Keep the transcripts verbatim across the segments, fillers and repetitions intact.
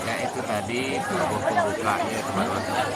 Ya, itu tadi buku pembukanya, teman-teman.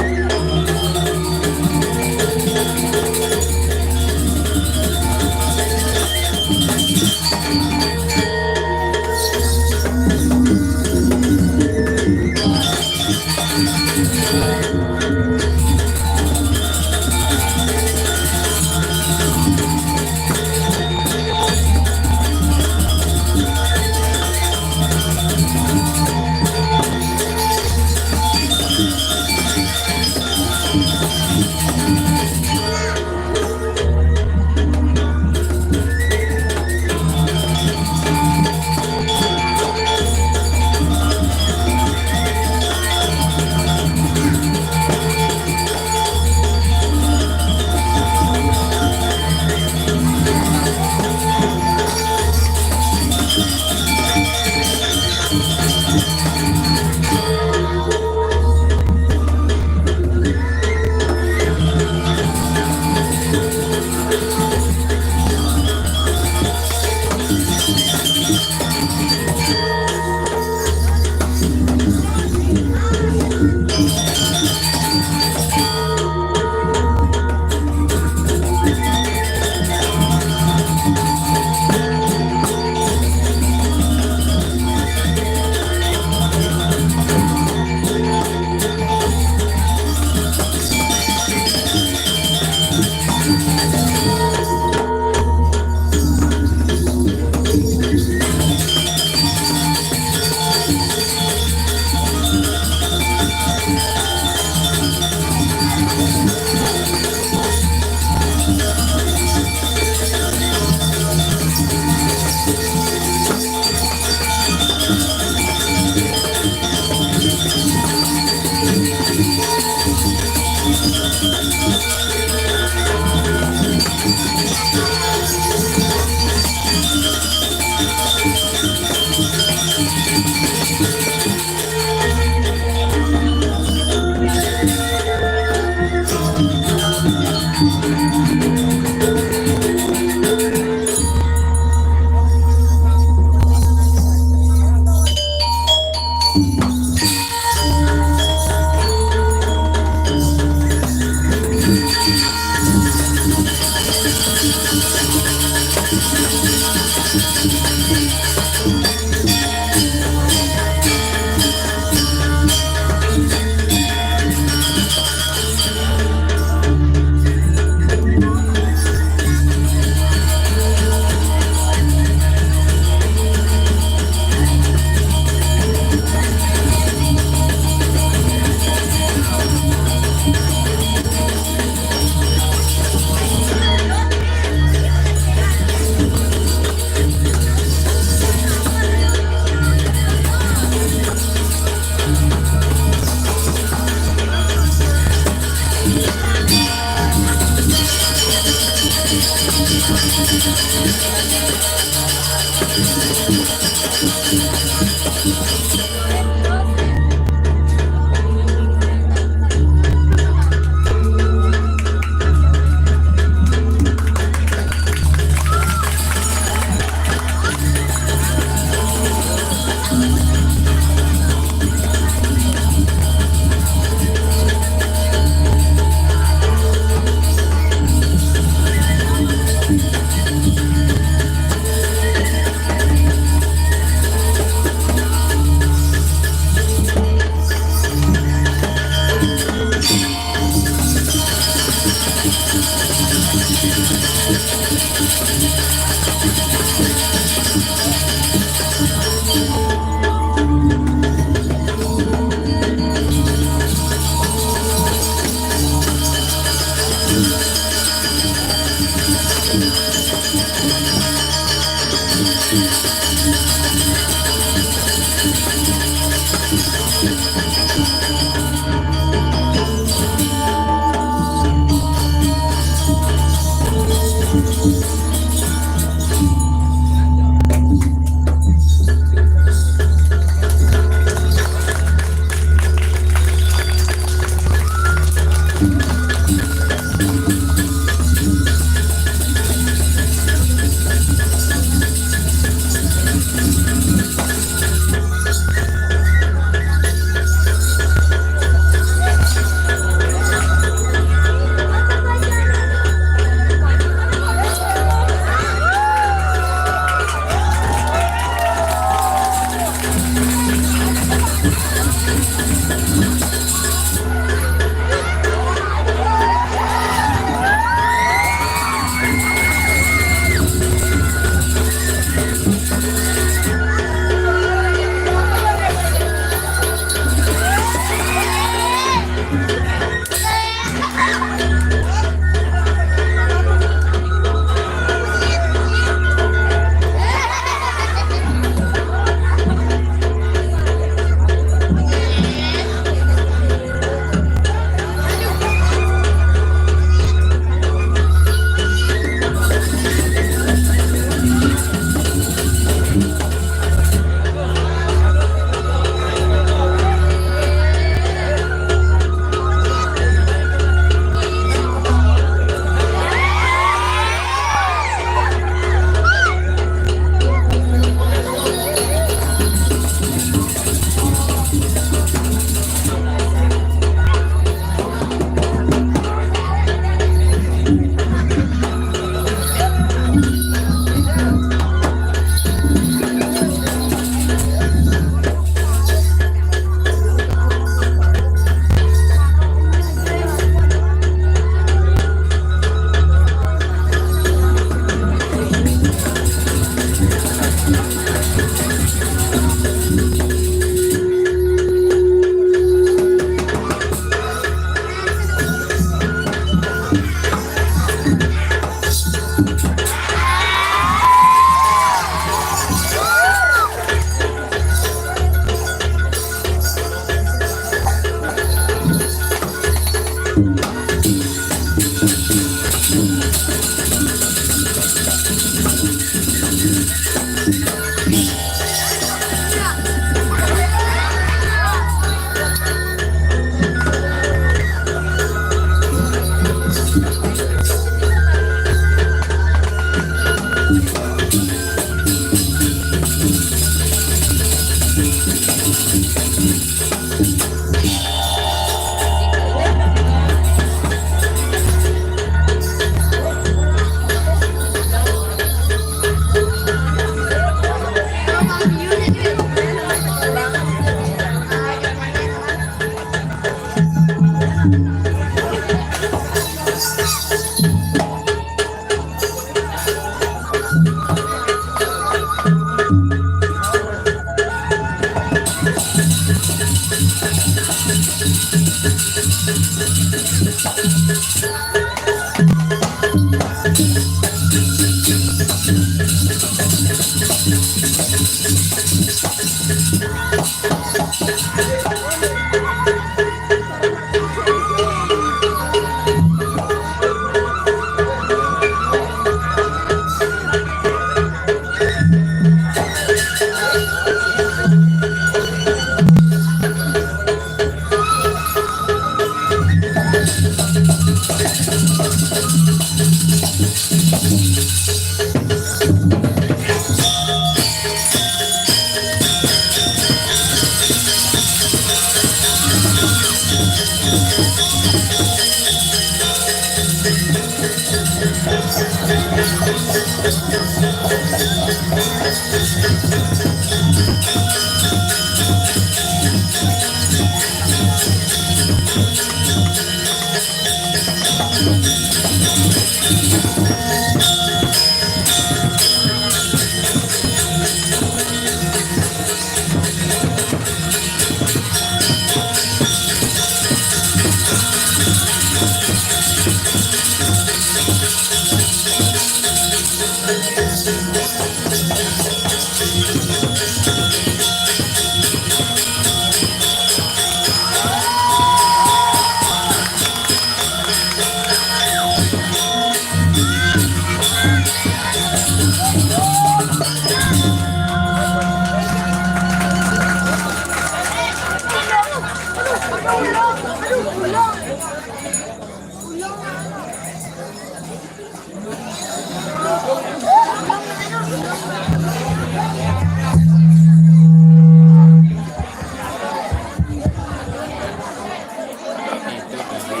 Itu tadi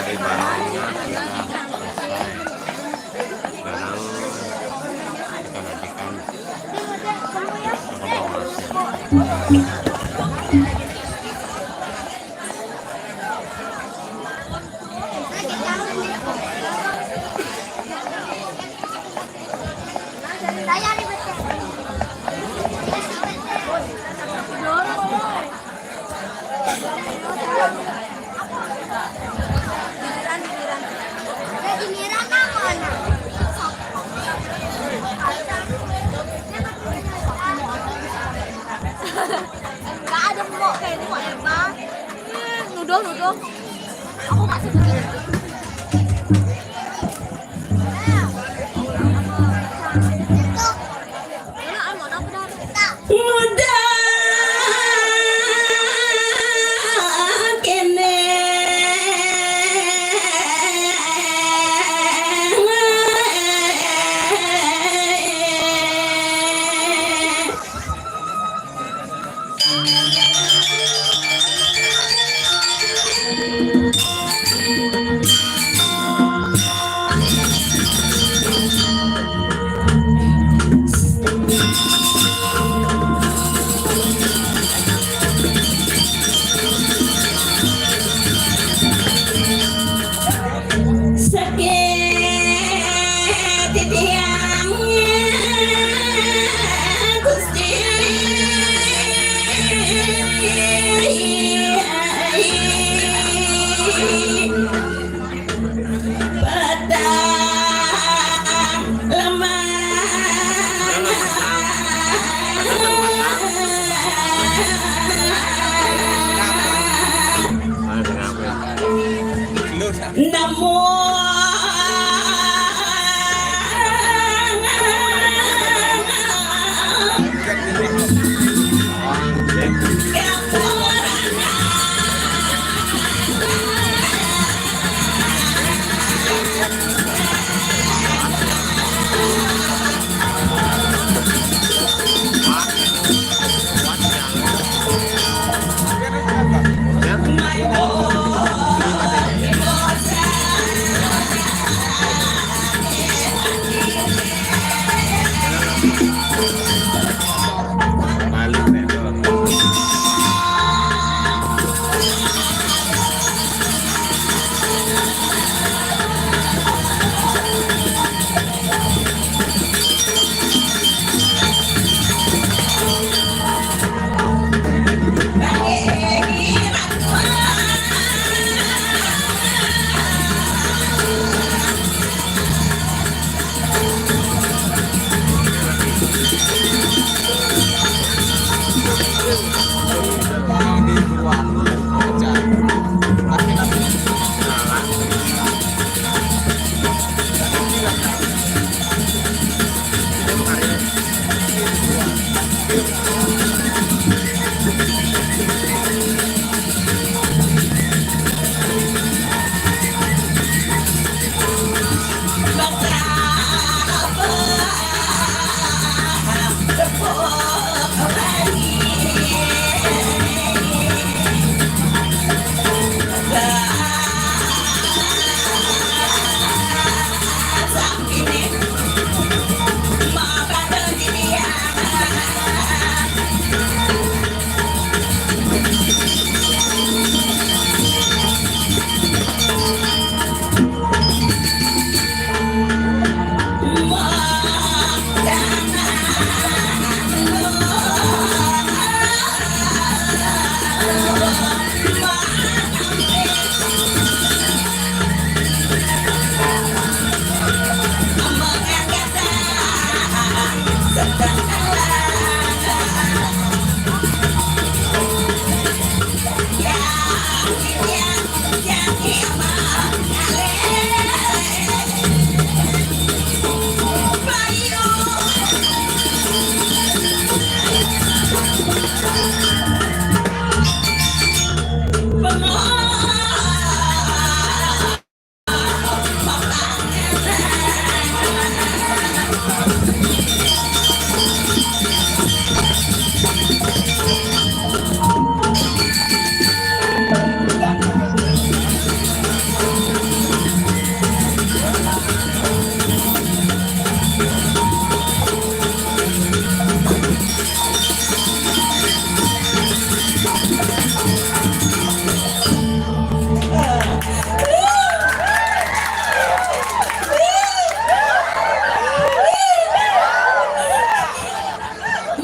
pengirimannya kita selesai. Sekarang kita nantikan informasi. Gak ada mau kayak ini, mau apa? Eh, nuduh, nuduh. Aku masih begini. Muda kene. Sakit tiang Gusti. Petang lemah. Nama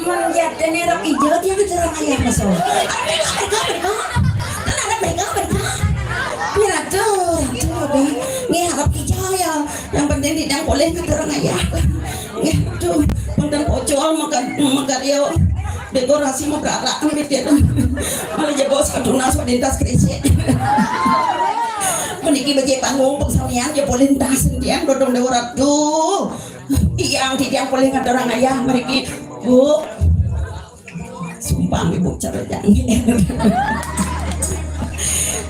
Menjadi nerok ijo dia keturunan ayah masuk. Kan ada mereka, mereka. Ya, tuh, tuh, deh. Nih, harap ijo ya. Yang penting tidak boleh keturunan ayah. Nih, tuh, penting pocol makan, makan yo. Dekorasi mau berarah, ambil dia tuh. Malah jebos ke tunas, lintas krisik. Meniki bejek panggung, persamian, ya boleh entah sentian, dodong dewa ratu. Iya, tidak boleh ngatur orang ayah, mereka. Bu. Sumpah, Ibu, cara jangan.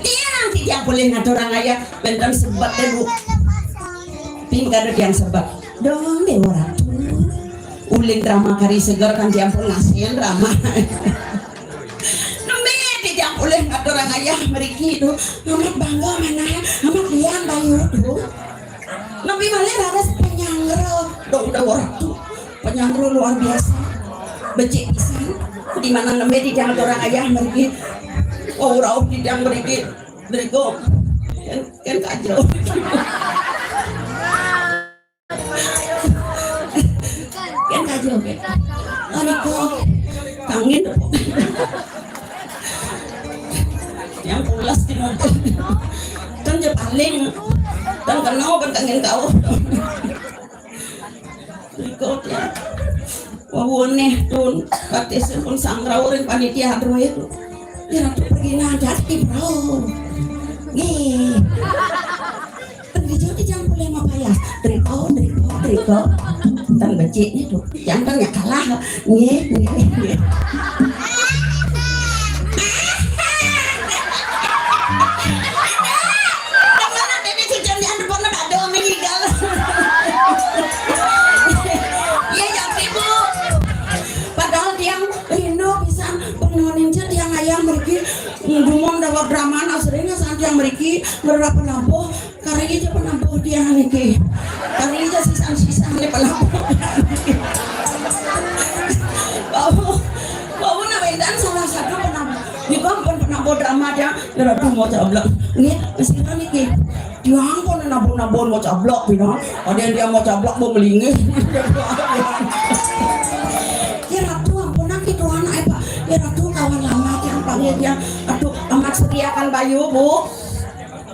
Iya, tidak boleh ngatur orang ayah, benten sebab deh, Bu. Tinggal ada yang sebab. Dong, Dewa Ratu. Ulin drama kari seger kan dia pun ngasihin drama. Nembe tidak boleh ngatur orang ayah, mereka itu. Amat bangga mana, amat lian bayu tuh. Nabi malih raras penyanggra dong, Dewa Ratu. Penyanggra luar biasa. Becik pisan. Di mana nembe di jang orang ayah merigi. Oh, rauh di jang merigi. Berigo. Kan, kan kacau. Kan kacau, kan. Aduh, kok. Kangen. Yang pulas di mobil. Kan dia paling. Kan kenal, kan kangen kau. Berikut ya. Wawone pun, batis pun sangrawuring panitia druid. Ya, Ratu pergi nanti, Bro. Nggih. Triko, triko, triko. Tang becik ni tu. Jangan tang nya kalah. Nggih, nggih, nggih. Dengar nanti di situ di handphone ada orang meninggal. Ya, ya, Ibu. Padahal tiang rindu pisan pengenin je tiang ayam mriki. Ngumong dawet drama nak sering san tiang mriki ngerap penabuh. Kari ija penabuh tiang niki. Kari ija sisan-sisan ni penabuh. Bau, bau nak wendan salah satu penabuh. Nika pun penabuh drama tiang. Ya Ratu mau cablak. Nggih, sira niki. Tiang pun nabuh-nabuh mau cablak pina. Ada yang dia mau cablak mau melingih. Ya Ratu, ampun nang itu anak apa? Ya Ratu, kawan lama tiang panggil tiang. Aduh, amat sediakan bayu, Bu.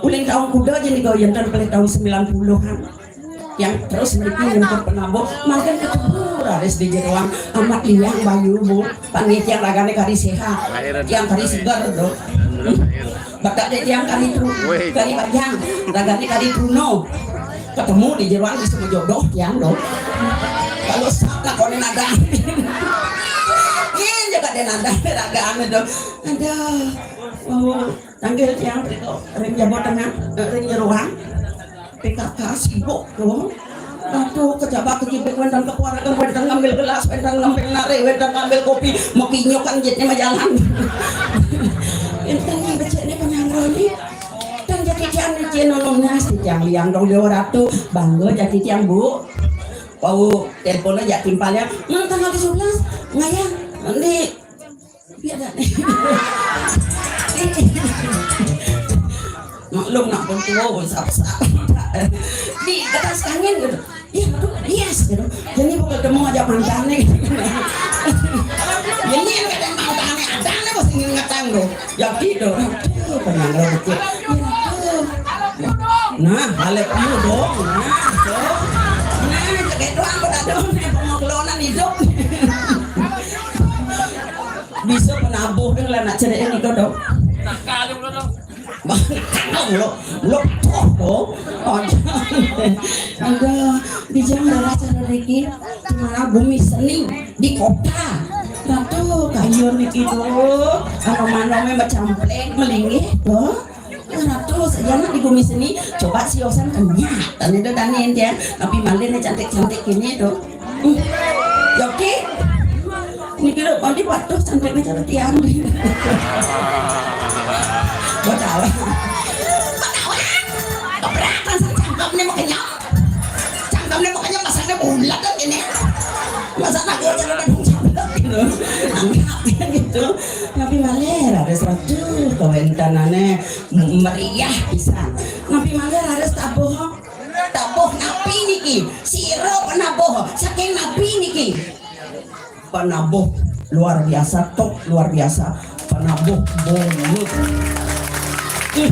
Uling tahun kuda je nika, yen ten pelih tahun sembilan puluhan. Yang terus mriki nyemput penabuh, mangkin ketemu raris di jeroan amat liang bayu, Bu. Panggih tiang ragane kari sehat. Tiang kari seger, do. Badak de tiang kari tru, kari bayang, ragane kari truno. Ketemu di jeroan bisa jodoh tiang, do. Kalau sak lakone nada. Yen juga de nada ragane, do. Aduh. Oh, tanggil tiang riko, ring Jawa Tengah, eh, ring jeroan. P K K sibuk, do. Aduh, kejaba kejibik, wénten kepuarakan, wénten ngambil gelas, wénten ngambil nari, wénten ngambil kopi, mekinyukan jitnya majalan. Enten yang becik ni penyangga ni. Dan jadi tiang ni cien nonong nas, tiang liang dong Dewa Ratu, bangga jadi tiang, Bu. Wau telepon aja timpalnya, "Mang, tanggal tujuh belas, ngayang, nanti." Iya, dah. Maklum nak pun tua, sap-sap. Di atas angin gitu. Iya, aduh, yes gitu. Jadi bukan ketemu aja mantannya gitu. Ini yang kata mantannya, ada nih mesti ngingetan loh. Ya gitu. Aduh, penyangga betul. Iya, aduh. Nah, balik dulu dong. Nah, dong. Nah, cekek doang, udah dong. Nih, pengelolaan hidup. Bisa penabuh dengan anak cerai ini, dong. Nah, kalau dong. Lo, lo, tuh, dong. Oh, ada di jam berapa cara Riki? Di mana bumi seni di kota. Ratu kayu niki tuh, anu mana macam plek melingih tuh. Ratu saja nak di bumi seni, coba si Yosan kenyang. Tanya tuh tanya dia, tapi malin cantik-cantik ini tuh. Hmm. Ya, oke. Ini kira nanti patuh cantiknya cara tiang. Betul. Betul. Keberatan sama cangkemnya mau kenyang. Cangkemnya mau kenyang, masaknya bulat kan ini. Masak aku aja udah dong cangkem gitu. Angkat gitu. Tapi malin ada seratus kawentanane meriah pisan. Tapi malin ada tabuh. Tabuh napi niki? Sira penabuh saking napi niki? Penabuh luar biasa, top luar biasa. Penabuh bonus. Hmm.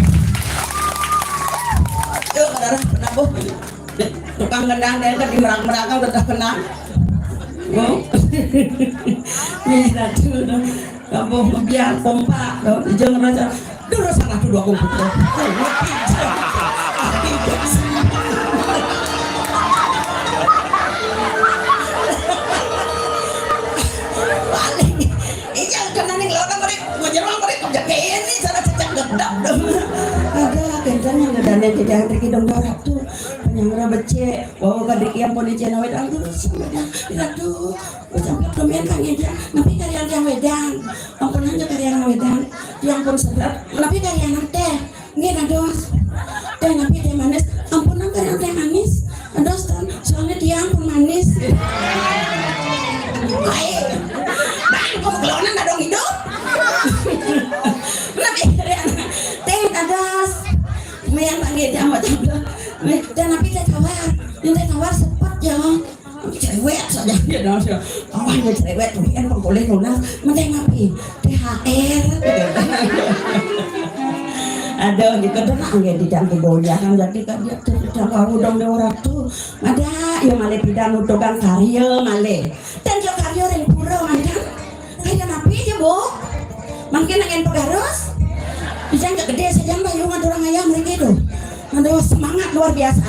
Yuk, saudara, penabuh. Tukang gendang dia kan di merang-merang kan udah kenal. Oh. Nih, satu. Kampung Mebiar, kompak, dong, di Jeng Raja. Dulu salah dulu aku putra. Paling, ijang kena ning lorong mereka, menyeruang mereka, jaga ini, salah cecak gedap, dong. Ada, kencang yang ada nih, tidak ada kita dong, tuh. Penyangga becek, bawa ke diki yang poni jenawet, aduh, aduh. Ucap kemen kang Ida, napi karyan tiang wedang? Ampun aja karyan wedang. Tiang pun sedap, napi karyan teh? Nggih, dados. Teh napi teh manis? Ampun, nang karyan teh manis. Dados, Tan. Soalnya tiang pun manis. Hai. Bang, kok kelonan ada hidup? Napi karyan teh dados? Mayan panggil dia macam tu. Teh napi teh tawar? Yang teh tawar sepet ya. Cerewet saja dia dah. Awalnya cerewet, tapi kan boleh lunas. Mending apa? T H R. Ada gitu tuh nak nggak di dalam goyang, jadi kan dia tuh udah mau dong dia orang tuh. Ada yang malah tidak nutukan karya malah. Dan dia karya yang pura malah. Karya apa ya, Bu? Mungkin angin pegarus. Bisa nggak gede saja, Mbak, yuk ngatur ayam lagi tuh. Aduh, semangat luar biasa.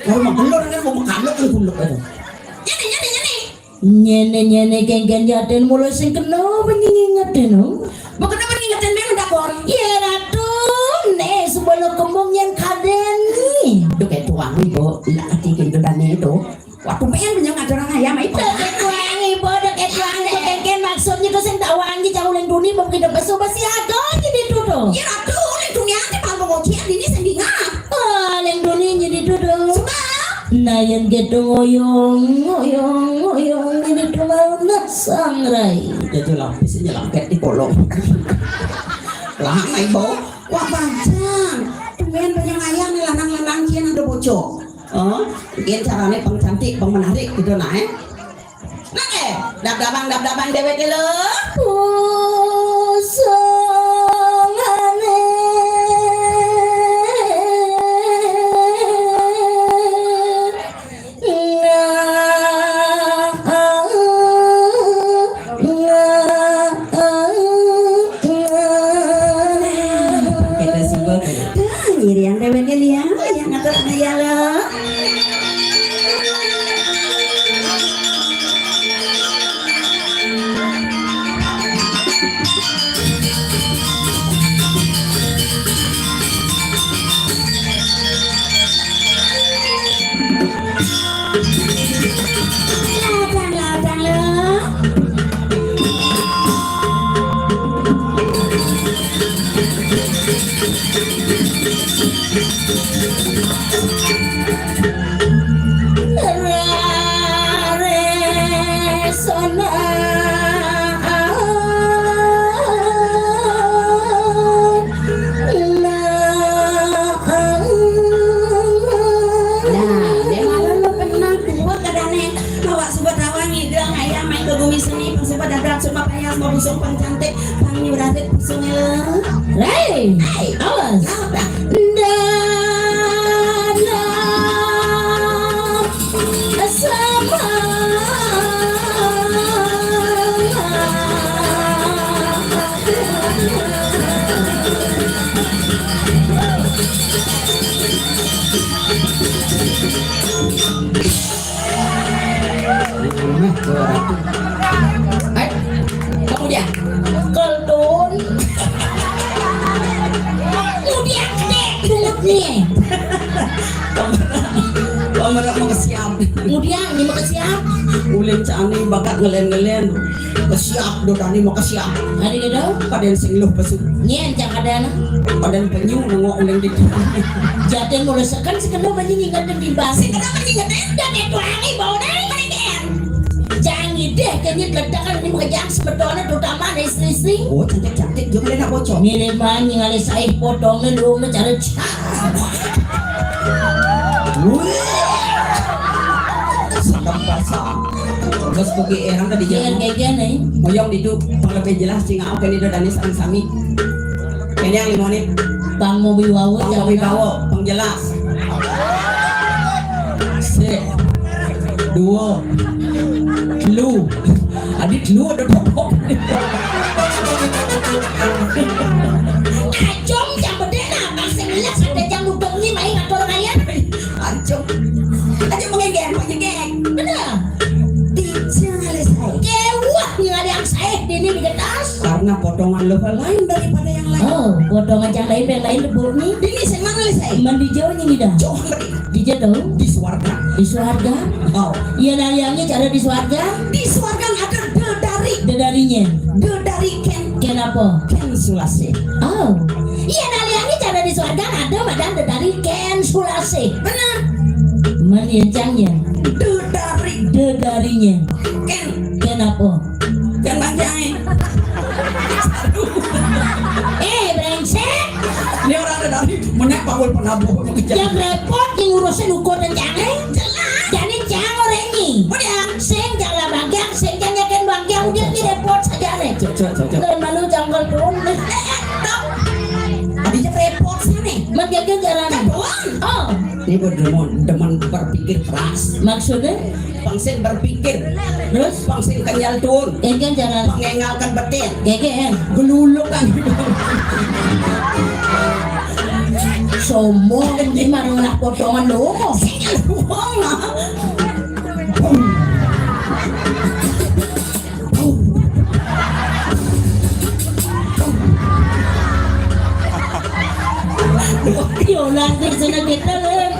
Kalau mau kendor kan mau makan lo kan gulek itu. Nyene, nyene, nyene. Nyene, nyene, genggen ya, Den, mulai sing kena apa nyingi ngeden, oh? Mau kenapa nih ngeden, Bang, udah kor? Ya, Ratu, nih, sebelum kembung yang kaden nih. Duh, kayak tuang, Ibu. Lah, ati gitu dan itu. Waktu pengen punya ngajaran ayam, Ibu. Duh, kayak tuang, Ibu, duh, kayak tuang, Ibu. Kengken maksudnya ke sing tak wangi, jauh leng duni, mau kita besu, besi, aduh, jadi tuh, tuh. Ya, Ratu, leng duni aja, kalau mau ngoceh, ini sendingan. Ah, leng duni, jadi tuh, tuh. Sebab? Nah, yang gitu ngoyong, ngoyong, ngoyong, ini tuh mau nasang, Rai. Jadi lapis ini langket di kolong. Lah, Ibu. Wah, panjang. Tumben banyak ayam nih, lanang-lanang, kian ada bocor. Oh, mungkin caranya pengcantik, pengmenarik gitu, nah, eh. Nah, eh, dab-dabang, dab-dabang dewek lho. Pusungane. Nah, ah, ah, ah, ah. Kita sungguh. Dah, nyirian dewek ya, yang ngatur ya lo. Ladang, ladang, lo. Eh, kemudian, Keldun. Kemudian gede bungut nih. Pamerak mau kesiap. Kemudian ini mau kesiap. Ulin cani bakat ngelen-ngelen. Kesiap, dodani mau kesiap. Ada gitu? Padan sing luh pesu. Nyen, jangan ada. Padan penyu nengok ulin di. Jadi mulai sekan sekan lo banyak ingat di bang. Sekan apa ingat? Dan itu hari bau dari mereka. Jangan ide, kayaknya ledakan ini mengejar sebetulnya, terutama ada istri-istri. Oh, cantik-cantik juga nak bocor. Mirip banget ningali saya potongnya lu cara. Wih. Sedap pasang. Terus pergi erang tadi. Jangan kayak gini. Moyong itu lebih jelas, cing, aku ini udah danis sami. Ini yang lima nih. Bang mau bawa, bang mau bawa, bang jelas. Sik. Dua. Lu. Adit lu ada topok. Acung jam bedena, bang sing lihat ada jam bengi main atur kaya. Acung. Aja mengegeng, mengegeng. Bener. Dijang oleh saya. Kewah, nggak ada yang saya. Ini digetas. Karena potongan lo lain daripada yang lain. Oh, potongan yang lain, yang lain debur nih. Ini sing mana oleh saya? Mandi jauh ini dah. Jauh mandi. Di jero? Di swarga. Di swarga? Oh. Iya, nah, yang cara di swarga? Di swarga ada dedari. Dedarinya? Dedari ken. Ken apa? Ken sulasi. Oh. Iya, nah, yang cara di swarga ada badan dedari ken sulasi. Benar. Mana yang cangnya? Dedari. Dedarinya? Ken. Ken apa? Ken bang jai. Eh, brengsek. Ini orang ada dari menek panggul penabuh. Yang repot yang ngurusin ukur dan jangan. Jelas. Jadi jangan orang ini. Udah. Sing jangan bagian, sing jangan yakin bagian, udah ini repot saja nih. Cok, cok, cok, cok. Dan malu janggal pun. Eh, eh, stop. Adanya repot sih nih. Menjaga jalan. Kan doang. Oh. Ini buat demen, demen berpikir keras. Maksudnya? Pangsin berpikir. Terus? Pangsin kenyal tuun. Ini kan jalan. Pengengalkan betin. Gege, eh. Geluluk kan. Sombong, ini mah lah potongan lo. Sing luang lah. Yo, lanjut sana kita, Lem.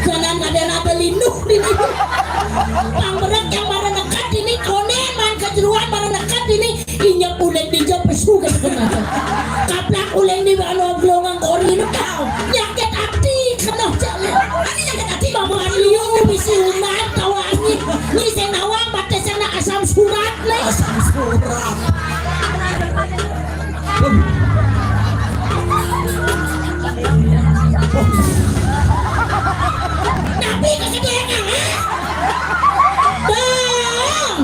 Sana ada rata lindu di sini. Pang berat yang mana dekat ini, konen, man kejeruan mana dekat ini. Inya uleng di jawab pesu ke tengah. Kaplak uleng di bano gelongang kori lu kau. Nyakit hati kena jalan. Ini nyakit hati. Bawa liu bisi umat tawangi. Ni saya nawang batas sana asam surat nih. Asam surat. Tapi kekedengan, ha? Bang!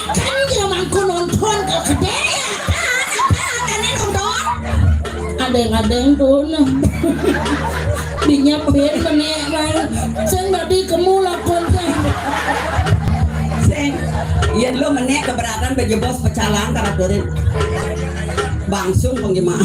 Akan jelema engko nonton kalau gede, ya, akan, akan, akan nonton. Adeng-adeng tuh, nah. Dinyepin menek, Bang. Sing tadi kemu lakon, Bang. Sing, yen lo menek keberatan bejebos pecalang karakterin. Bangsung penggemar.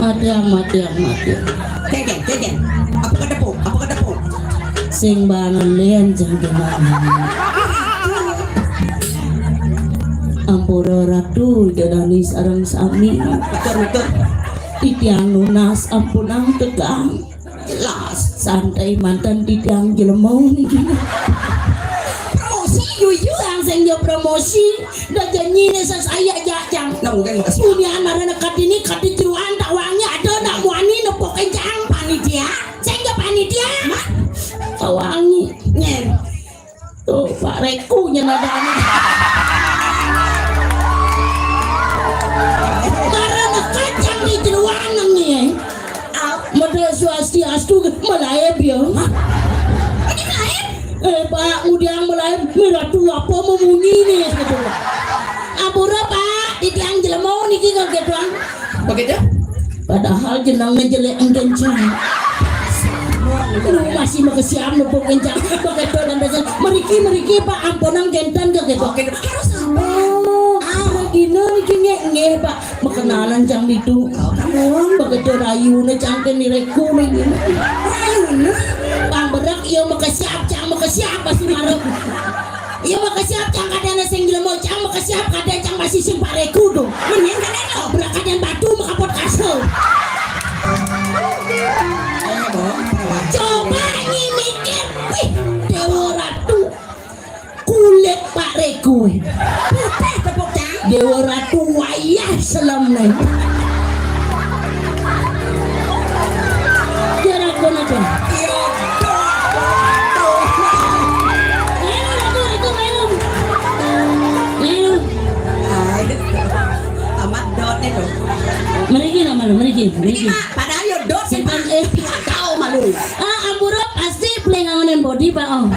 Matiang, matiang, matiang. Keken, keken. Apa kedepuk? Apa kedepuk? Sing bangun lian, sing gimana? Ampura Ratu, jadani sareng sami. Betul, betul. Titiang nunas ampunang tegang. Jelas. Santai mantan titiang jelema niki. Promosi, da janji né sas aya jajang. Nah, mungkin makasih. Dunia marana kadini kadi jeroan tak wangi ada nak muani nepuk kencang panitia. Sing ke panitia. Mak, tak wangi. Nyen. Tuh, Pak Reku nyen ada. Marana kacang di jeroan nang nih. Mada swastiastu malaib ya. Ini malaib? Eh, Pak, ngudiang malaib, miratu apa memunyi nih gitu. Ampura, Pak, titiang jelema niki kaget doang. Begitu? Padahal jenengnya jelek engken cang. Lu masih makesiab nepuk kencang. Begitu dan dasar. Meriki, meriki, Pak, ampunang kenten kaget doang. Oke, harus apa? Oh, regina niki nggih, nggih, Pak. Makenalan cang ditu. Begitu rayuné cang ké nireku né. Rayuné? Pang berak iya makesiab cang makesiab pasti marep. Iya makesiab cang kadéna sing jelema cang makesiab kadén cang pasti sing pareku to. Mending kadén lo berak kadén batu makapot kasur. Coba nyi mikir, wih, Dewa Ratu. Kulit Pak Rego. Putih tepuk tangan. Dewa Ratu wayah selemné. Jarak pun ada. Iya, dot, dot, dot. Melu, Ratu, Ratu, melu. Melu. Aduh. Amat dot itu. Mriki lah malu, mriki, mriki. Ini mah padahal yo dot sih, Pak. Eh. Tahu malu. Ah, ampura pasti peling angonan body, Pak, oh.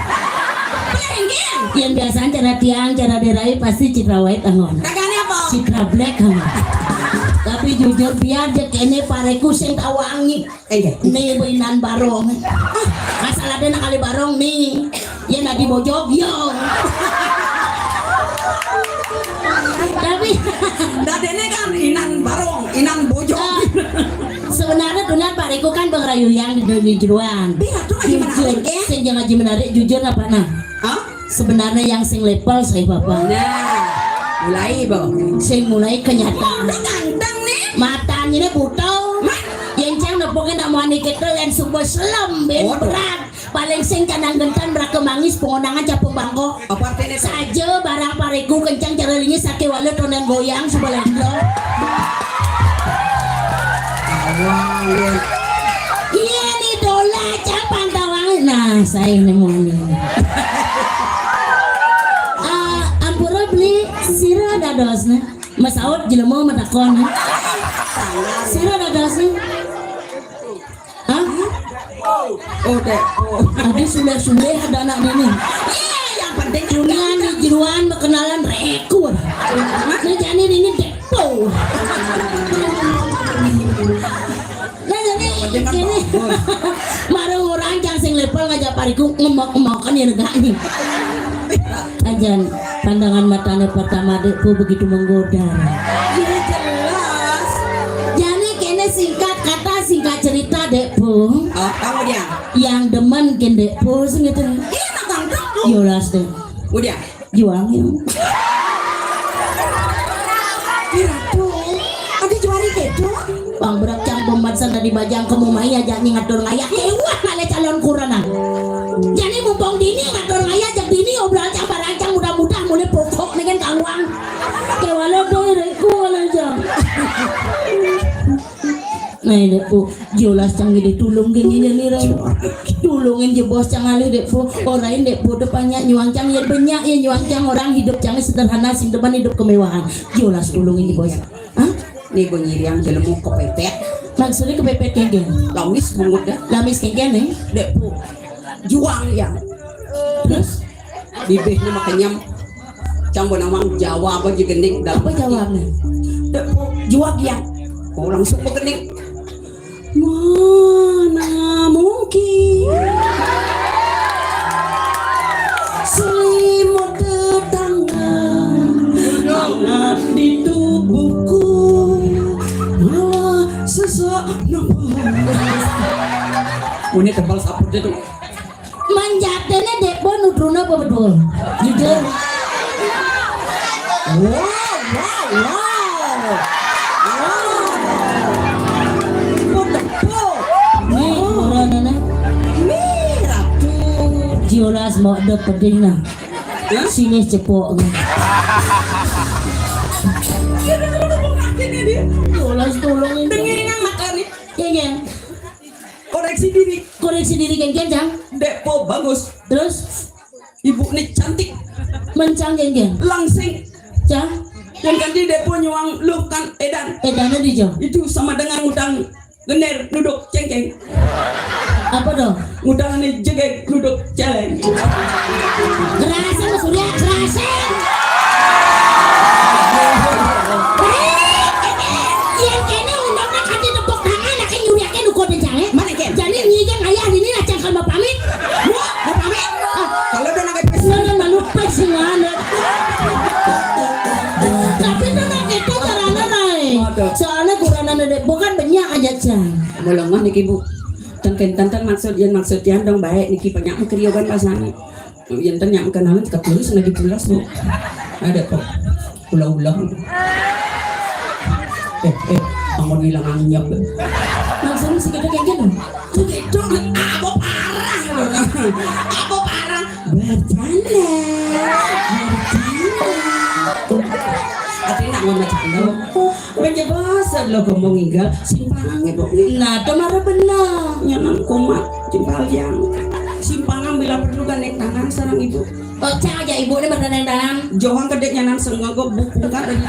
Peling, nggih. Yang biasa cara tiang, cara derai pasti Citra White angon. Kagane apa? Citra Black angon. Tapi jujur biar jek ini pareku sing tawangi. Eh, nggih. Nih, Bu Inan Barong. Ah, asal ada nak kali Barong nih. Ya, nadi bojog, yo. Tapi dadene kan Inan Barong, Inan Bojog. Ah, sebenarnya dunia pareku kan bang rayu yang di, di jeroan. Dia tuh lagi menarik, ya? Sing jangan lagi menarik, jujur apa nah? Hah? Sebenarnya yang sing level saya bapak. Nah, mulai, Bang. Sing mulai kenyataan. Udah ganteng nih. Matanya ini buta. Mat. Yang cang nepukin nak muani kita yang subuh selem, ben. Waduh. Berat. Paling sing canang gentan berak kemangis pengonangan capung bangkok. Apa artinya itu? Saja barang pareku kencang cara linyi sake wale tonan goyang sebelah lo. Awang, ya. Iya nih dola capang tawang. Nah, saya nemu nih. Ah, ampura beli sira dados nih. Masaut jelema matakon. Sira dados nih. Hah? Oh, Dek. Oh. Tadi suleh-suleh ada anak ini. Iya, yang penting dunia di jeroan berkenalan rekur. Nah, jadi ini Dek Po. Nah, jadi ini marang orang yang sing level ngajak pariku ngemok-ngemokan ya negaknya. Ajan, pandangan matanya pertama Dek Po begitu menggoda. Ini jelas. Jadi kene singkat kata singkat cerita Dek Po. Oh, kamu dia. Yang demen ken Dek Po sing gitu. Iya, makan tuh. Yolas deh. Udah. Juang ya. Ih, Ratu. Adi juari gitu. Bang berak cang pembansan tadi bajang kamu mai aja nih ngatur ngaya. Ewah kali calon kurenan. Jadi mumpung dini ngatur ngaya jak dini obral cang barang cang mudah-mudah mulai pokok nih kan kawang. Kewala boy reku wala jam. Nah, Dek Po, jelas cang ide tulung gini nih, Rai. Tulungin je bos cang alih, Dek Po. Orahin Dek Po depannya nyuang cang ya banyak ya nyuang cang orang hidup cang sederhana sing depan hidup kemewahan. Jelas tulungin je bos. Hah? Nih gua nyiriang jelemu kepepet. Maksudnya kepepet kengken? Lamis bungut dah. Lamis kengken nih. Dek Po. Juang ya. Terus? Bibihnya makenyem. Cang benawang jawab aja gending dalam. Apa jawabnya? Dek Po. Juang ya. Oh, langsung begending. Mana mungkin selimut tetangga hangat di tubuhku malah sesak napas. Oh, ini tebal saputnya tuh. Manjatene Dek Po nutruna apa betul? Jujur. Wow, wow, wow. Wow. Podepuk. Nih, corona nih. Nih, Ratu. Jelas mau ada pedih nah. Hah? Silih cepok. Tolong, tolong ini. Dengerin anak kami. Iya, iya. Koreksi diri. Koreksi diri, geng-geng, Jang. Dek Po bagus. Terus? Ibu ni cantik. Mencang, geng-geng. Langsing. Jang. Dan kan di Dek Po nyuang luh kan edan. Edannya di Jo. Itu sama dengan ngudang gender duduk cengkeng. Apa dong? Ngudang ni jegeg duduk celeng. Kerasa, Mas Surya, kerasa. Yang kene undangnya kan di tepuk tangan, akan nyuriakan ukur dan caleg. Mana, Ken? Jadi, ngigang ayah ini lah, cang kalau mau pamit. Mau, mau pamit? Ah. Kalau udah nangkep pes. Nah, nah, nah, lupa sih, mana. Tapi itu nang itu caranya, Rai. Waduh. Soalnya kurang ada deh, bukan banyak aja, cang. Bolongan niki, Bu. Ten kenten ten maksud yen maksud tiang dong baik niki banyak keriogan pasane. Yen ten yang kenalan teka tulis lagi tulis, Bu. Ada kok. Ulah-ulah. Eh, eh, amun ngilang anyep. Langsung si gede kayak gitu. Tuh gitu, apa parah? Apa parah? Bercanda. Bercanda. Tapi nak ngomong bercanda. Menjebosot lo ngomong inggal, simpangan ibu. Nah, itu marah benar. Nyanan komat, simpaliang. Simpangan bila perlu gandeng tangan sareng ibu. Oh, cang aja ibu ini bergandeng tangan. Johan kedek nyanan sengok kok bukungkan lagi.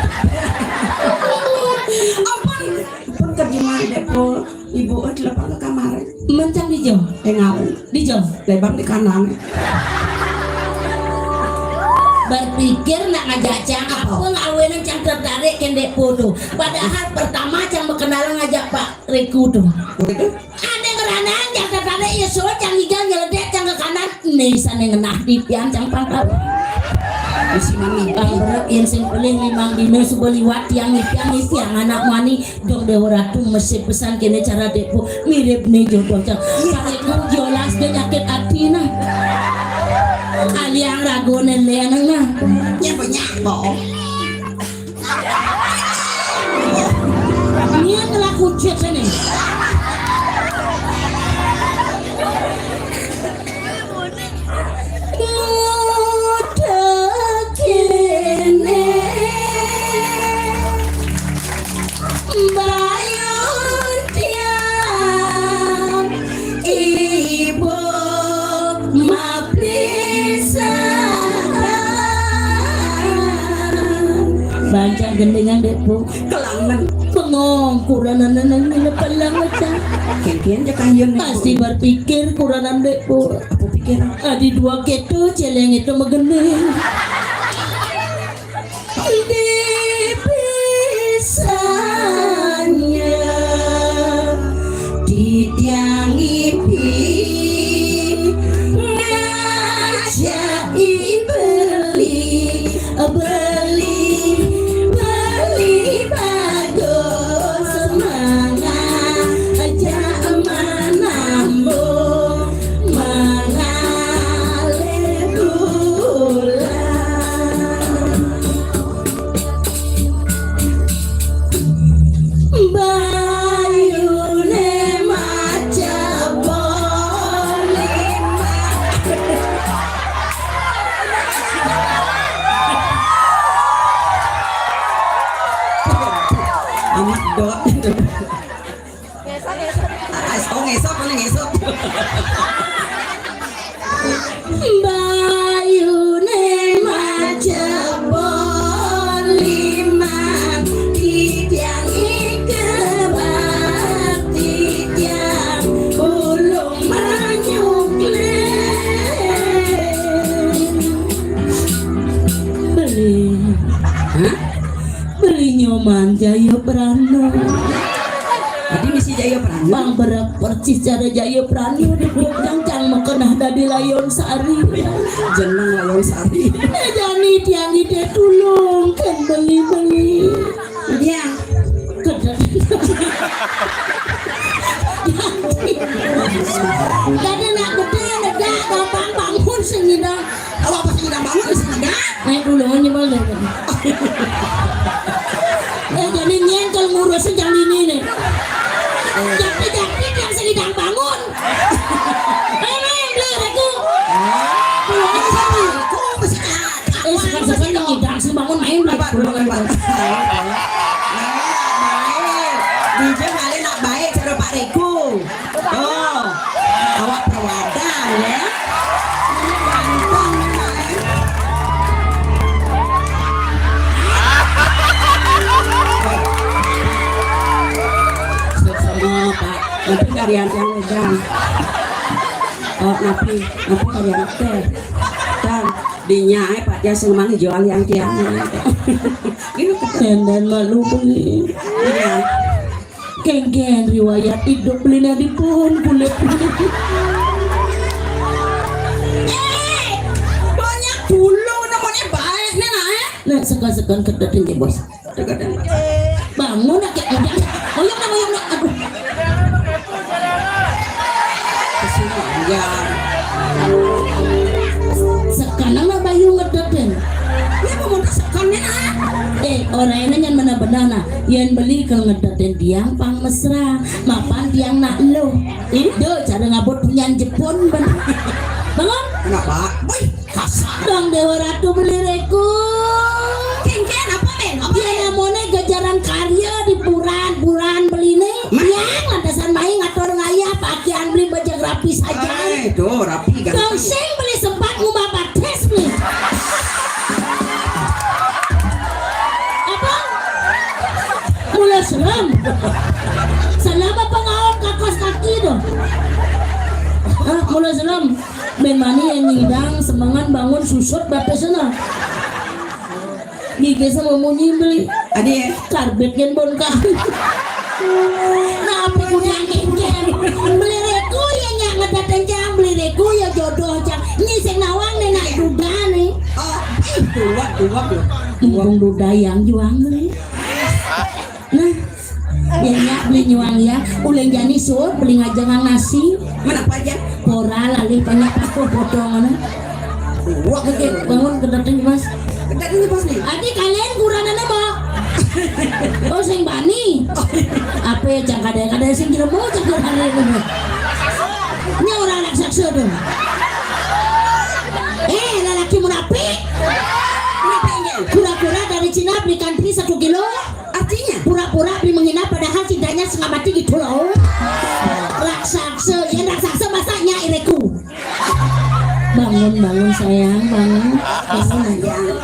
Ampun, ampun ke gimana dek, Bu? Ibu, eh, dilepang ke kamar. Mencang di Jo. Eh, ngawen. Di Jo. Lebang di kanan. Berpikir nak ngajak cang apa ngawenan cang tertarik kendek foto. Padahal pertama cang berkenalan ngajak Pak Riku tuh. Begitu? Ada ngeranang cang tertarik ya so cang igal nyeledek cang ke kanan. Nih sana ngenah di pian cang pangkal. Isi mami. Bang berat yang sing pelih limang dino subuh liwat tiang ipian ipian anak mani. Dong Dewa Ratu mesti pesan kene cara depo mirip nih jodoh cang. Paling jelas dia nyakit hati nah. Aliang ragu nende nah. Nyapa nyapa. Niat ngelaku cek sini. Udah kene. Bayun tiang ibu maplisan. Bancang gendingan dek, Bu. Kelangan. Bengong, kuranan nang nila pelang macam. Kian-kian je kayun ni. Pasti berpikir kuranan dek, Bu. Apa pikir? Adi dua keto, celeng itu megending. Dipisahnya titiang ipi ngajak i beli, beli, beli bagus semangat ajak manambo. Mangalih bulan. Bayune macebon lima. Amat dot. Ngesot, ngesot. Ah, oh, ngesot, mana ngesot? Bayune macebon limang, titiang ikebak, titiang ulung manyukle. Beli. Hah? Beli Nyoman Jayaprano. Tadi misi Jayaprano. Bang berek persis cara Jayaprano di Bojang cang makenah dadi Layon Sari. Jeneng Layon Sari. Eh, jani tiang ide tulung kan beli-beli. Dia. Kedek. Dadi nak gede negak gampang bangun sing ngidang. Kalau apa sih udah bangun bisa negak? Naik dulu aja malu. Eh, jadi nyentel ngurus yang ini nih. Jadi jadi yang sedang bangun. Eh, main dulu aku. Aku bisa Bapak dulu, Pak. Nah, baik. Dijak kali nak baik cara Pak Reko. Oh, awak perwadan ya. Ganteng, ya. Sama, Pak. Nanti kalian yang megang. Oh, nanti, nanti kalian teh. Dan dinya, eh, Pak, dia seneng jual yang tiang. Gitu. Dan, dan malu beli. Iya. Kengken riwayat hidup beli nadi pun kulit. Eh, banyak dulu namanya baik nih, nah, eh. Nah, sekan-sekan kedetin ya, Bos. Deketin, Bos. Bangun, Kek, udah. Oyong, nah, oyong, nah. Aduh. Kesumayan. Sekan nama bayu ngedetin. Ya, mau sekan nih, nah. Eh, orang ini yang mana benar, nah. Yang beli kalau ngedetin tiang pang mesra. Mapan tiang nak lo. Hmm? Do, cara ngabut punyan Jepun, ben. Bangun. Kenapa? Wih, kasar. Bang Dewa Ratu beli Reko. Kengken apa, Ben? Apa, ya, Ben? Namanya jajaran karya di puran-puran beli nih. Mah? Yang lantasan main ngatur ngayah, pakaian beli baju rapi saja. Eh, tuh, rapi, ganteng. Dong sing beli sempat ngubah batis beli. Apa? Mula serem. Sana apa pengawan kakas kaki tuh? Hah, mula serem. Ben mani yang nyidang, semangan bangun susut batas sana. Gigi sama munyi beli. Adi ya? Karbet yang bon kaki. Nah, apa kudu yang kengken? Beli Reko ya nyak ngedateng jang, beli Reko ya jodoh jang. Ini sing nawang nih nak duda nih. Oh, eh, tuak, tuak loh. Mumpung duda yang juang nih. Nah, ya, ya, beli nyuang ya. Uleng jani sur, beli ngajangan nasi. Mana apa aja? Pora lalih banyak aku potong mana. Wah, oke, bangun ke datang, Mas. Ke datang, Mas, nih. Adi kalian kurang ada, Mbak? Oh, sing bani. Apa ya, cang kada, kada sing jelema, cang kada ini. Ini orang raksasa tuh. Eh, lelaki munafik. Munafik ini. Pura-pura dari Cina beli kantri satu kilo. Artinya? Pura-pura beli menghina padahal cintanya setengah mati gitu loh. Raksasa, ya raksasa masanya ireku. Bangun, bangun sayang, bangun. Bangun sayang.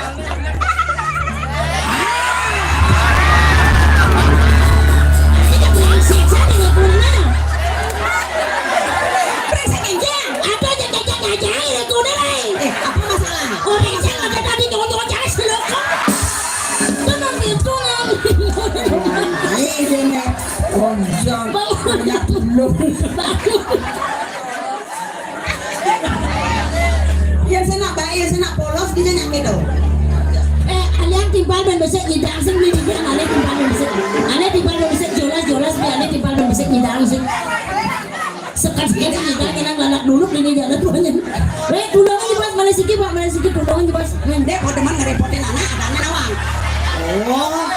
Ini brengsek, saya nggak pernah. Brengsek aja. Apa aja, aja, aja, aja, ireku udah, Ray. Eh, apa masalah? Orang saya ada tadi nyonyo aja, selok. Tenang, itu, Ray. Ini, ini. Konjol. Bangun. Banyak dulu. Bangun. Ya, saya nak baik, ya, saya nak polos, dia nak gitu. Eh, kalian timpal ben besek nyidang sing beli dia, kalian timpal ben besek. Kalian timpal ben besek, jolas, jolas, kalian timpal ben besek nyidang sing. Sekat-sekat nyidang, kena galak dulu, beli jalan tuanya. Weh, tulung aja, Bos, mana siki, Pak, mana siki, tulung aja, Bos. Men. Dia kok teman ngerepotin anak, adanya nawang. Oh.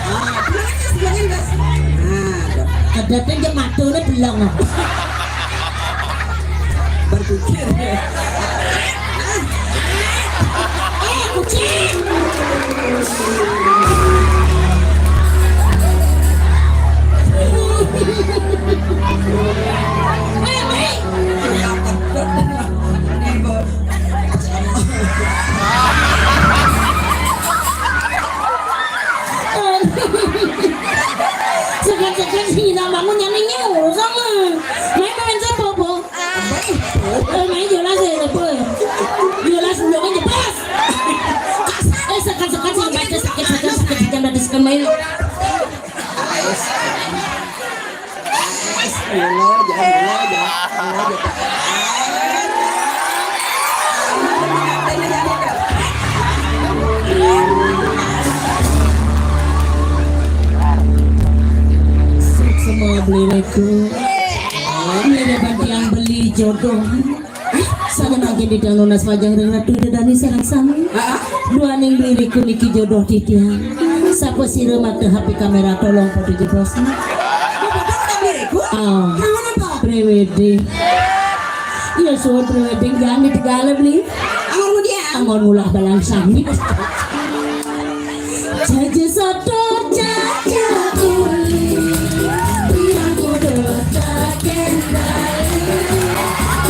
Ah, pulang aja sebenarnya, Bos. Nah, ada pun yang matanya belum. Berpikir. Eh, kucing. Eh, baik. Segan-segan sing nang bangun nyane nyuruh sama. Main main sapa, Po? Eh, main jolas ya, Po. Jolas dulu aja, Bos. Eh, segan-segan sing baca sakit-sakit, sakit-sakit, sakit main. Mula, jangan mula, jangan mula, jangan. Semua beli lagu. Ini ada bagi yang beli jodoh. Saja makin di dalam lunas wajah ring ratu dedani sareng sami. Heeh. Duaning beli riku niki jodoh titiang. Sapa sira mata H P kamera tolong foto jebos. Apa tak beli riku? Ah. Kangen apa? Pre-wedding. Ya suwun prewedding jang di Tegal beli. Anggon ngulah balang sami. Jaja soto, jaja uli, biang kudu taken bali.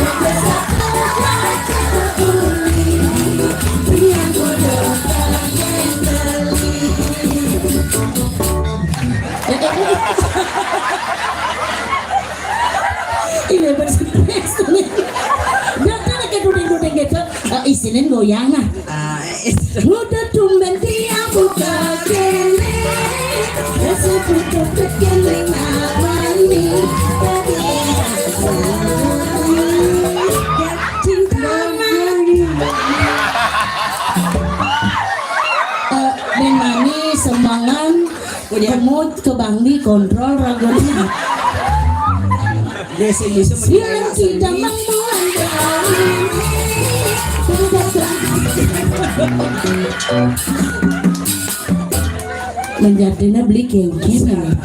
Jaja soto, jaja uli, biang kudu taken bali. Ini berstres. Datang ke duding-duding gitu. Eh, isinin goyang nah. Ah, is- Udah tumben tiang buka kene. Rasa buka kene nak mani. Tadi rasa cinta mani. Eh, Neng Mani, Sembangan, Kemut, Kebangli, Kontrol, Ragunan. Bilang kita mengmuan. Menjadinya beli kengkeng.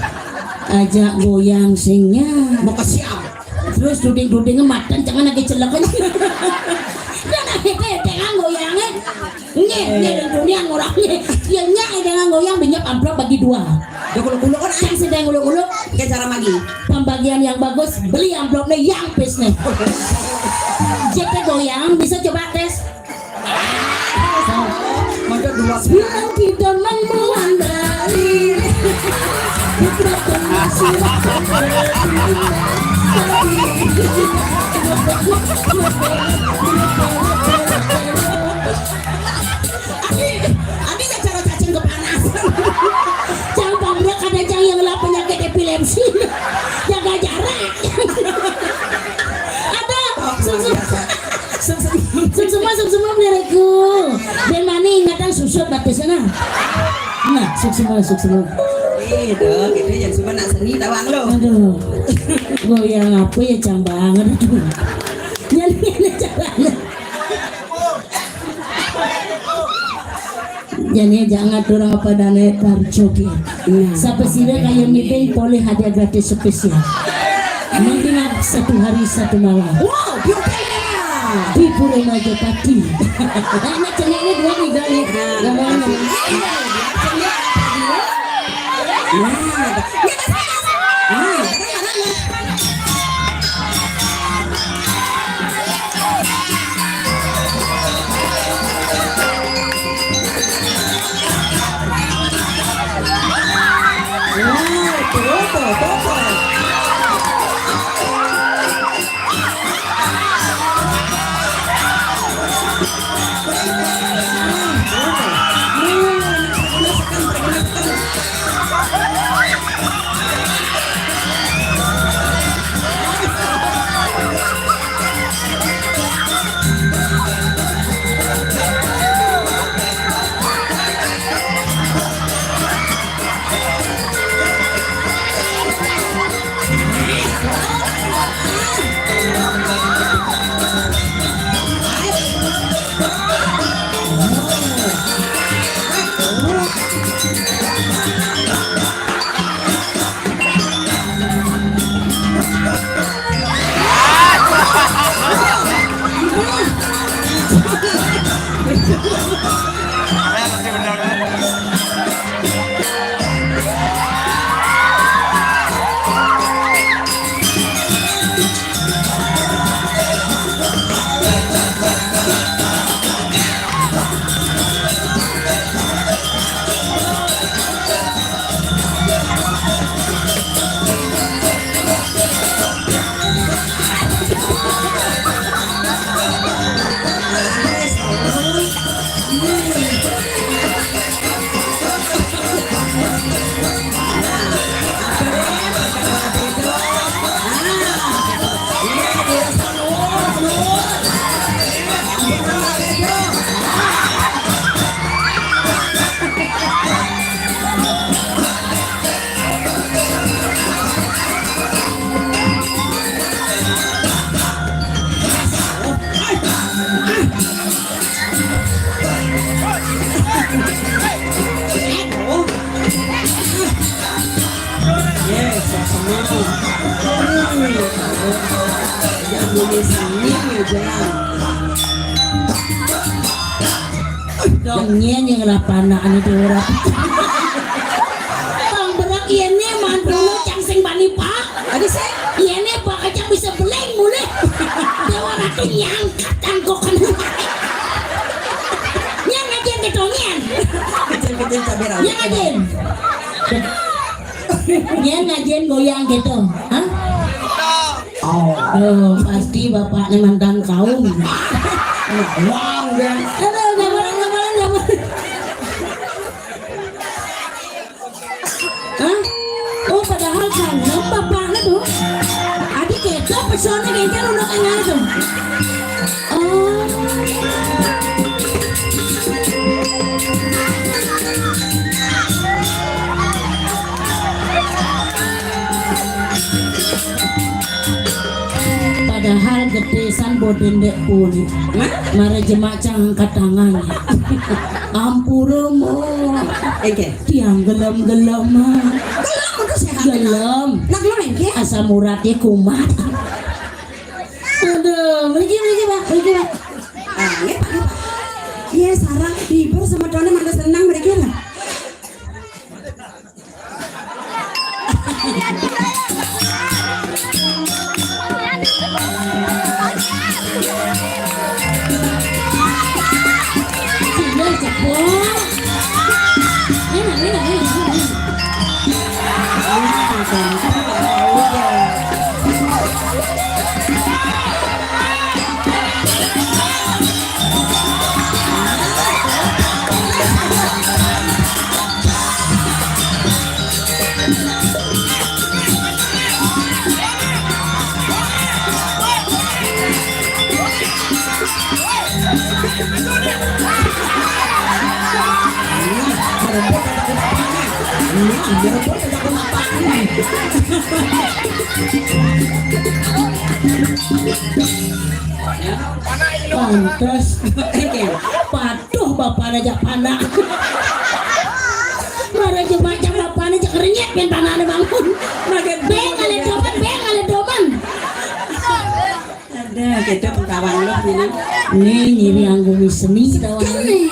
Ajak goyang singnya. Mau ke siap. Terus duding-dudingnya matan, jangan lagi celek. Dan akhirnya dengan goyangnya. Nggih, nggih, ning dunia ngurangnya. Ya nyak dengan goyang, binyap amplop bagi dua. Udah kuluk-kuluk kan, yang sedang uluk-uluk. Kayak cara magi. Pembagian yang bagus, beli amplopnya yang pis nih. J P goyang, bisa coba tes. Mantap dua. Bilang kita mengmuan balik. Kita pernah sudah. Abi, abi gak cara cacing kepanasan. Cang pabrik ada cang yang lah penyakit epilepsi. Jaga jarak. Ada. Sum sum. Sum sum. Sum sum, sum sum, liriku. Ben Mani ingatan susut batasnya nah. Nah, sum sum, sum sum. Itu, gitu ya, cuma nak seni tawang lo. Aduh. Goyang apa ya, cang banget. Aduh. Nyari ini caranya. Jadi jangan orang apa dane tar joget. Iya. Siapa sih kaya meeting boleh hadiah gratis spesial. Mungkin satu hari satu malam. Wow, beauty. Di Pura Majapati. Karena cengeknya dua tiga nih. Nah, ngomongnya. Nah, Dongén yang lapangan itu ora. Bang Berak, yéné mantu lu cang sing bani, Pak. Ada sih. Yéné bakal cang bisa beling mulih. Dewa Ratu nyangkat tangkokan. Nyang ngajin gedongén. Kecil-kecil cabai rawit. Nyang ngajin. Nyang ngajin goyang gitu. Hah? Oh. Oh, pasti bapaknya mantan kaum. Wah, udah. Aduh, gamelan, gamelan, gamelan. Hah? Oh, padahal kan bapaknya tuh. Adik kita pesona kayaknya lu udah kenal tuh. Oh. Padahal gedé san bodén dék pun. Mara jemak cang angkat tangan. Ampura mo. Oke. Tiang gelem-gelem. Gelem itu sehat. Gelem. Nak gelem engke? Asam uratnya kumat. Aduh, mriki, mriki, Pak, mriki, Pak. Ah, nggih, Pak, nggih, Pak. Iya, sareng hibur semetoné mangga seneng mriki lho. Sudah, cepet. Enak, enak, enak, enak. Pantes. Patuh bapakné jak panak. Mara jemak cang bapakné jak renyet mén panakné bangun. Beng kali doman, beng kali doman. Ada, kita pengkawan lu ini. Nih, nyiri anggo seni tawang. Seni.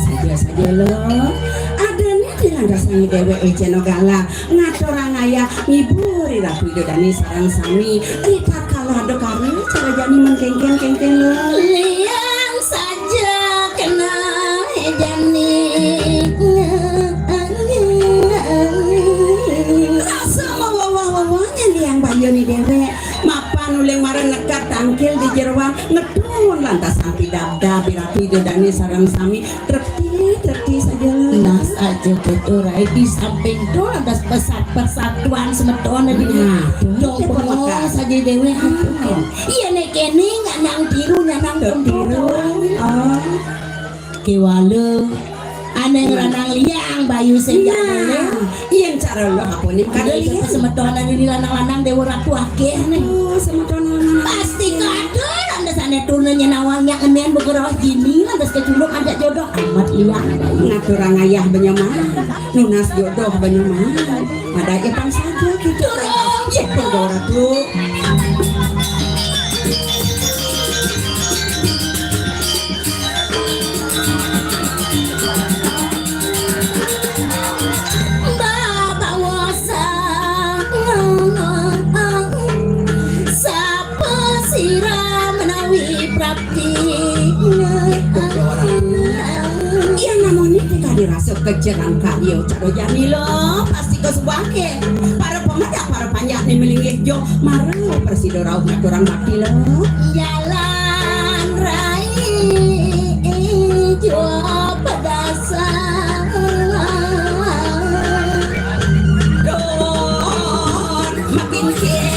Saja-saja lo. Adané dilantas nang déwék Wijana Gala. Ngaturang ayah ngiburi Ratu Ida Dané sareng sami. Ritatkala ada karya, cara jani men kéngkén-kéngkén lo. Liang saja kena jani. Rasa mawawah-wawahnya liang bayuné déwék. Mapan uling mara nekad tangkil di jeroan, ngedun lantas sampi dabdab, Ratu Ida Dané sareng sami. Trepti, trepti saja. Nah, saja betul, Rai. Di samping itu lantas pesat-, persatuan semeton tadi. Nah, dong, itu bengong pemekar saja déwék. Hmm. Iya, nek kene nyanang tiru, nyanang tiru. Tempuru. Oh. Kewala. Aneh ngeranang liang bayu sing. Nah, iya, cara lo apa nih? Ada liang. Semeton anu di lanang-lanang Dewa Ratu akeh nih. Oh, semeton lanang. Pasti kadang ada sana turunnya nawangnya kenen begeroh gini, lantas keculuk ada jodoh amat liang. Ngaturang ayah banyaman, nunas jodoh banyaman. Pada ipang saja gitu. Turun. Gitu, Dewa Ratu. Babawa sang sapa sira menawi prapti. Yang namanya tika dirasa kejeran karya cara jani lo, pasti kesubake. Para pemedak, para panjak nih melinggih jo, mara prasida rauh ngaturang bakti lo. Jalan rai ijo pedasa. Don makin kiri.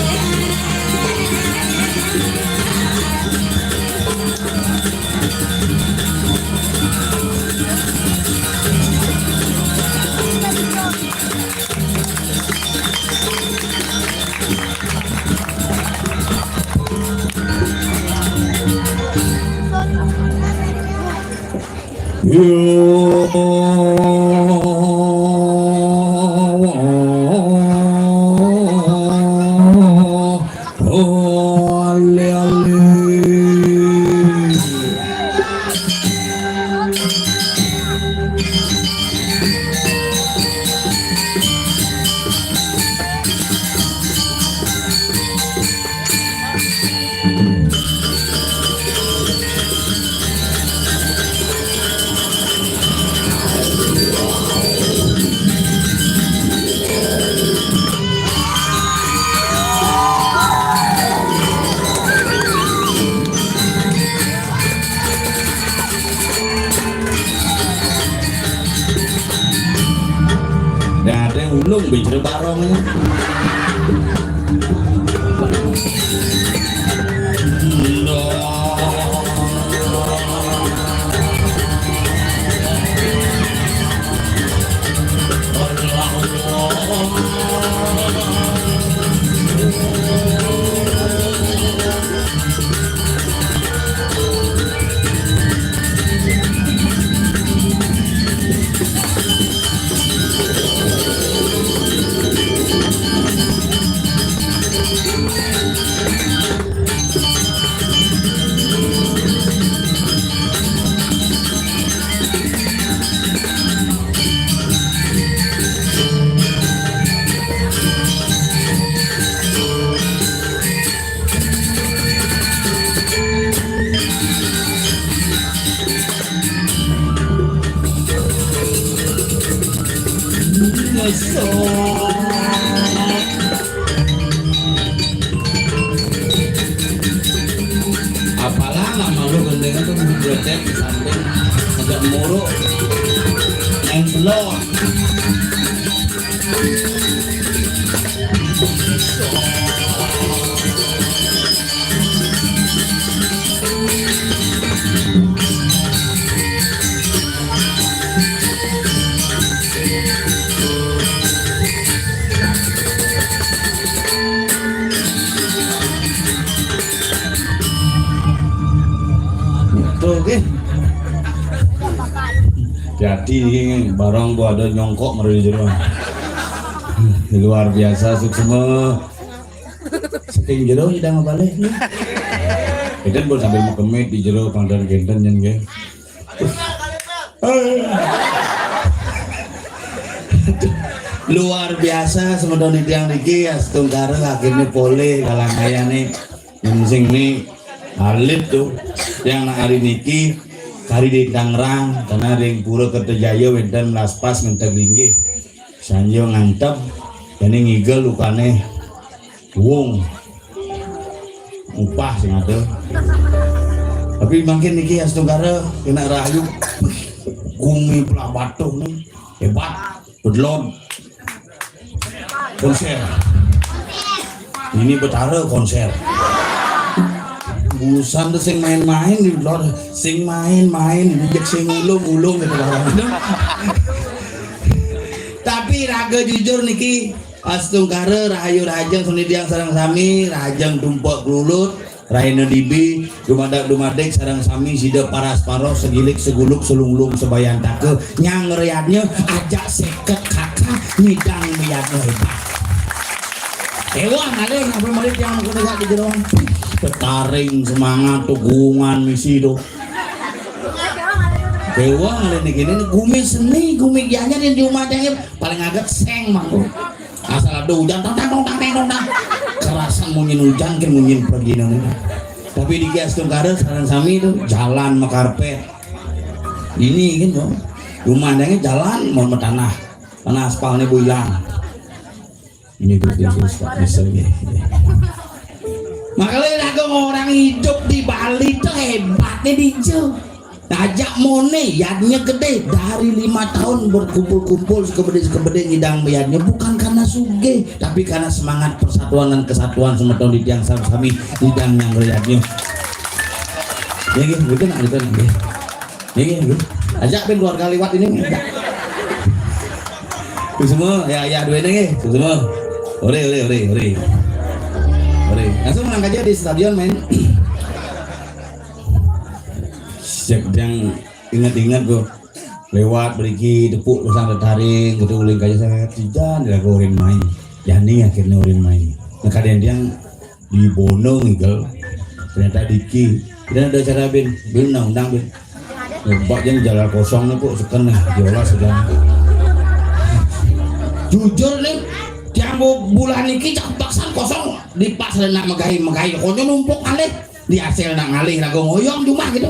Dadeng ulung bicara barong. Apalah lama lu gendeng tuh, blotek di samping, agak muruk, main belon. Tuh, oke. Jadi ini barang gua ada nyongkok meri di jero. Luar biasa, suksma. Saking jero kita ngebalik. Kita pun sambil mekemit di jero pangdan kenten, nyen, nggih. Luar biasa, semeton titiang niki, astungkara akhirnya polih kalangkayane. Sing ni alit tuh, yang nak hari niki kari di Tangerang, karena ring Pura Kertajaya wenten melaspas ngenteg linggih. Sanjo ngantep, dene ngigel lukane wong. Upah sing ada. Tapi mangkin niki astungkara kena rahayu. Gumi belah batuh ni hebat, bedlon. Konser. Ini Betara konser. Busan tuh sing main-main di lor, sing main-main, dijak sing ulung-ulung gitu barang. Tapi raga jujur niki, astungkara rahayu rahajeng seni tiang sareng sami, rahajeng tumpek klulut, rahina dibi, dumadak dumadik sareng sami sida paras paros segilik seguluk selunglung sebayantaka nyang reyadnya ajak seket kakak nyidang meyadnya hebat. Ewa ngalih ngambil murid yang mengkena di jerong. Ketaring semangat tuh gungan misi tuh. Ewa ngalih niki, ini gumi seni, gumi gianyar yang diumah paling agak seng mangko. Asal ada hujan, tong tang, tong tang, teng, tong tang. Kerasan munyin hujan, ke munyin pergi nang. Tapi di Kias Tungkara, sareng sami itu jalan mekarpet. Ini gitu. Rumah adanya jalan mau tanah. Tanah aspalnya bu hilang. Ini tuh, tuh, tuh, bisa nih. Makanya lagu orang hidup di Bali tuh hebatnya di Ijo. Ajak mone, yadnya gede. Dari lima tahun berkumpul-kumpul sekebede-sekebede nyidang yadnya, bukan karena sugih, tapi karena semangat persatuan dan kesatuan semeton di tiang sami nyidang yang yadnya. Ya gitu, gitu nak, gitu nak. Nggih, nggih. Ajak ben keluarga liwat ini. Tuh semua, ya, ya, dua ini nggih. Tuh semua. Ore, ore, ore, ore. Ore. Langsung menang aja di stadion, men. Sejak yang Inget-inget kok. Lewat mriki tepuk pasang tetaring, gitu, uling kaya saya, tidak ada urin mai. Jani akhirnya urin mai. Nah, kadang dia di Bono ngigel. Ternyata diki. Ternyata ada acara, Bin. Bin, undang, Bin. Mbak, yang jalan kosong nih, kok, seken nih, diolah sedang. Jujur nih, tiang bu-, bulan niki cak paksan kosong, di pas nak megai-megai, konyo numpuk alih, di hasil nak ngalih raga ngoyong cuma gitu.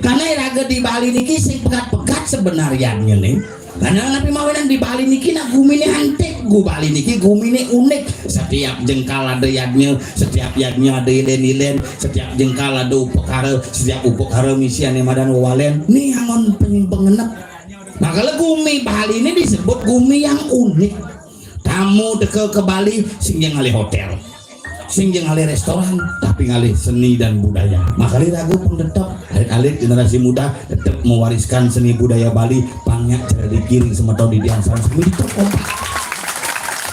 Karena raga di Bali niki sing pegat-pegat sebenarnya nih. Karena napi mawinan di Bali niki nak gumine antik, gu Bali niki gumine unik. Setiap jengkal ada yadnya, setiap yadnya ada ilen-ilen, setiap jengkal ada upekara, setiap upekara misi ane madan wewalen. Nih angon penyimpengenep. Makanya gumi Bali ini disebut gumi yang unik. Tamu teka ke Bali, sing ngalih hotel, sing ngalih restoran, tapi ngalih seni dan budaya. Makanya raga pun tetap alit-alit generasi muda tetap mewariskan seni budaya Bali. Pangnya cara dikiring semeton di dian sama sami tetap kompak.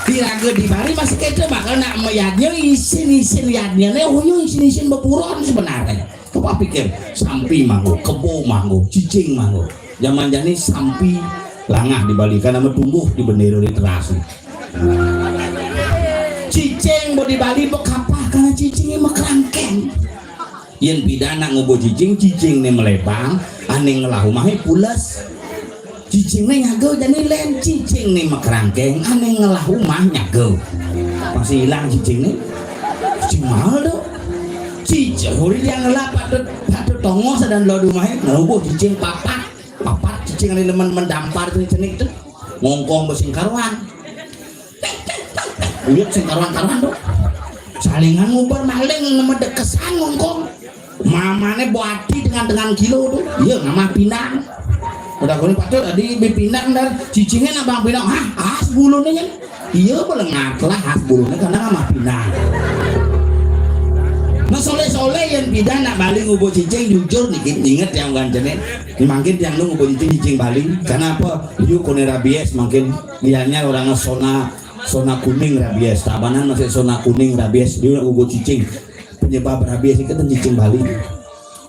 Di raga di Bali masih kete, makanya nak meyadnya isin-isin yadnya nih, oh, isin-isin beburon sebenarnya. Coba pikir, sampi manggo, kebo manggo, cicing manggo. Zaman jani sampi langah di Bali, karena tumbuh di bendera literasi. Cicing bo di Bali bekapah karena cicingnya mekerangkeng. Yen pidan nak ngubuh cicing, cicing ne melebang, ane ngelah umahe pules. Cicing ne nyaga jani len, cicing ne mekerangkeng, ane ngelah umah nyaga. Masih hilang cicing ne. Cicing mahal tu. Cicing huri dia ngelah patut, patut tongos dan lo umahe, ngubuh cicing papat. Papat cicing ane lemen mendampar tu cenik tu. Ngongkong besing karuan. Uyut sing karuan-karuan tu. Salingan nguber maling nama dekesan ngongkong. Mamane buati dengan-dengan kilo tu. Iya, nama pinang. Udah kuni patut tadi bi pinang dan cicingnya nak bang pinang. Hah, as bulune nya. Iya, belengat lah as bulune karena nama pinang. Nah, soleh-soleh yang pidan nak Bali ngubuh cicing, jujur niki, inget yang bukan jenis. Mangkin tiang nu ngubuh cicing, cicing Bali. Karena apa? Yuk kone rabies, mangkin liannya orangnya sona, sona kuning rabies. Tabanan masih sona kuning rabies. Dia nak ngubuh cicing. Penyebab rabies itu kan cicing Bali.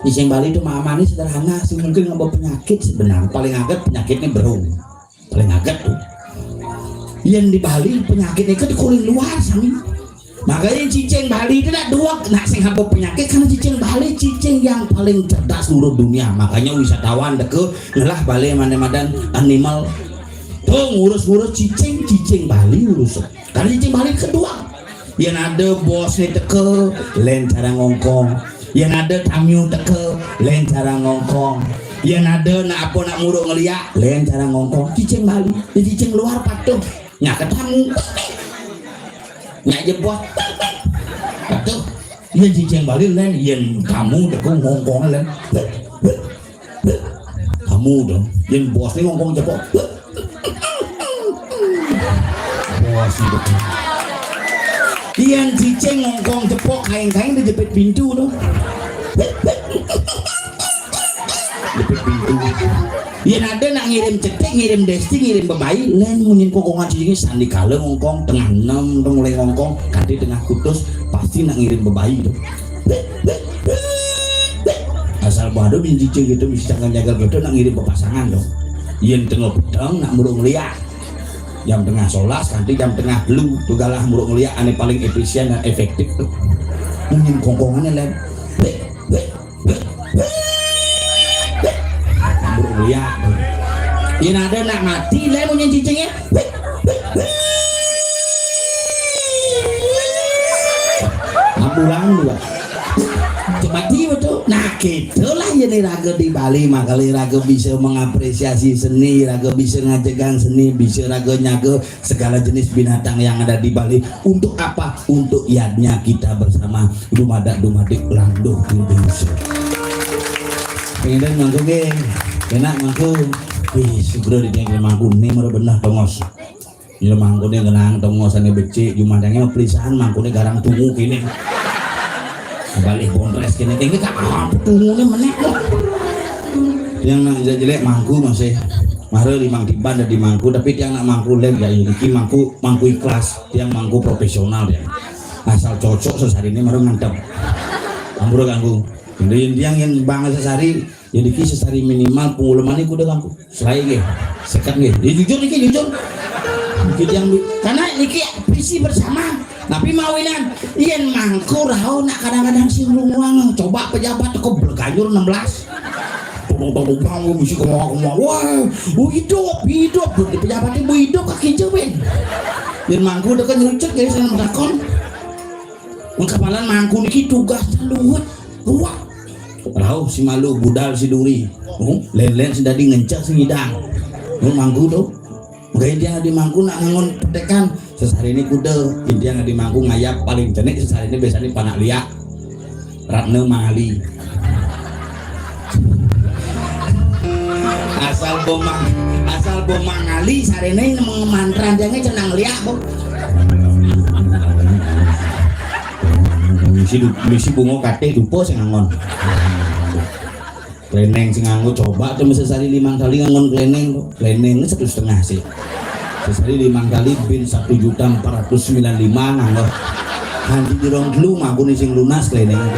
Cicing Bali itu mamane sederhana sih, mungkin ngambil penyakit sebenarnya. Paling agak penyakitnya berung. Paling agak tu. Yang di Bali penyakit itu di kulit luar sami. Makanya cicing Bali itu nak dua, nak sing haba penyakit karena cicing Bali cicing yang paling cerdas seluruh dunia. Makanya wisatawan deke ngelah Bali mana madan animal. Tu ngurus-ngurus cicing, cicing Bali urus. Karena cicing Bali kedua. Yang ada bos ni teke, lain cara ngongkong. Yang ada tamu teke, lain cara ngongkong. Yang ada nak apa nak muruk ngeliak, lain cara ngongkong. Cicing Bali, dia cicing luar patuh. Nya ke tamu. Nya je bos. Patuh. Yang cicing Bali lain, yang tamu teke ngongkong lain. Kamu dong, yang bos ni ngongkong cepok. Bos ni betul. Yang cicing ngongkong cepok, kain-kain dia jepit pintu tu. Jepit pintu. Yang ada nak ngirim cetik, ngirim desti, ngirim bebai, lain munyin kokongan cicing sandi kala ngongkong, tengah enam tu mulai ngongkong, kanti tengah kutus, pasti nak ngirim bebai tu. Asal bado bin cicing gitu, mesti jangan jagal gitu, nak ngirim bepasangan dong. Yen tengah petang, nak murung liak. Jam tengah solas, nanti jam tengah lu, tu galah murung liak, ane paling efisien dan efektif tu. Munyin kongkongannya, lain. Murung liak. Yen ada nak mati, lain munyin cicingnya. Ambulan dua. Cemati betul. Nah, gitulah ya nih raga di Bali. Makanya raga bisa mengapresiasi seni, raga bisa ngajegang seni, bisa raga nyaga segala jenis binatang yang ada di Bali. Untuk apa? Untuk yadnya kita bersama. Dumadak dumadik landuh di desa. Pengen mangku nggih. Enak mangku. Ih, segera di mangku ini mara benah tongos. Ya mangkune ngenang tongosane becik, jumandangnya pelisaan mangkune garang tungu kene. Balik bondres kene, kene tak apa tungune meneh. Yang nak jelek-jelek mangku masih. Mara limang tiban dadi mangku, tapi tiang nak mangku lem ya iki mangku, mangku ikhlas, tiang mangku profesional ya. Asal cocok sesarine mara ngantem. Ampura ganggu. Yén tiang yén bang sesari, yén niki sesari minimal pengulemané kuda kangku. Selaé nggih. Seket nggih. Ya jujur niki jujur. Niki tiang bi-, karena niki visi bersama. Tapi mawinan yén mangku rauh nak kadang-kadang sing lunguang. Coba pejabat teko bleganjur enam belas. Tong tong bang mesti kemau-kemau. Wah, oh, hidup, hidup. Pejabat ibu hidup kaki jebin. Yén mangku teko nyucuk ya seneng takon. Mengkapalan mangku niki tugasnya luwet. Wah. Rauh si malu budal si duri. Oh, lén-lén si dadi ngencak si ngidang. Oh, mangku to. Mengkapalan tiang adi mangku nak ngangon petekan. Sesari ini kuda. Yén tiang adi mangku ngayap paling cenik sesari ini biasanya panak liak. Ratna Mali. Asal bomang, asal bomang ngali sarene mantran jange cenang liak, Bu. Misi du-, misi bunga katih dupa sing angon. Kleneng sing nganggo coba tuh mesti sari limang kali ngangon kleneng tuh. Kleneng satu setengah sih. Sesari limang kali bin satu juta empat ratus sembilan lima nganggo. Hanti di rong telu mangkune sing lunas kleneng.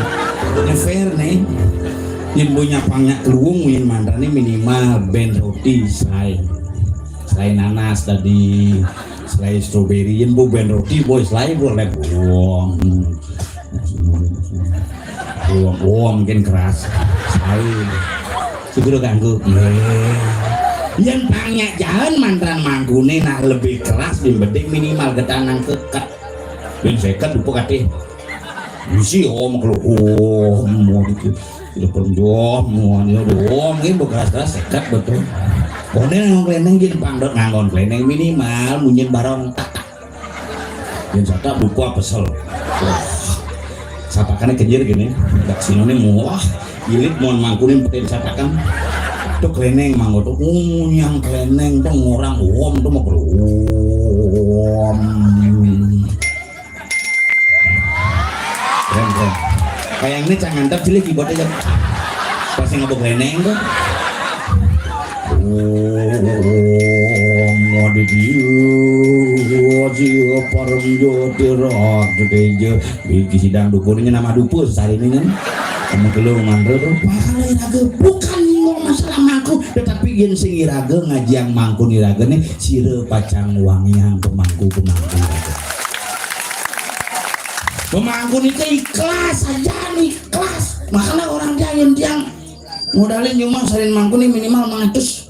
Ini fair nih. Yen punya pangnya keluwung yen mantrane minimal ben roti selai. Selai nanas tadi, selai strawberry yen bu ben roti boy selai bu lek wong. Wong, wong mungkin keras. Selai. Segera ganggu. Yen pangnya jalan mantan mangkune nak lebih keras di bedik minimal ketanang keket. Ben seket dupa katih. Misi om kelo om mau gitu. Tidak pernah om mau nih aduh om ini bekeras-keras seket betul. Kone nganggon kleneng gini pangdot nganggon kleneng minimal munyin barong tak. Yang sata dupa pesel. Wah. Sapakane kenyir gini. Dak sinone muah. Ilit mon mangkunin petin sapakan. Tuh kleneng manggo tuh. Uh, yang kleneng tuh ngorang om tuh mau kelo om. Keren, keren. Kayak ini cang ngantep cilik keyboardnya kan. Pasti ngabuk reneng tuh. Om Aditya, Siwa Param Jyotir Aditya. Iki sidang dukunnya nama dupa sesari ini kan. Kamu kelu mandro tuh. Wah, kalau iraga bukan nyinggung masalah mangku, tetapi yen sing iraga ngajiang mangku iraga nih sira pacang wangiang pemangku pemangku iraga. Pemangku nika ikhlas aja nih, ikhlas. Makanya orang dia yang dia modalin cuma sarin mangku nih minimal mengatus.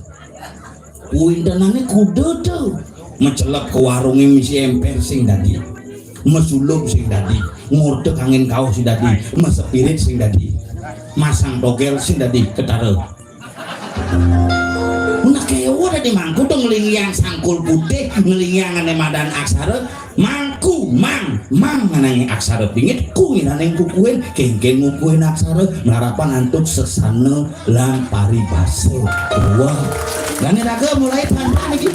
Wintenane kuda tuh. Mecelep ke warungnya misi emper sing dadi. Mesulup sing dadi. Ngortek angin kau sing dadi. Mesepirit sing dadi. Masang togel sing dadi. Ketara. Menakewa dadi mangku tuh ngelingiang sangkul putih, ngelingiang ane madan aksara. Mangku, mang, mang nganangi aksara pingit, ku ngiraning kukuin, kengkeng ngukuin aksara, melarapan antuk sesana lan paribasa. Wah. Lan iraga mulai pantang iki.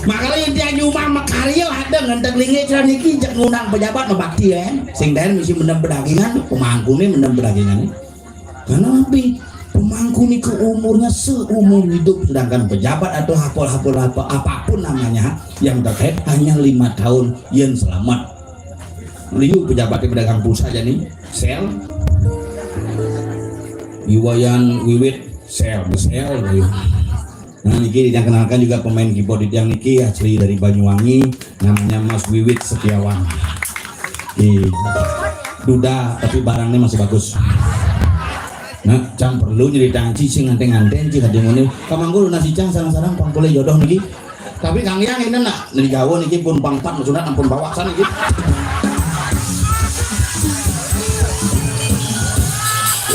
Makanya inti ayu mang makarya ada ngentek linge cara niki jek ngundang pejabat mabakti ya. Sing daen misi mendem pedagingan, pemangkune mendem pedagingan. Karena napi? Pemangku niku umurnya seumur hidup, sedangkan pejabat atau hapol-hapol apa, apapun namanya yang terkait hanya lima tahun yen selamat. Liu pejabatnya pedagang pulsa aja nih, sel. Iwayan wiwit sel, sel. Nah, niki yang kenalkan juga pemain keyboard yang niki asli dari Banyuwangi, namanya Mas Wiwit Setiawan. Di duda tapi barangnya masih bagus. Nah, cang perlu nyerita cicing nganten-nganten cing ada ngene. Kamangku nasi cang sarang-sarang pang boleh jodoh niki. Tapi Kang Yang ini nak dari Jawa niki pun pang empat sunat ampun bawa sana gitu.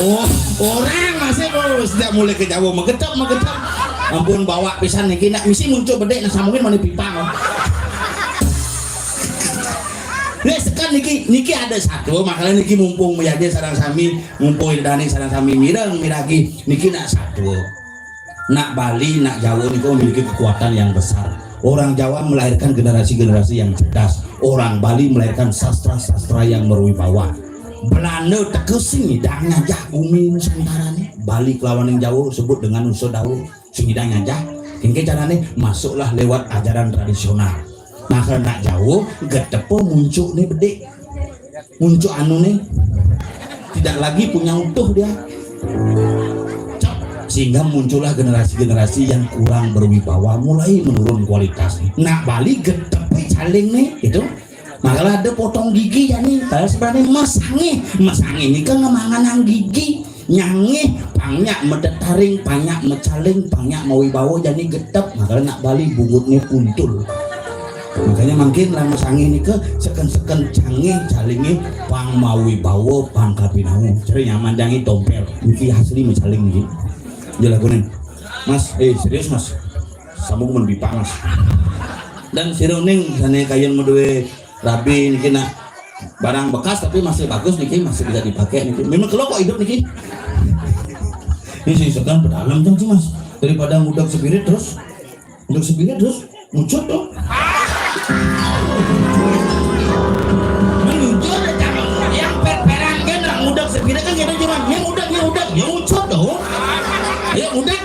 Oh, orang masih kalau sejak mulai ke Jawa mengecap mengecap. Ampun bawa pisan niki nak misi muncul bedek nak sambungin mana pipa. Nih sekarang niki niki ada satu makanya niki mumpung menjadi sarang sami mumpung idane sarang sami mireng miragi niki nak satu. Nak Bali, nak Jawa niku memiliki kekuatan yang besar. Orang Jawa melahirkan generasi-generasi yang cerdas. Orang Bali melahirkan sastra-sastra yang berwibawa. Belanda teka sing nyidang nyajah bumi Nusantara ni. Bali kelawan yang Jawa sebut dengan Nusa Dawa. Sing nyidang nyajah. Kengke carane masuklah lewat ajaran tradisional. Maka nak Jawa getepa muncuk ni bedik. Muncuk anu ni. Tidak lagi punya utuh dia. Sehingga muncullah generasi-generasi yang kurang berwibawa, mulai menurun kualitasnya. Nak Bali getep caling nih, gitu. Malah ada potong gigi ya nih, padahal sebenarnya mesangih. Mesangih ini kan ngemanganang gigi. Nyangih, panyak medetaring, panyak mecaling, panyak mawibawa, jadi getep. Makanya nak Bali bungutnya puntul. Makanya mungkin lah mesangih ini ke seken-seken cangih, calingih, pang mawibawa, pang kapinau. Cari nyaman jangi tompel. Niki asli mecaling niki. Jelakunin. Mas, eh, serius, Mas. Sambung men bipa, Mas. Dan siruning sana kayen medue rabi niki nak barang bekas tapi masih bagus niki, masih bisa dipakai niki. Memang kalau kok hidup niki. Ini sih sekarang pedalam tuh, Mas. Daripada ngudak spirit terus. Ngudak spirit terus mucut tuh. Menuju yang per-peran kan ngudak spirit kan gitu cuma yang udah, yang udah, yang ucut tuh. Ya udah.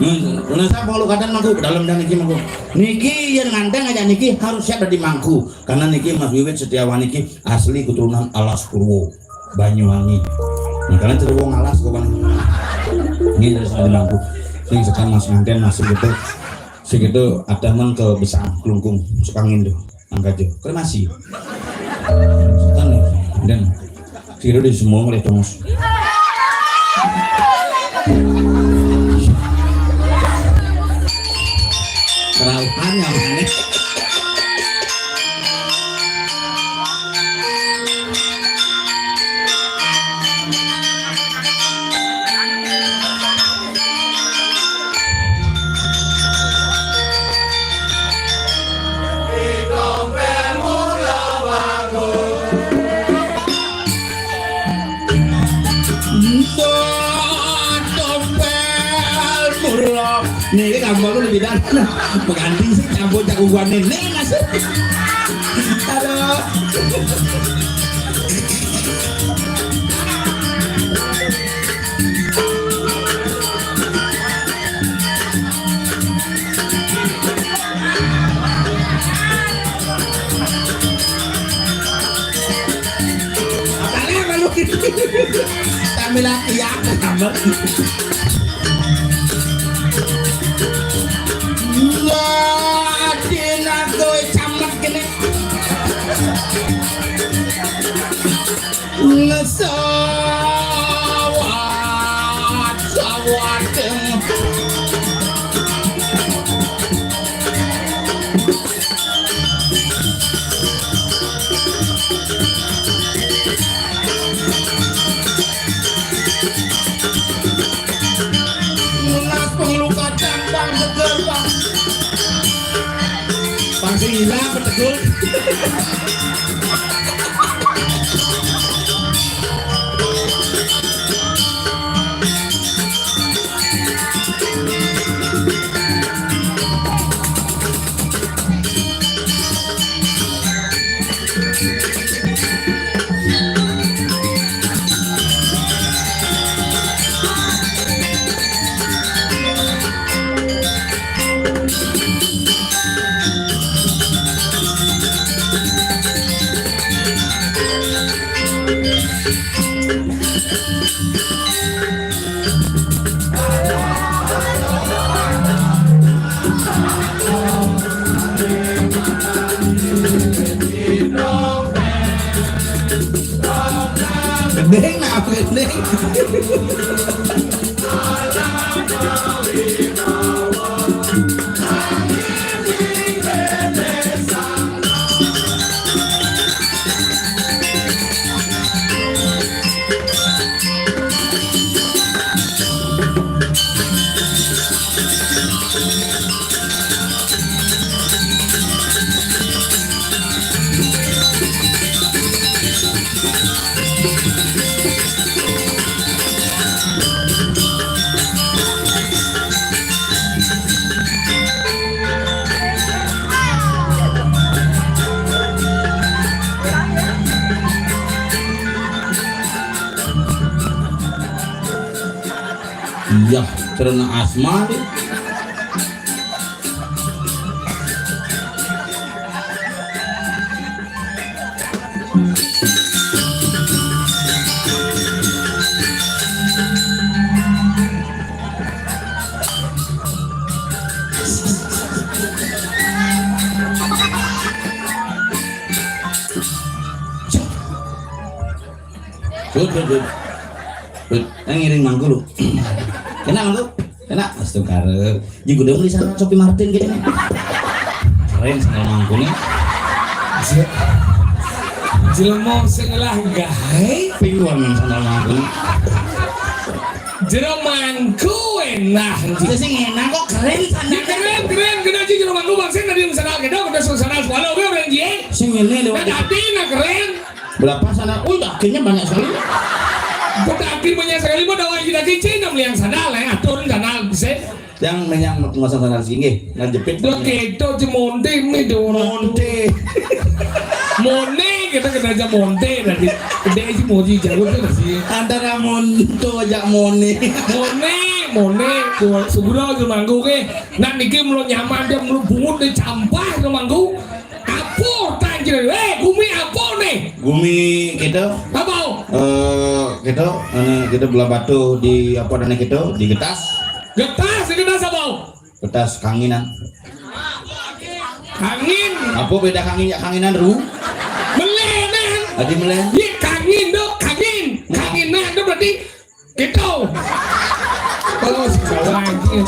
Hmm, kenapa kalau kadang aku dalam dan niki mangku. Niki yang nganteng aja niki harus siap dari mangku. Karena niki Mas Wiwit Setiawan niki asli keturunan Alas Purwo, Banyuwangi. Nah, kalian cerita wong Alas kok, Bang. Ini dari sana di mangku. Sing sekarang Mas nganten masih gitu. Segitu ada nang ke besar kelungkung suka ngindu angkat jo. Kremasi. Setan ya. Dan kira di semua oleh Thomas. Kerauhan ya mana? Niki kamu lebih dan mengganti sih campur cakupan ini, Mas. Aduh. Kalian malu. Kami latihan, tambah. Wah, Cina kowe camet kene. Ngesawat sawating. Lunas pengluka cangkang seger, Bang. Bang sing ilang, betegul. Gending, nah, gending. Iya, cerna asma deh. Dut, dut, dut. Dut, yang ngiring mangku lu. Kena mangku? Kena, astagfirullah. Ji kudu beli sana Sophie Martin gitu. Keren sandal mangku nih. Je-, jelema sing lah gae. Pink warna sandal mangku nih. Jero mangku enak. Sing enak kok keren sandal. Ya keren, keren, kena ji jero mangku bangsa tadi sandal gitu, udah sandal sekolah, oke, orang ji. Sing ini lewat. Nah, tadi nah keren. Berapa sana? Oh, akhirnya banyak sekali. Berarti banyak sekali, mau dawa kita kicin, yang melihat sandal, ya, atur sandal, bisa. Yang menyang masang sandal sini, nggih, nang jepit. Udah gitu, cemonte, mi, dong. Monte. Mone, kita kena aja monte tadi. Gede sih, moji jauh tuh sih. Antara monto aja mone. Mone, mone, gua segera aja manggu ke. Nak niki mulu nyaman dia mulu bungut dia campah aja manggu. Apa tanjil? Eh, gumi apa nih? Gumi kita. Apa? Eh, kita, anu, kita belah batu di apa dan kita di getas. Getas, di getas apa? Getas kanginan. Kangin. Apa beda kangin ya kanginan ru? Melenan. Adi melen. Iya kangin dok, kangin. Kanginan itu berarti gitu. Oh, sekarang lagi.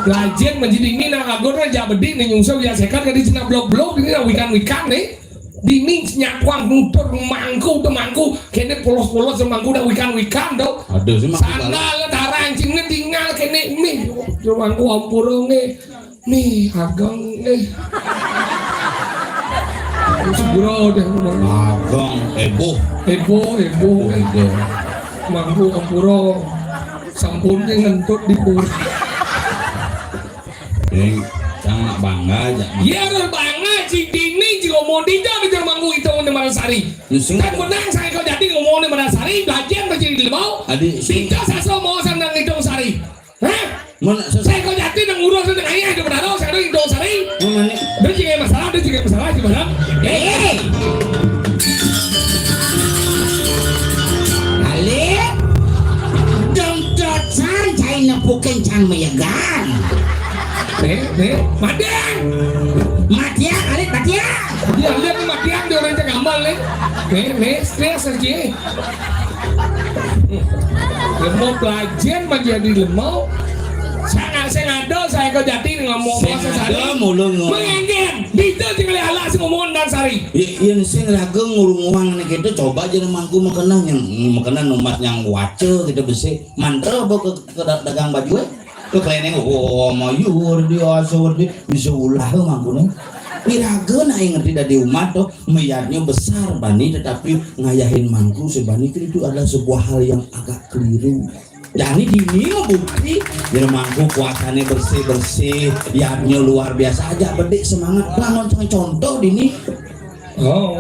Lajen menjadi ini nah aku tuh aja bedik nih nyungsel ya sekat tadi cina blok-blok ini nah wikan-wikan nih. Dini nyakuang nutur mangku tuh mangku kene polos-polos mangku udah wikan-wikan tuh. Aduh sih mangku. Sandal tarang cingnya tinggal kene mih mangku ampurung nih. Nih, ageng, eh. Segera deh, Bang. Ageng, eboh. Eboh, eboh, eh. Eboh. Mangku ampura. Sampun ngentut di pur. Ini, cang nak bangga aja. Iya, harus bangga. Si Dini, si ngomong di jam, di jam mangku itu, di Marasari. Kan benang, saya kau jadi ngomong di Marasari, bagian, bagian di lemau. Adik, si Sika, saso mau, sana ngitung sari. Hah? Mun ses- Saya kau jati nang urus nang ayah itu benar, saya ada itu sari. Mun ni. Dia juga masalah, dia juga masalah di mana? Eh. Alif. Dong docan cai nepukin cang meyegan. Eh, eh, matian. Matian, Alif, matian. Dia lihat ni matian dia orang cakap amal ni. Eh, eh, stres lagi. Lemau pelajian menjadi lemau. Sangat sing ada saya kau jati ngomong sing bahasa ada sari. Mulu ngomong. Mengenggen. Dito tinggal alas ngomong dan sari. Iya sing raga ngurung uang ni kita coba aja mangku makanan yang makanan umat yang waca kita besi mantra bawa ke, ke da- dagang baju eh. Ke kleneng oh mayur di asur di bisa ulah mangku ni. Iraga nak ngerti dari umat tu. Meyatnya besar bani tetapi ngayahin mangku sebani itu adalah sebuah hal yang agak keliru. Jadi dini bukti ya mangku kuasannya bersih-bersih, yatnya luar biasa aja bedik semangat bangun contoh dini. Oh.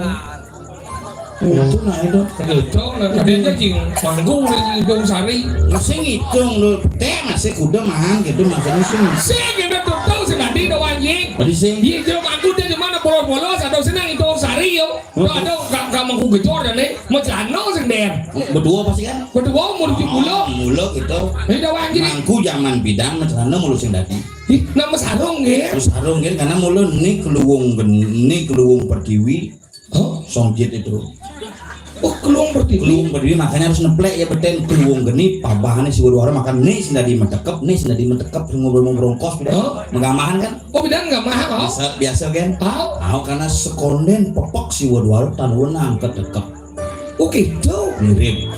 Itu nah itu. Itu nah tadinya cing mangku di hidung sari. Masih ngitung lu, teh masih kuda mahal gitu maksudnya sih. Sing kita tuh tahu sih tadi doang jing. Tadi sing. Iya, jero mangku dia di mana bolos-bolos atau senang itu sari yo. Tuh ada ka- ka mangku gejor dan ni macelana sing der. Berdua pasti kan? Berdua umur tujuh puluh. Mula gitu. Ini dah wajib ni. Mangku zaman bidang macelana mulu sing dadi. Ih, nama sarung ya? Terus sarung kan karena mulu ni keluwung gen- ni keluwung pertiwi. Hah? Songjit itu. Oh, keluwung pertiwi. Keluwung pertiwi makanya harus neplek ya beten keluwung geni pabahannya si waduara makan ni sing dadi mentekep ni sing dadi mentekep ngobrol-ngobrol kos beda. Hah? Megamahan kan? Oh, bidang nggak mahal, oh? Biasa, biasa kan? Tahu. Tahu karena sekonden pepek si waduara tanuan angkat dekep. Oh gitu. Mirip.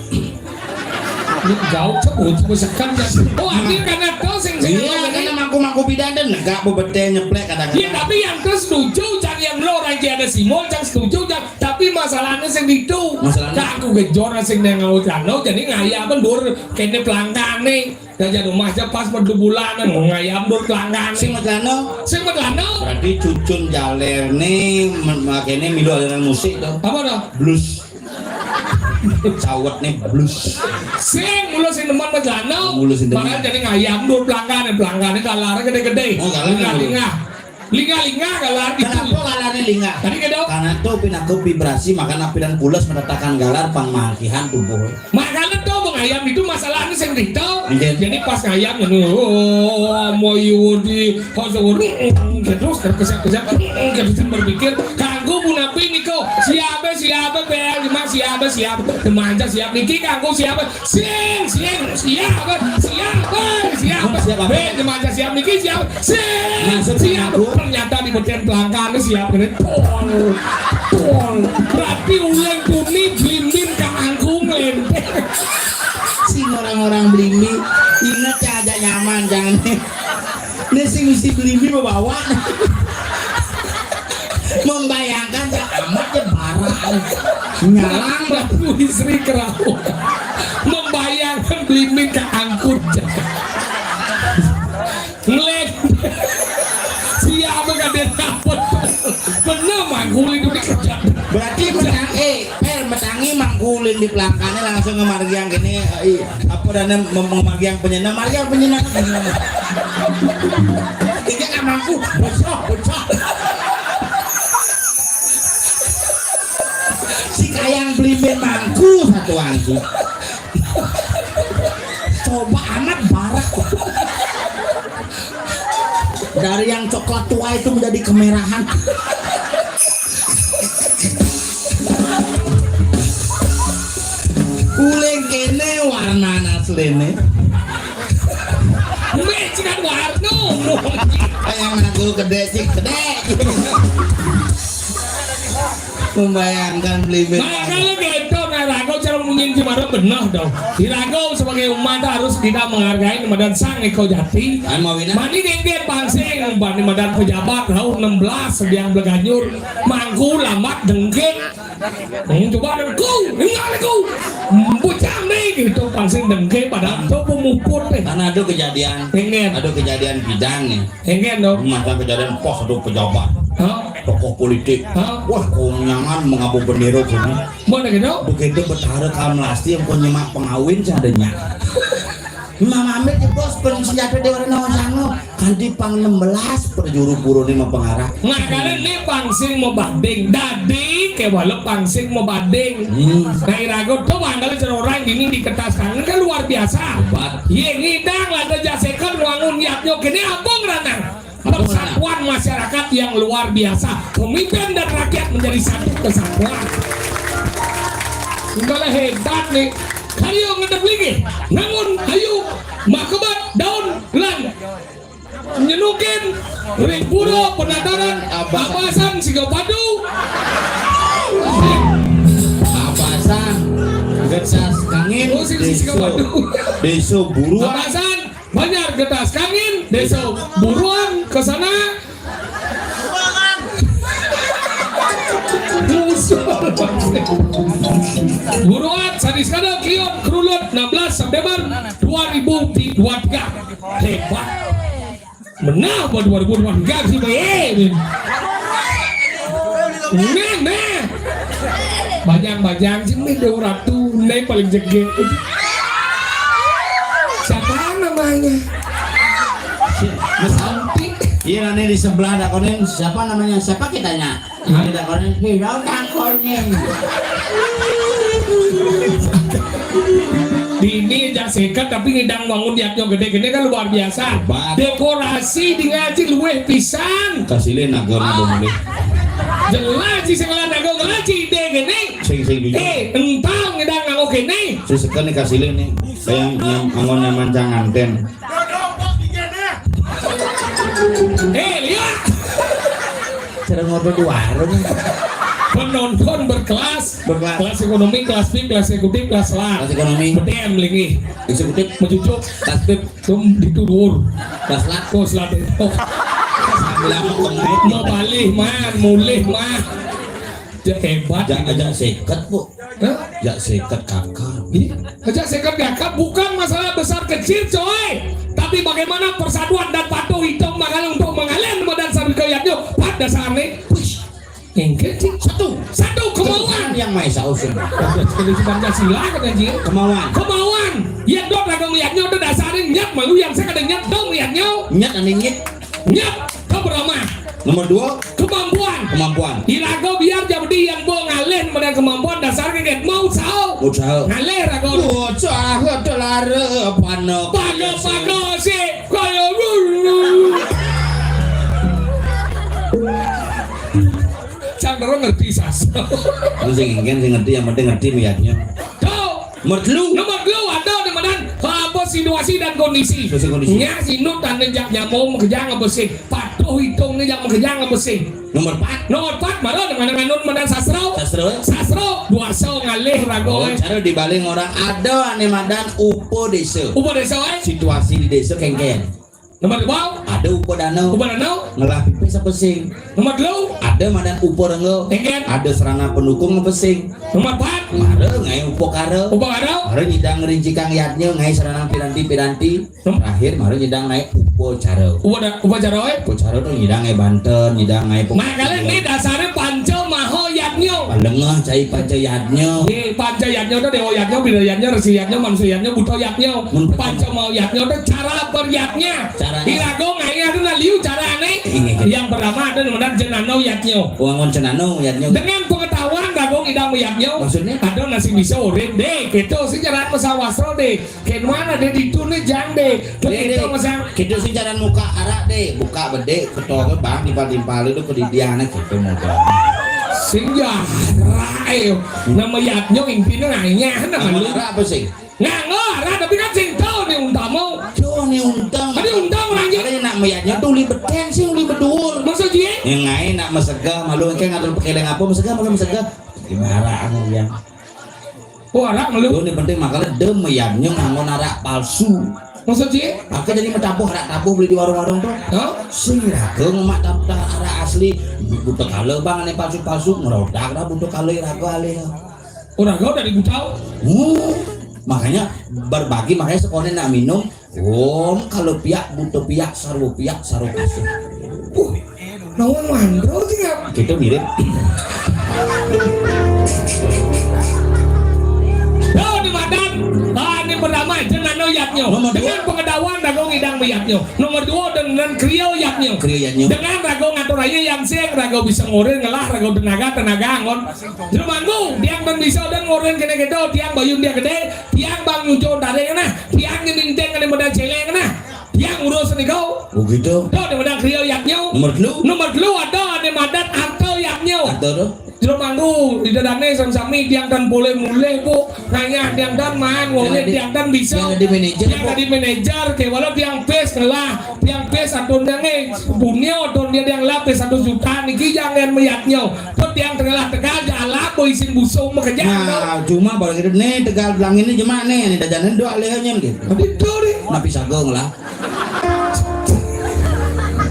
Ini jauh cek oh cuma sekan ya. Oh, akhir karena tahu sing sing Iya, ngomong karena ini. Mangku-mangku bidan dan negak bebeten nyeplek kadang-kadang. Iya, tapi yang terus setuju cari yang lo orang ada simol cang setuju cang. Tapi masalahnya sing itu. Masalahnya? Kak aku gejor sing nang ngau cano jadi ngayah apa dur kene pelanggan nih. Jajan rumah aja pas berdubulan ngayam dur pelanggan. Sing metlano. Sing metlano. Berarti cucun jaler nih men- makanya milu aliran musik tuh. Apa dah? Blues. Cawet nih blues. Sing mulu sing demen metlano. Mulu sing demen. Makanya jadi ngayam dur pelanggan pelanggan ini galar gede-gede. Oh, galar lingah-lingah. Lingah-lingah galar gitu. Kenapa galarnya lingah? Tadi kedok. Karena tuh pinaku vibrasi makanya pidan pulas menetapkan galar pang mangkihan tubuh. Makanya tuh bang ayam itu masalahnya sing rito. Iya. Jadi pas ayam ini, oh, mau yudi, hosori, terus terkesan-kesan, terkesan berpikir, kan Aku punapi niku. Siap, siap, bel, Mas, siap, siap. Manca siap niki kanggo siap. Sing, sing, siap, siap, siap. Siap, bel, manca siap niki siap. Sing, siap. Ternyata di beten pelangkane siap kene. Pol. Pol. Berarti uling tuni blimbing kangkung lenteng. Sing orang-orang blimbing, ingat ya, aja nyaman, jangan. Ini sing isi blimbing mau bawa. Membayangkan ya amat ya barang. Nyalang. Prabu Istri Kerau. Membayangkan blimbing keangkut. Ngelek. Siapa kadek apa? Bener mangkuli itu kerja. Berarti menang, eh, per metangi mangkulin di pelangkane langsung ngemargiang kene, eh, apa dana mem-, ngemargiang penyenang, margiang penyenang. Ini kan mangku, bocah, bocah. Si kayang belimbing mangku satu angku. Coba amat barak. Dari yang coklat tua itu menjadi kemerahan. Uling kene warna asline. Mecik kan warna. Kayang aku gede sih, gede. Membayangkan beli beli. Makanya gitu, nah, rago cara munyin cemara benar dong. Di rago sebagai umat harus kita menghargai Madan Sang Eko Jati. Kan mau wina. Mani dengke pangsing, bani Madan pejabat, tahun enam belas, yang Bleganjur, mangku, lamak, dengke. Hmm, coba dengku, enggak dengku. Bujang deh, gitu, pangsing dengke, padahal itu pemuput deh. Karena ada kejadian, Pengen. Ada kejadian bidang nih. Enggak dong. Masa kejadian pos atau pejabat, Hah? Tokoh politik. Hah? Wah, konyangan mengabo bendera kuno. Mana gitu? Begitu betara kaum lasti yang kau nyemak pengawin seadanya. Mama amit di bos pensiap di orang nawang sano. Kanti pang enam belas perjuru purune mapengarah. Nah, kalian ini pangsing mebanding. Dadi kewala pangsing mebanding. Hmm. Nah, irago tuh mangkal cerorang ini di kertas tangan kan luar biasa. Hebat. Ye ngidang lada jaseken wangun yatnyo kene apa ngeranang? Persatuan masyarakat yang luar biasa. Pemimpin dan rakyat menjadi satu kesatuan. Enggak hebat nih. Karyo ngedep lagi. Namun ayu makebat daun lan nyenukin ring pura penataran Abasan Sigapadu. Abasan Getas Kangin. Oh, sing Sigapadu. Desa Buruan. Abasan Banjar Getas Kangin, Desa Buruan ke sana. Buruan, Sadis Kada, Klion, Kerulut, enam belas September dua ribu dua puluh tiga. Hebat. Menang buat dua ribu dua puluh tiga sih, Bang. Nah, nah. Bajang-bajang sih, Min, Dewa Ratu, Neng paling jegek. Siapa namanya? Mas Santi. Iya, nanti di sebelah ada konen. Siapa namanya? Siapa kitanya? Ini tak konen. Tidak tak konen. Dini jak seket tapi ngidang bangun yatnyo gede-gede kan luar biasa. Hebat. Dekorasi di ngaji luweh pisan. Kasile naga naga mulih. Jelas sih segala naga jelas sih ide gini. Sing sing jujur. Eh, entang ngidang nganggo kene. Sing seket nih kasile nih. Kayak yang anggon yang mancang nganten. Eh, lihat. Cara ngobrol di warung. Penonton berkelas. Berkelas. Kelas ekonomi, kelas VIP, kelas eksekutif, kelas lar. Kelas ekonomi. B T M lagi. Eksekutif. Mencucuk. Kelas VIP. Tum ditudur. Kelas lar. Kelas lar. Sambil apa kembali? Mau balik, man, mulih, man. Dia hebat. Aja, aja seket, Bu. Hah? Ya, seket kakak. Iya, aja seket kakak bukan masalah besar kecil, coy. Tapi bagaimana persatuan dan patuh itu makanya untuk mengalih badan sambil kayaknya pada saat ini. Wih, engke sih. Satu. Satu kemauan. Tuhan yang Maha Esa usun. Jadi Pancasila kata dia. Kemauan. Kemauan. Yang dok lagu melihatnya udah dasarin nyat malu yang saya kadang nyat dong melihatnya. Nyat ane nyit. Nyat. Kau berama. Nomor dua. Kemampuan. Kemampuan. Irago biar jadi yang bo ngalih modal kemampuan dasar kaget mau sao. Mau sao. Ngalih rago. Bocah ketelar panek. Panek-panek sih kaya dulu. Cang terus Sing éngkén sing ngerti, yang penting ngerti niatnya. Tuh. Nomor telu. Nomor telu ada di mana? Apa situasi dan kondisi? Situasi kondisi. Nya sinut dan jak nyamuk makejang apa sih? Patuh hitungnya jak makejang apa sih? Nomor empat. Nomor empat, baru di mana nganun mana sastra? Sastra. Sastra, dua so ngalih raga. Oh, cara dibalik orang ada ané madan upa desa. Upa desa, eh? Situasi di desa kéngkén. Nomor dua. Ada upa danau. Upa danau. Ngelah pipis apa sing? Nomor telu. Ada madan upa rengga. Kéngkén. Ada sarana pendukung apa sing? Nomor empat. Mara ngaé upa kara. Upa kara. Mara nyidang ngrincikang yadnya ngaé sarana piranti-piranti. Terakhir, mara nyidang ngaé upacara. Upa da-, upacara, eh? Upacara tuh nyidang ngaé banten, nyidang ngaé pok-, makanya ini dasarnya panca maha yadnya. Lengah cai panca yadnya. Di panca yadnya tuh dewa yadnya, bida yadnya, resi yadnya, manusia yadnya, buta yadnya. Mun panca maha yadnya tuh cara beryadnya. Caranya. Iraga ngaé ada nah liu cara ané. Inggih. Yang pertama ada namanya jenano yadnya. Wangun jenano yadnya. Dengan pengetahuan raga ngidang yadnya. Maksudnya? Ada nasi bisa urip deh, gitu sih cara mesawasra deh. Kén mana deh di tune jang deh. Deh, deh. Kita sing jalan muka arak deh, buka bedek, ketok bang timpal-timpal itu ke di dia anak gitu modal. Sing ya, rae. Nama yadnya intinya nanya nama lu. Arak apa sih? Nggak ngarah, tapi kan sing tahu nih untama. Tuh nih untang. Tadi untang orang aja. Ada yang nak mayatnya tuh uli beten sih, uli bedur. Maksud dia? Yang lain nak mesega malu, kayak ngatur pakai apa, mesega malu mesega. Gimana anu yang Oh, arak ngeluh. Tuh, ini penting makanya dem ya, nyong nganggo arak palsu. Maksud sih? Aku jadi metabuh arak tabuh beli di warung-warung tuh. Hah? Sing raga ngemak daftar arak asli. Buta kala bang, ane palsu-palsu, ngerodak dah buta kala raga alih. Orang kau dari Gutau. Hmm. Makanya berbagi, makanya sekolah nak minum. Om, kalau piak, buta piak, sarwa piak, sarwa kasih. Uh, nawang mandro tinggal. Kita mirip. Tahu di madan? Ah, ini pertama, jenano yatnyo. Nomor dua. Dengan pengetahuan dagang idang beyatnyo. Nomor dua, dengan krio yatnyo. Krio yatnyo. Dengan rago ngatur aye yang sing, rago bisa ngurin ngelah, rago tenaga, tenaga angon. Jero manggu, tiang ben bisa dan ngurin kene kedo, tiang bayun dia gede, tiang bang nyucun taring nah, tiang nyeninting kene modal celeng nah, tiang urus niko. Oh gitu. Tuh, di modal krio yatnyo. Nomor telu. Nomor telu ada di madan arta yatnyo. Arta tuh. Jero manggu, di dadane sami-sami, tiang tan boleh mulih, Bu. Ngayah tiang tan maan, wonge tiang tan bisa. Tiang dadi manajer, tiang Bu. Dadi manajer, ke walau tiang pes ngelah, tiang pes atun tiang eh, bunyo atun dia tiang lah pes satu juta, niki jangan meyatnyo. Tuh tiang tengah tegal, jalan, boy isin busung, bekerja. Nah, cuma baru gitu, nih, tegal bilang ini cuma nih, nih, dajanan dua alehnya gitu. Tapi tuh, nih. Napi sagong lah.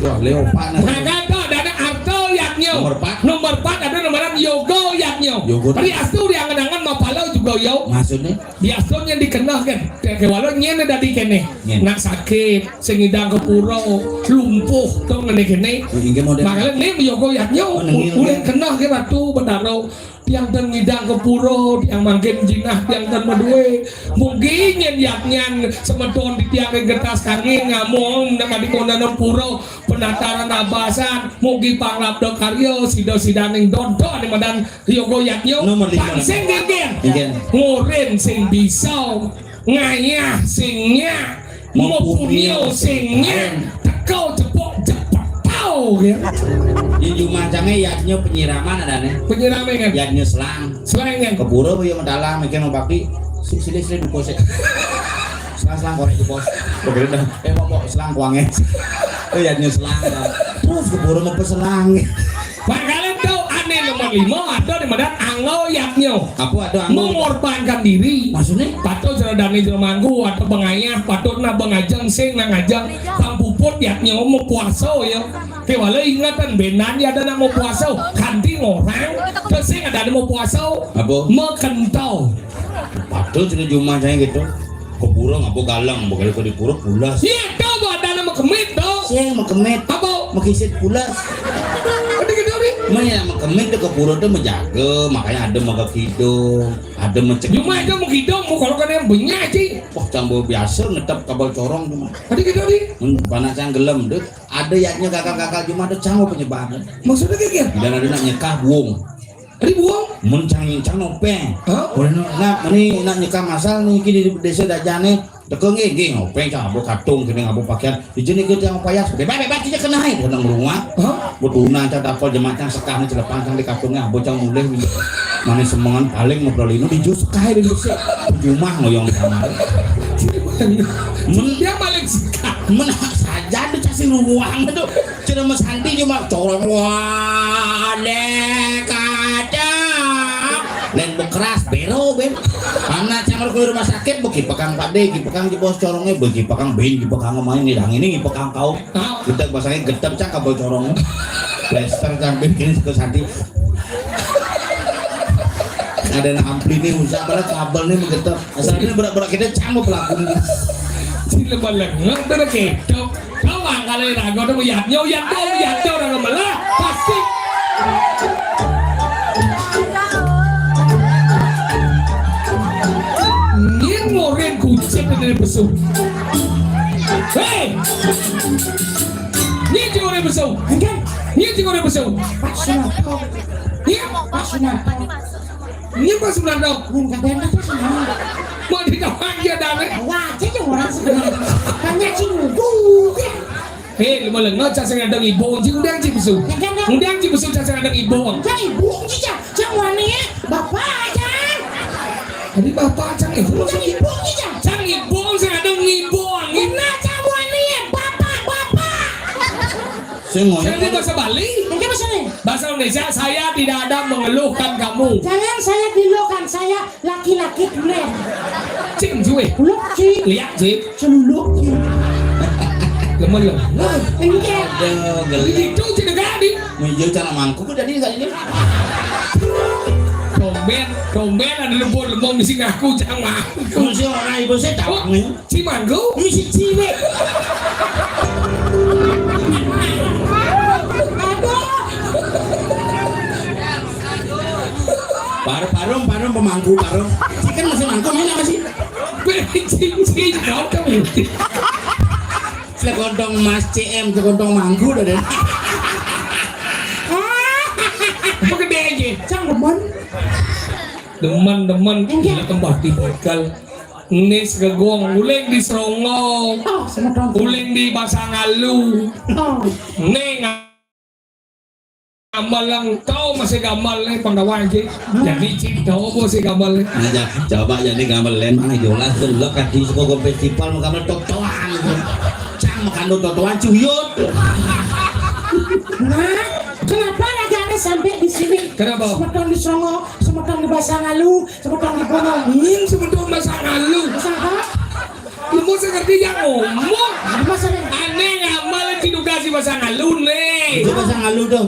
Wah, leopan. Nah, kan tuh ada arta yatnyo. Nomor empat. Nomor empat ada nomor yoga yatnyo. Yoga. Tadi astu diangan-angan mapala juga yo. Maksudnya? Biasanya dikenal kan. Kayak walau nyen dadi kene. Nyen. Nak sakit, sing idang kepuro, lumpuh, tuh ngene kene. Oh, inggih model. Makanya ini yoga yatnyo. Oh, nengil. Boleh kenal ke batu betaro. Tiang tan ngidang ke pura, tiang mangkin jinah, tiang tan madue. Mugi nyen yatnyan semeton di tiang ing getas kangin ngamong nang adi kondanang pura, penataran abasan, mugi panglabda karya, sida-sidaning donto ning madan yoga yatnya. Nomor lima. Pansing geger. Geger. Ngurin sing bisa, ngayah sing nyak. Mau punyo sing nyak, teko jepok jepok tau ya. Di jumah jange yatnyo penyiraman adane. Penyiraman kan? Yatnyo selang. Selang kan? Kepuro yo medalang mikir mau bakti. Si-, sini, sini, buka sih. Selang, selang korek jepok. Begitu dah. Eh, mau, mau selang kuange. Oh, yatnyo selang. Terus kepuro mau peselang. Makanya tuh aneh nomor lima ada di madan anggo yatnyo. Apa ada anggo? Mengorbankan diri. Maksudnya? Patut jero dane jero manggu atau pengayah, patut na bengajeng sing nang ajeng. Tang puput yatnyo mau puasa ya. Kewala ingatan benan ya ada nak mau puasa. Kanti orang. Terus sing ada mau puasa. Apa? Mekentau. Patut jero jumah saya gitu. Ke pura ngapa galang, bakal ke di pura pulas. Iya, tau tuh ada nama kemit tuh. Sing mau kemit. Apa? Mau kisit pulas. Ada gitu nih. Mana yang mau kemit tuh ke pura tuh menjaga, makanya ada mau ke kidung, ada mau cek. Cuma itu mau kidung, mau kalau kan yang banyak sih. Wah, campur biasa ngetep kabel corong cuma. Ada gitu nih. Hmm, panas yang gelem tuh. Ada yaknya gagal-gagal cuma ada campur penyebabnya. Maksudnya kayak gimana? Dan ada nak nyekah buang. Tadi buang? Mun cang, cang nopeng. Hah? Boleh no, nak, ini nak nyekam asal nih, iki di desa dajane. Teka nggih, nggih, ngopeng cang abo katung, kene abo pakaian. Ijen iku tiang payas. Bebas, bebas, kita kena ae, kena ngruwak. Hah? Betuna cang tapel jemak cang sekah ni celepang cang di katungnya, abo cang mulih. Mane semengan paling ngobrol ini di jus sekah di jus. Jumah ngoyong di kamar. Men dia paling sekah. Men saja tu casi ruang tu. Cina Mas Andi cuma corong. Wah, dek ada. Lain bekeras, bero, ben. Anak cang ke rumah sakit, beki pekang pade, ki pekang jebos corongnya, beki pekang ben, ki pekang main, ngidang ini, ki pekang kau. Kita bahasanya getem cang kabel corong. Plester cang ben, kini ke Santi. Ada ampli nih, usah pada kabel nih, menggetem. Asal ini berak-berak kita cang mau pelaku. Sila balang, nggak ada ketok. Kau angkal ini ragu, ada uyat, nyo uyat, nyo uyat, nyo orang ngemelah. Pasti. Nyen ngoren kucing dari besok. Hei! Nyen ngoren besok. Nyen ngoren besok. Pak Sunarto. Nyen? Pak Sunarto. Nyen Pak Sunarto. Nyen kadang Pak Sunarto. Mau ditahan dia dame. Wah, cek orang sebenarnya. Banyak sih nunggu. Hei, lu malah ngocah sing ada ibong, cing undang cing besok. Undang cing besok cah sing ada ibong. Cang ibong cing cang. Cang wani ya. Bapak cang. Tadi bapak cang ibong. Cang ibong cing cang. Cang ibong sing ada ngibong. Benar cang wani ya. Bapak, bapak. Sing ngoyo. Jadi bahasa Bali. Enggak bahasa Bali. Bahasa Indonesia, saya tidak ada mengeluhkan kamu. Jangan saya geluhkan, saya laki-laki keren. Cing juwe. Lok cing. Lihat cing. Celuluk cing. Lemah lemah. Enggak. Aduh, geli. Itu cing negara di. Meja cara mangkuk udah di kali ini. Tomben, tomben ada lembur lembur mesti ngaku jangan mangkuk. Mesti orang ibu saya tahu nih. Cimanggu? Misi cilik. Aduh. Parum, parum, parum, pemangku, parum. Cikan masih mangku, mana masih? Cincin, cincin, kau tahu. Sekontong mas C M, sekontong mangku dah deh. Apa gede aja? Cang demen. Demen, demen. Enggak. Gila tembah di begal. Nis gegong, uling di Serongo. Oh, semeton. Uling di Basangalu. Oh. Ning gamelan kau masih gamel nih penggawa aja. Jadi cik tahu apa sih gamel nih? Nah, ja- coba jadi gamelan mana jelas delok kadi saka festival mau gamel totoan. Cang makan totoan cuyut. Nah, kenapa ragane sampai di sini? Kenapa? Semeton di Serongo, semeton di Basangalu, semeton di Gunung. Ning semeton Basangalu. Sapa? Lu mau ngerti yang ngomong. Apa sih? Aneh ngamal di Dugasi Basangalu nih. Itu Basangalu tuh.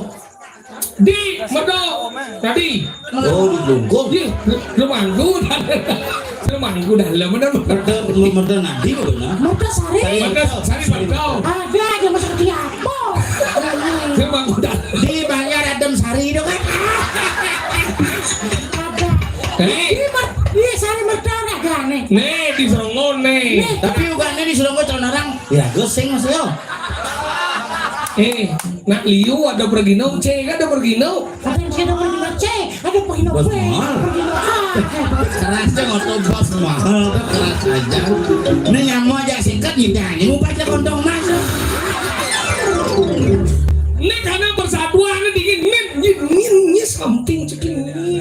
Di Medo tadi. Oh, di Blungkung. Di lu manggu dah. Lu manggu dah. Lu mana lu? Medo, Medo nanti lu benar. Medo Sari. Medo Sari Medo. Ada aja masuk ke apa? Lu manggu dah. Di Banjar Adem Sari itu kan. Ada. Hei. Di Mer- di Sari Medo ada gak nih? Nih, di Serongo nih. Nih. Tapi bukannya di Serongo calon orang. Ya, gue sing mas yo. Eh, nak liu ada pergi no, cek ada pergi no. Ada yang ada pergi no, cek ada pergi no, Bos Bos. Mahal. Pergi no. Ah, keras aja motor bos mahal, keras aja. Ini nyamuk aja singkat, ini mau baca kontong mas. Ini karena persatuan ini dingin, nih, nih, nih, nih, something ceking, nih.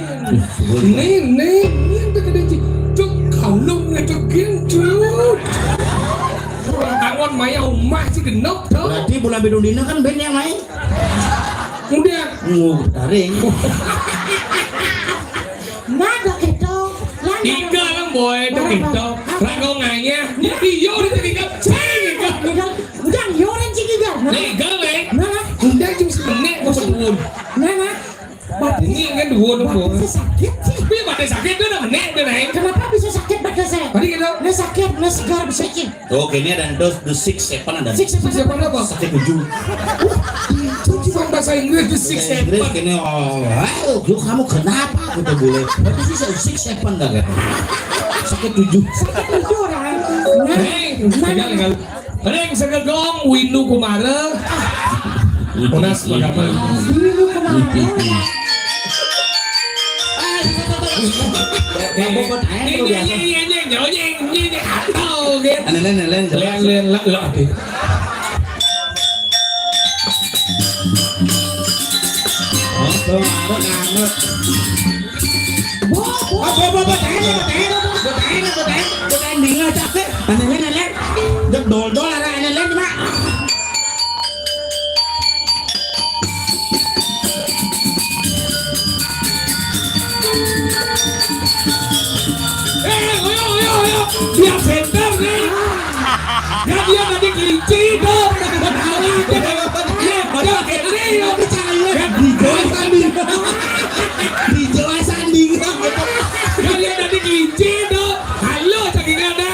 Nih, nih, nih, tuh gede, cik. Cuk, kalau ngedekin, cuk. Orang tangon maya omah sih genep, tuh. Berarti bulan bidung dina kan ben yang main. Udah. Ngutaring. Nah, udah gitu. Lah, Tiga lah, boy, itu barang, gitu. Barang. Rago nganya. Iya, udah tiga. Cek, gitu. Udah, udah, iya, orang cik juga. Nah. Tiga, weh. Nah, nah. Udah, cuma semenit, gua seduun. Nah, nah. Ini kan dua, dua. Batasnya sakit sih. Tapi batas sakit tuh udah menit, udah naik. Kenapa bisa sakit batasnya? Tadi gitu. Ini sakit, ini segar, bisa cik. Oke, ini ada dos, the six seven ada. Six seven. Six seven apa? Sakit tujuh. Itu cuma bahasa Inggris, the six seven. Bahasa Inggris gini, oh, "Hei, lu kamu kenapa?" Gitu boleh. Berarti sih six seven dah kan. Sakit tujuh. Sakit tujuh orang. Nah, hei, nah, tinggal, tinggal. Ring segegong, Windu Kumara. Unas, Windu Kumara. Ini, ini, ini, ini, ini, ini, atau Ane len, ane len, jelas. Len, len, lah, lah, deh. Oh, tuh, arep anget. Bo, bo, bo, bo, bo, tahan, bo, tahan, bo, tahan, bo, tahan, bo, tahan, dingin aja, deh. Ane len, ane len. Jek dol-dol, arek ane len, Mak. Eh, ayo, ayo, ayo. Dia center nih. Ya, dia tadi kelinci tuh. Ketawa dia. Dia, dia gini, ya. Ya, di Jawa Sandi. Di Jawa Sandi gitu. Ya, dia tadi kelinci tuh. Halo, saking ada.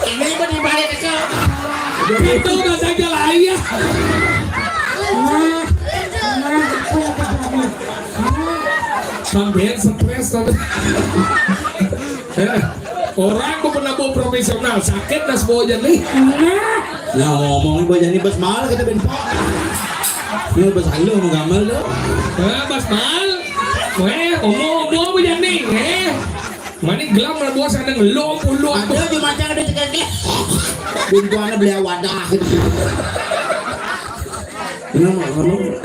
Ini mau dibalik ke. Itu udah saja lah, iya. Sampean stres, tapi. Eh, orang mau pernah bawa profesional, sakit nas bawa jadi. Nah, ngomongin bawa jadi bas mal kita ben pok. Ini bas halo mau gambar lo. Eh, bas mal. Weh, omong-omong bawa jadi. Eh. Mana gelam lah bos, ada ngelom, ulom. Ada di macam ada cekek. Pintu anak beli wadah gitu. Nah, ngomong.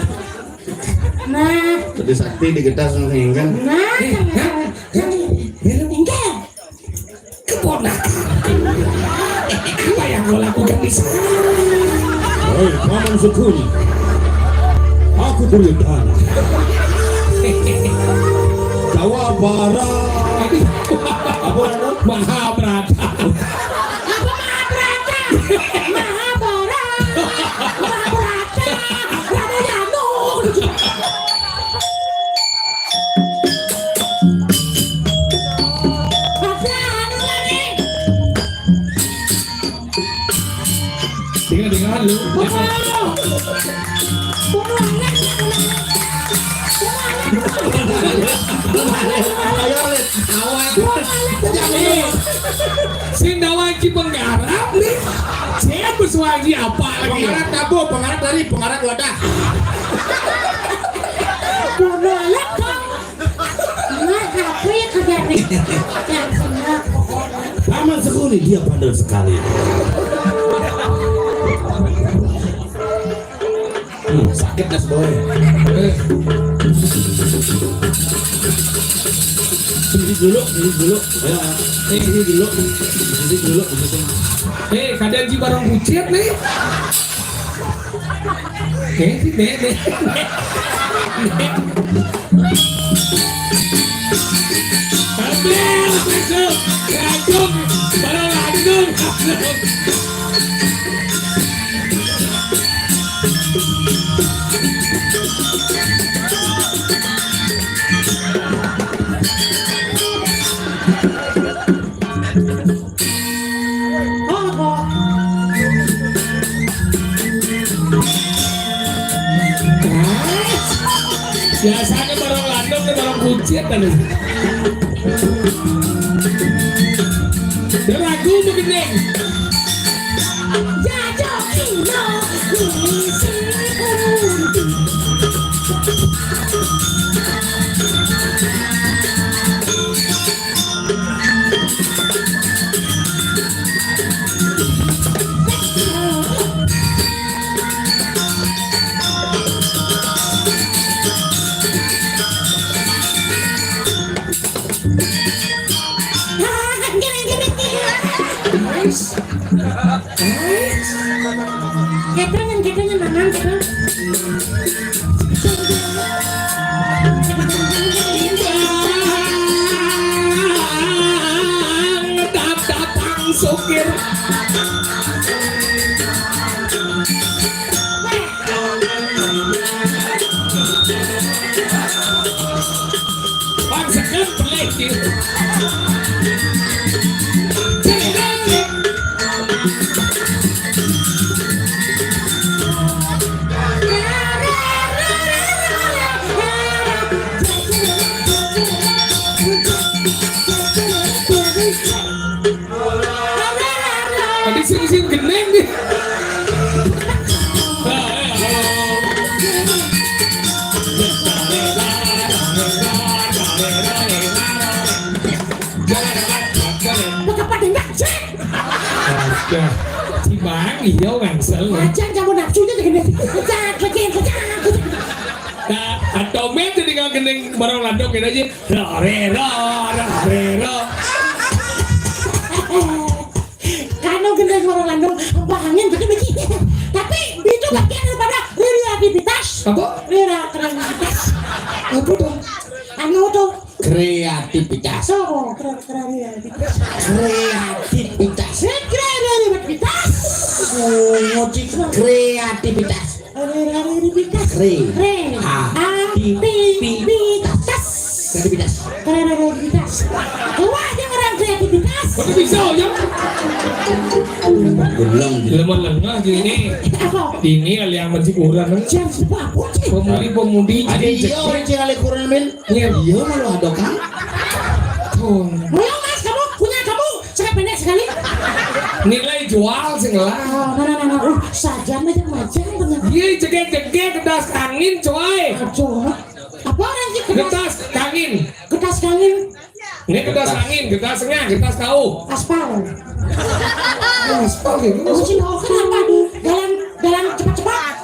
Nah. Tadi sakti digetas sama singkan. Nah. Eh, hah? Hah? Enggak. Keponakan. Apa yang kau lakukan di sana? Hei, Paman Sekuni. Aku punya tanah. Jawa Barat. Apa nama? Mahabharata. Apa Mahabharata? Mahabharata. Mahabharata. Ramayana. Apa anu lagi? Tinggal, tinggal lu. Pukul. Pukul. Ayo, Lid. Awal. Pukul. Sing dawan ki penggarap nih. Siapa suaji apa lagi? Pengarap tabu, pengarap dari, pengarap wadah. Pukul. Nah, apa ya kerja nih? Yang senang pokoknya. Paman Sekuni, dia bandel sekali. Hmm, sakit nas boy. Eh. Sini dulu, sini dulu. Ayo, ayo. Eh, sini dulu. Sini dulu, sini dulu. Eh, kadang ji barang bucit nih. Eh, si Dede. Ambil, masuk. Gantung. Baru gantung. Biasanya barang landung nih, barang kucit tadi. Dia ragu begini. Jajak ino isi kunti. Ketengan, ketengan, Mamang, ketengan. Datang sopir. Bang, seger pelih, Cil. Tadi sing-sing geneng nih. Nah, si Mang iya ngangsel. Acan kamu nafsunya tuh gini. Kecak, kecak, kecak, kecak. Nah, atau men tuh tinggal gending barang landong gitu aja. Rare, rare, rare. Kanu gending barang landong, apa angin betul begini. Tapi itu bagian daripada kreativitas. Apa? Kreativitas. Apa tuh? Anu tuh. Kreativitas. Tuh, kreativitas. Kreativitas. Kreativitas. Oh, kreativitas. Kreativitas. Kreativitas. Kreativitas. Kreativitas. Keluar aja orang kreativitas. Kok bisa ya? Belum. Lemah-lemah gini. Apa? Ini aliang masih kurang. Siapa sih? Pemudi-pemudi. Ada iya orang cing alih kurang, men. Iya. Iya, malu ada, Kang. Tuh. Ayo, Mas, kamu punya kamu sangat pendek sekali. Nilai jual sih lah. Oh, nah, nah, nah, nah. Uh, saja aja macam ternyata. Iya, jegek-jegek, getas angin, coy. Aduh. Apa orang sih getas? Getas angin. Getas angin. Ini getas angin, getas tengah, getas tahu. Aspal. Aspal ya. Masih tahu kan apa? Jalan, jalan cepat-cepat.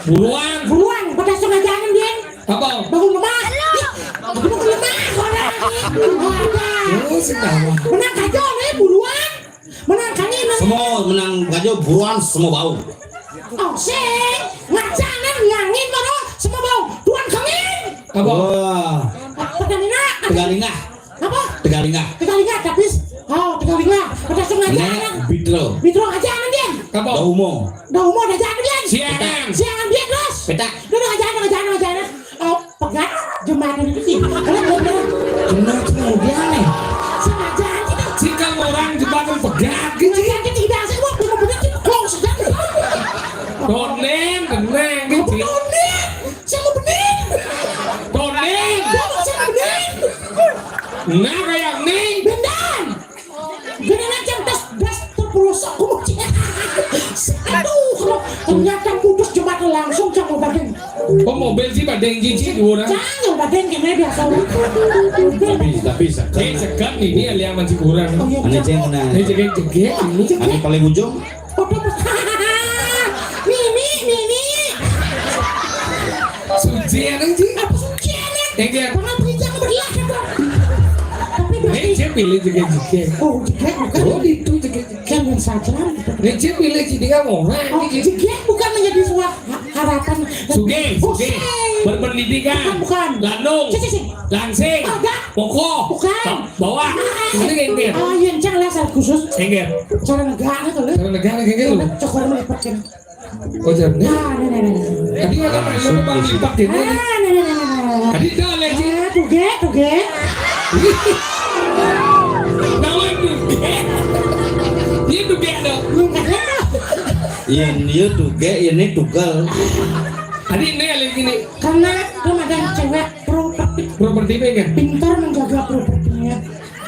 Buruan. Buruan, pada setengah jalan dia. Apa? Bangun lemah. Ih, bangun lemah orang. Oh, sing tahu. Menang aja nih buruan. Menang kan ini. Semua menang aja buruan semua bau. Oh, sing. Ngacanan ngangin baru semua bau. Tuan kangin. Apa? Wah. Tegalina. Tegalina. Apa? Tegalina. Tegalina, tapi oh, Tegalina. Pada setengah jalan. Bitro. Bitro aja anan dia. Apa? Daumo. Daumo aja anan dia. Siangan. Siangan dia terus. Petak. Duduk aja anan, aja anan, aja anan. Oh, pegat jembatan itu sih. Benar, benar. Benar, cuma dia nih. Sengaja aja tuh. Sih kalau orang jembatan pegat gitu. Sengaja aja tidak sih. Wah, benar-benar sih. Kalau sedang. Donen, donen gitu. Donen. Siapa bener? Donen. Siapa bener? Nah, kayak nih. Bendan. Bendan aja das, das terperosok. Aduh, kalau ternyata putus jembatan langsung sama badan. Oh, mobil sih badan gigi dua orang. Jangan badan kena biasa. Tapi, tapi segan. Eh, segan ini aliang masih kurang. Oh, iya, mana ceng, nah. Ini jegek-jegek ini. Ini paling ujung. Apa? Mimi, Mimi. Suci ya, Neng, Ci? Apa suci ya, Neng? Enggak. Pernah beli jam berlian, kan, Bang? Tapi berarti Neng, Ci pilih juga jegek. Oh, jegek bukan. Oh, itu jegek. Kan yang saja. Neng, Ci pilih Ci tinggal orang. Oh, jegek bukan menjadi sebuah ha-, harapan. Sugih, sugih. Berpendidikan. Bukan, bukan. Landung. Sih, sih, sih. Langsing. Enggak. Pokok. Bukan. Bawah. Ini kayak gitu. Oh, iya, cang lah, salah khusus. Enggak. Cara negara tuh, Le. Cara negara kayak gitu. Cokor melipat kan. Oh, jangan. Nah, nah, nah, nah, nah. Tadi ada main lu bang lipat gitu. Nah, nah, nah, nah, nah, nah. Tadi udah, Le, Ci. Ah, tuge, tuge. Tahu tuge. Iya, tuge ada. Iya, iya, tuge, ini tugal. Tadi ini, Le, gini. Karena belum ada cewek properti. Properti apa ya? Pintar menjaga propertinya.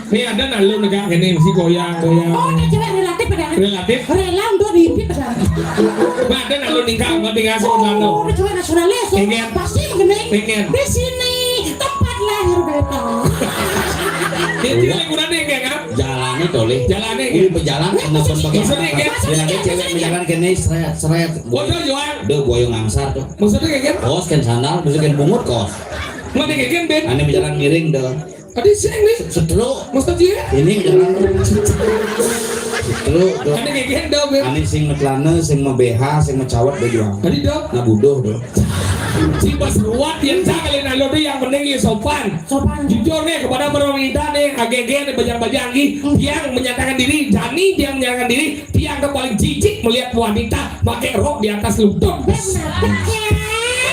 Nih ada nah lu negak gini, mesti goyang, goyang. Oh, ada cewek relatif ada. Relatif. Rela untuk dihimpit ada. Nah, ada nah lu nikah, mau tinggal sama sana. Oh, ada cewek nasionalis. Pengen. Pasti begini. Pengen. Di sini tempat lahir beta. Dia tidak liburan nih, kayak kan? Jalannya toleh. Jalannya, ini kayak. Berjalan kena pun pakai. Maksudnya, kayak. Dia ada cewek berjalan kene seret, seret. Waduh, Johan. Udah boyong angsar tuh. Maksudnya, kayak kan? Kos kan sandal, maksudnya kan bungut kos. Mana kayak kan, Ben? Ane berjalan miring tuh. Tadi sih nih. Setruk. Maksudnya? Ini jalan. Setruk tuh. Ada kayak gini dong, Ben. Ane sing metlana, sing me-B H, sing mecawat berjuang. Tadi dong. Nah, bodoh tuh. Si Bas Ruat yang cakal yang lalu tuh yang penting ya sopan. Sopan. Jujur nih kepada para wanita nih, A G G nih, bajang-bajang nih, yang menyatakan diri, Jani dia menyatakan diri, dia yang paling jijik melihat wanita pakai rok di atas lutut. Benar, benar.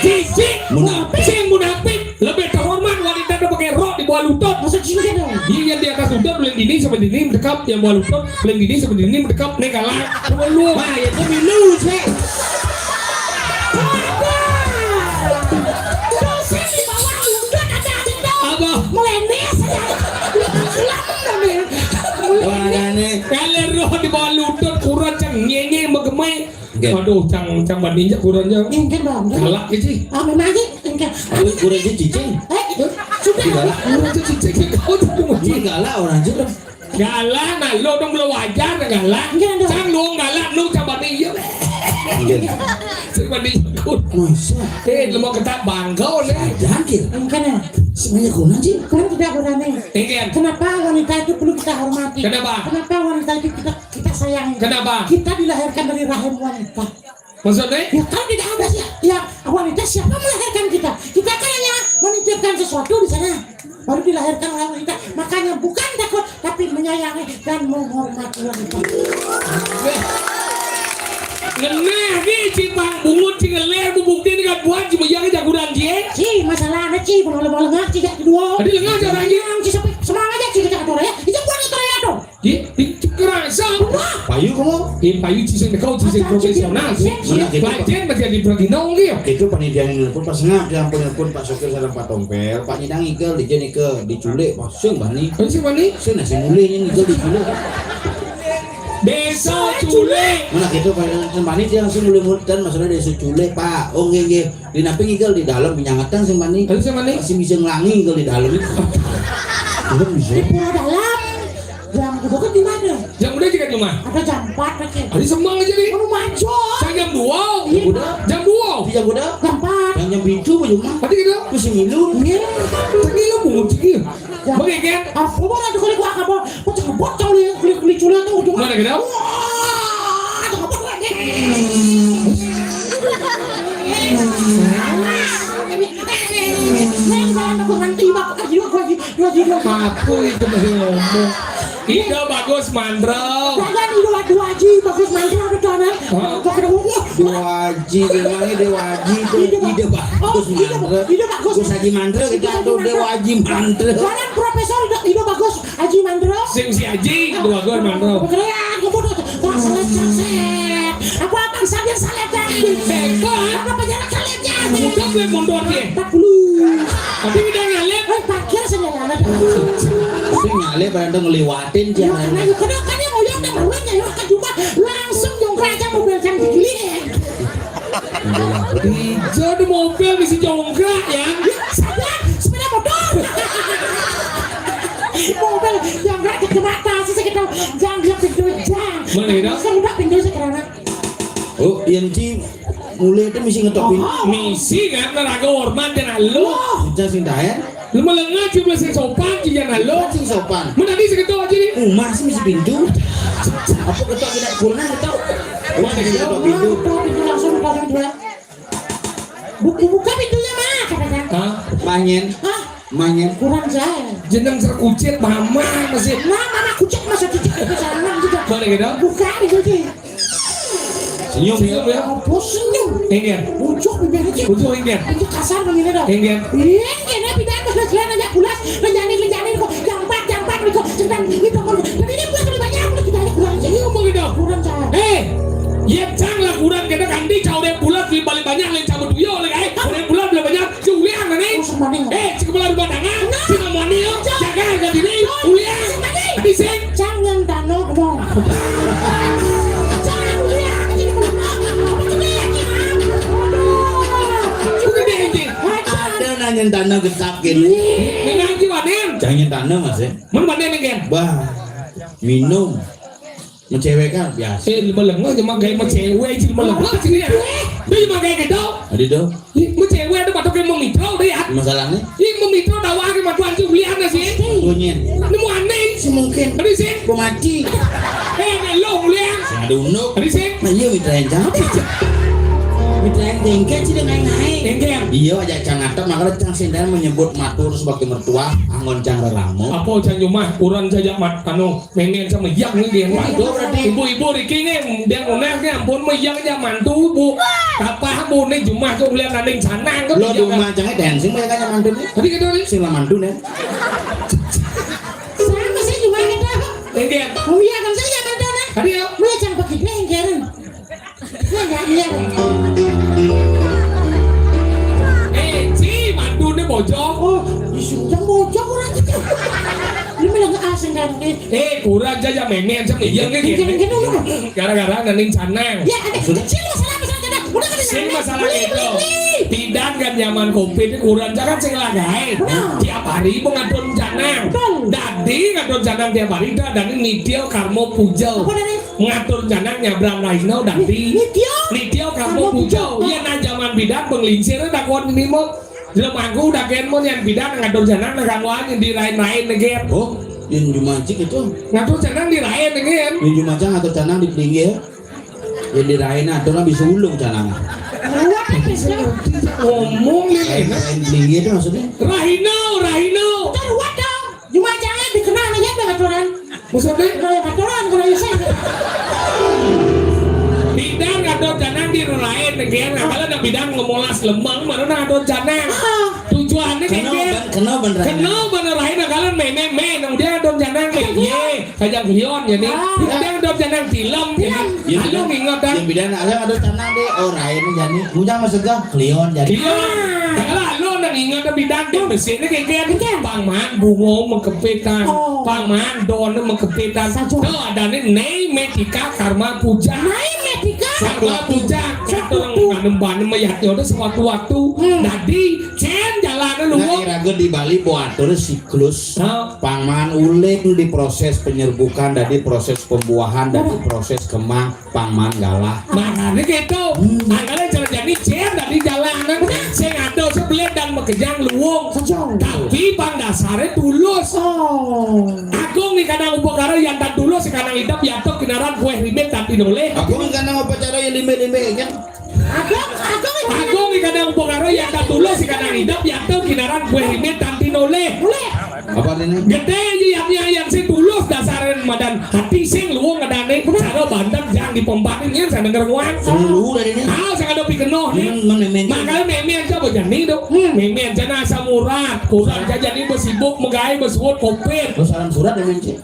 Jijik. Munafik. Sing munafik. Lebih terhormat wanita tuh pakai rok di bawah lutut. Maksud cinta dong. Iya, yang di atas lutut, paling dini sama dini mendekap, yang bawah lutut, paling dini sama dini mendekap, nih kalah. Coba lu. Wah, itu minus, ya. Dosen di bawah lutut ada aja dong. Apa? Melenes aja. Pulang, ambil. Wah, aneh. Kalau roh di bawah lutut, kurang cang, nyenye, megemai. Nggih. Waduh, cang, cang banding cak kurangnya. Nggih, Bang. Galak ya, Ci. Ah, memang aja. Nggih. Aduh, kurang aja, cicing. Eh, sudah. Galak. Kurang aja, cicing. Kau tuh, Ci. Ini galak orang aja, Bang. Galak, nah, lu dong belum wajar, nah, galak. Iya, dong. Cang, lu galak, lu cang bani, iya. Iya. Cang bani, ikut. Masa? Eh, lu mau ketak bangkau, nih. Jangan, Cil. Enggak, nah. Semuanya kurang, Cil. Kurang tidak kurang, nih. Iya. Kenapa wanita itu perlu kita hormati? Kenapa? Kenapa wanita itu kita, kita sayangi? Kenapa? Kita dilahirkan dari rahim wanita. Maksudnya? Ya, kalau tidak ada sih, ya, wanita siapa melahirkan kita? Kita kan hanya menitipkan sesuatu di sana. Baru dilahirkan oleh wanita. Makanya bukan takut, tapi menyayangi dan menghormati wanita. Ngeneh ni cipang bungut, ci ngeleh, bu bukti ni kan buat, ci meyang jaguran, ci, eh? Ci, masalahnya, ci, belum lengah, ci, jak kedua. Tadi lengah, ci, orang, ci. Yang, ci, sampai semangat aja, ci, kita kata orang, ya. Itu buat itu, ya, tuh. Di, di, kerasa. Wah. Payu kamu? Di payu ci sing dekau, ci sing profesional, ci. Mana kita, Pak? Jen masih di Pradina, onggi, ya? Itu panitia yang nelpon pas ngap, yang pun nelpon Pak Sopir sareng Pak Tompel, Pak Nyidang ikel, di Jen ikel, diculik, Pak. Sing bani. Eh, sing bani? Sing nasi mulih yang ikel diculik. Desa culik. Mana kita, Pak, yang sing bani dia langsung mulih mutan, maksudnya desa culik, Pak. Oh, nggih, nggih. Di napi ngikel di dalam, penyangetan sing bani. Aduh, sing bani. Sing bisa ngelangi ngikel di dalam. Belum bisa. Di pura dalam. Jam kudu kan di mana? Jam udah juga di rumah. Ada jam empat aja. Ada semang aja nih. Mau manjo. Saya jam dua. Iya. Udah. Jam dua. Di jam udah. Jam empat. Yang jam pintu aja mah. Tadi gitu. Masih ngilu. Iya. Tadi lu bungut sih. Ya. Oke, kan? Apa mau ada kulit gua apa? Kok cekebot kau lihat kulit-kulit culat tuh ujungnya? Mana gitu? Wah, cekebot lagi. Nih, jangan aku nanti, Bang. Ayo, gua lagi, gua lagi, gua lagi. Apa itu masih ngomong? Ido bagus mandro. Jangan Ido dua Aji, bagus mandro ada tuh, Anan. Hah? Gua kena, wah. Dua Aji, memangnya Dewa Aji itu Ido, Ido bagus. Oh, Ido, mandro. Ido bagus. Gus Haji Mandro, kita tuh Dewa Aji Mandro. Jangan Profesor Ido, Ido bagus. Aji Mandro. Sing si Aji, dua gol Mandro. Kemudian, aku tuh, wah, selesai, selesai. Aku akan sambil selesai. Teko, apa jalan selesai? Bukan gue mundur dia. Empat puluh. Tapi udah ngalir. Eh, parkir sih nggak ada. Sing ngalih pada ngeliwatin. Ya, jalan. Karena yuk, karena kan yang mau yang udah baruan ya, yuk, kan cuma langsung jongkrak aja mobil kan digiling. Ijo di mobil bisa jongkrak ya. Saya sepeda motor. Mobil jongkrak ke mata sih sekitar jang dia pintu jang. Mana ya, Dok? Saya udah pintu sekarang. Oh, yang ci mulai itu misi ngetok pintu. Oh. Misi kan, naraga hormat dan lu. Kita sing daen. Lu melengah jumlah sing sopan, ci, ya, lu. Sing sopan. Mana di segitu aja nih? Rumah sih misi pintu. Apa ketok tidak pernah ketok? Mana sih ketok pintu? Pintu langsung buka pintu, ya. Bu-, buka pintunya, Mak, katanya. Hah? Manyen. Hah? Manyen. Kurang jahil. Jeneng serkucit mama masih. Nah, mama kucit masih di sana juga. Mana gitu? Buka pintunya. Senyum, senyum, ya. Apa senyum? Ini ya. Ujuk bibirnya, Cik. Ujuk ini ya. Itu kasar begini dong. Ini ya. Iya, ini pindah ke sebelah aja pulas. Lenjani, lenjani kok. Jampat, jampat kok. Cepetan, ini bangun. Tapi ini pulas lebih banyak, udah kita aja kurang, Cik. Iya, mau gitu. Kurang, Cak. Eh, ya, cang lah kurang, kita ganti, cau deh pulas, beli balik banyak, lain cabut tuyul, lagi, eh. Udah pulas, beli banyak. Julian, nih. Oh, semuanya. Eh, si kepala rumah tangga, si Mamoni, jaga harga diri, Julian. Di sini. Jangan tanah, dong. Jangan, Julian. Bukan dia, ini. Ada nanya tanah getap gini. Ini nanti, Wadim. Jangan tanah, Mas, ya. Mana Wadim, ya, Gen? Bah, minum. Mencewek kan biasa. Eh, melengah aja mah gaya mencewek sih, melengah sih ya. Dia mah gaya gitu. Tadi tuh. Ih, mencewek ada batuk yang mau mitro deh ya. Masalahnya? Ih, mau mitro dawa ke matuan sih, beli aja sih. Bunyi. Nemu aneh. Semungkin. Tadi sih. Gua mati. Eh, nah, lo, beli ya. Sing ada unduk. Tadi sih. Nah, iya, mitra yang cantik. Mitra yang dengket sih, dia naik-naik. Dengket. Iya, aja cang atap, makanya cang sendal menyebut matur sebagai mertua, anggon cang reramo. Apa cang cuma, kurang saja mat, anu. Menen sama yang nih dia. Waduh, berarti. Ibu-ibu Riki nih, dia ngunah nih, ampun, mah yang aja mantu, Bu. Apa, Bu, nih jumah tuh lihat nanding canang tuh. Lo jumah jangan dancing, mereka aja mantu nih. Tadi gitu nih. Sing lah mantu nih. Sama sih jumah kita. Ini dia. Oh iya, kan saya mantu nih. Tadi ya. Lu jangan pakai dia yang keren. Iya, iya, iya. Eh, ci, mantune bojong. Oh, disuruh bojong orang itu. Ini malah nggak asing kan, eh. Eh, kurang aja ya, menen sama iya, nggak gitu. Gara-gara nanding canang. Ya, ada kecil masalah, masalah canang. Udah kan. Sing masalah beli, itu. Beli, beli. Tidak kan zaman covid ini kurang jangan sing lagae. Benar. Tiap hari mau ngadon canang. Betul. Dadi Ngatur janang tiap hari, dah, dan ini nitya karma puja. Apa nih? Ngatur janang nyabran rahina dadi. Nitya? Nitya karma puja. Iya, nah, jaman bidan penglingsir dah kon ini mau. Jelema aku dah ken mau yang bidan ngatur janang nah kanggoan yang di lain-lain nih, Gen. Oh, yang jumancik itu. Ngatur janang di lain nih, Gen. Yang jumancik ngatur janang di pelinggir. Yang di lain atur bisa ulung janang. Ruwet habis dong. Ngomong nih, Gen. Lain pelinggir itu maksudnya. Rahina, rahina. Itu ruwet dong. Jumancik dikenal nih ya, ngaturan. Maksudnya? Kalau ngaturan, kalau saya. Bidan ngatur janang di lain, nih, Gen. Nah, kalau nak bidan ngemolas lemang, mana nak ngatur janang? Ah. Tujuannya kan, Gen. Kena bener. Kena bener lain, nah, kalau main, main, main, nang dia ngatur janang, nih. Iya. Ye, kajang lion, ya, nih. Ah. Dia ngatur janang film, ya, nih. Iya, lu ingat, dah. Yang bidan, ada ngatur janang, deh. Oh, lain, ya, nih. Bujang masuk ke lion, jadi. Iya. Ah. Kalau lu nang ingat, dah, bidan, dia besi, nih, kayak, kayak, Pang Man, bungo, mengkepitan. Oh. Pang Man, don, mengkepitan. Saja. Tuh, ada nih, Nei Metika Karma Puja. Nei Metika? Karma Puja. Satu. Kata orang nganem-banem, mayatnya udah sewaktu-waktu. Hmm. Dadi, cen jalan lu. Nah, iraga di Bali buat terus siklus. Hah? Pang Man uling di proses penyerbukan, dadi proses pembuahan, dadi proses kemang, Pang Man galah. Makanya gitu. Hmm. Makanya cara jadi cen dadi jalanan. Sing ada sebelit dan makejang luung. Sejong. Tapi pang dasarnya tulus. Oh. Agung nih kadang upakara yang tak tulus, kadang idap, yatok, kinaran, kueh, rimit, tapi noleh. Agung nih kadang upacara yang limbe-limbe, kan? Agung, agung. Agung nih kadang upakara yang tak tulus, kadang idap, yatok, kinaran, kueh, rimit, tapi noleh. Boleh. Apa ini? Gede aja yang, yang, yang si tulus dasaran madan hati sing luung adane. Bener. Cara bandar jangan dipompakin ya, saya denger nguan. Sing luung dari ini. Ah, saya ada pikenoh nih. Hmm, mana, men? Makanya meme aja bejani tuh. Hmm. Meme aja nah asam urat, kurang aja nih bersibuk, megai, bersuut, kopit. Terus salam surat ya, men, Cik?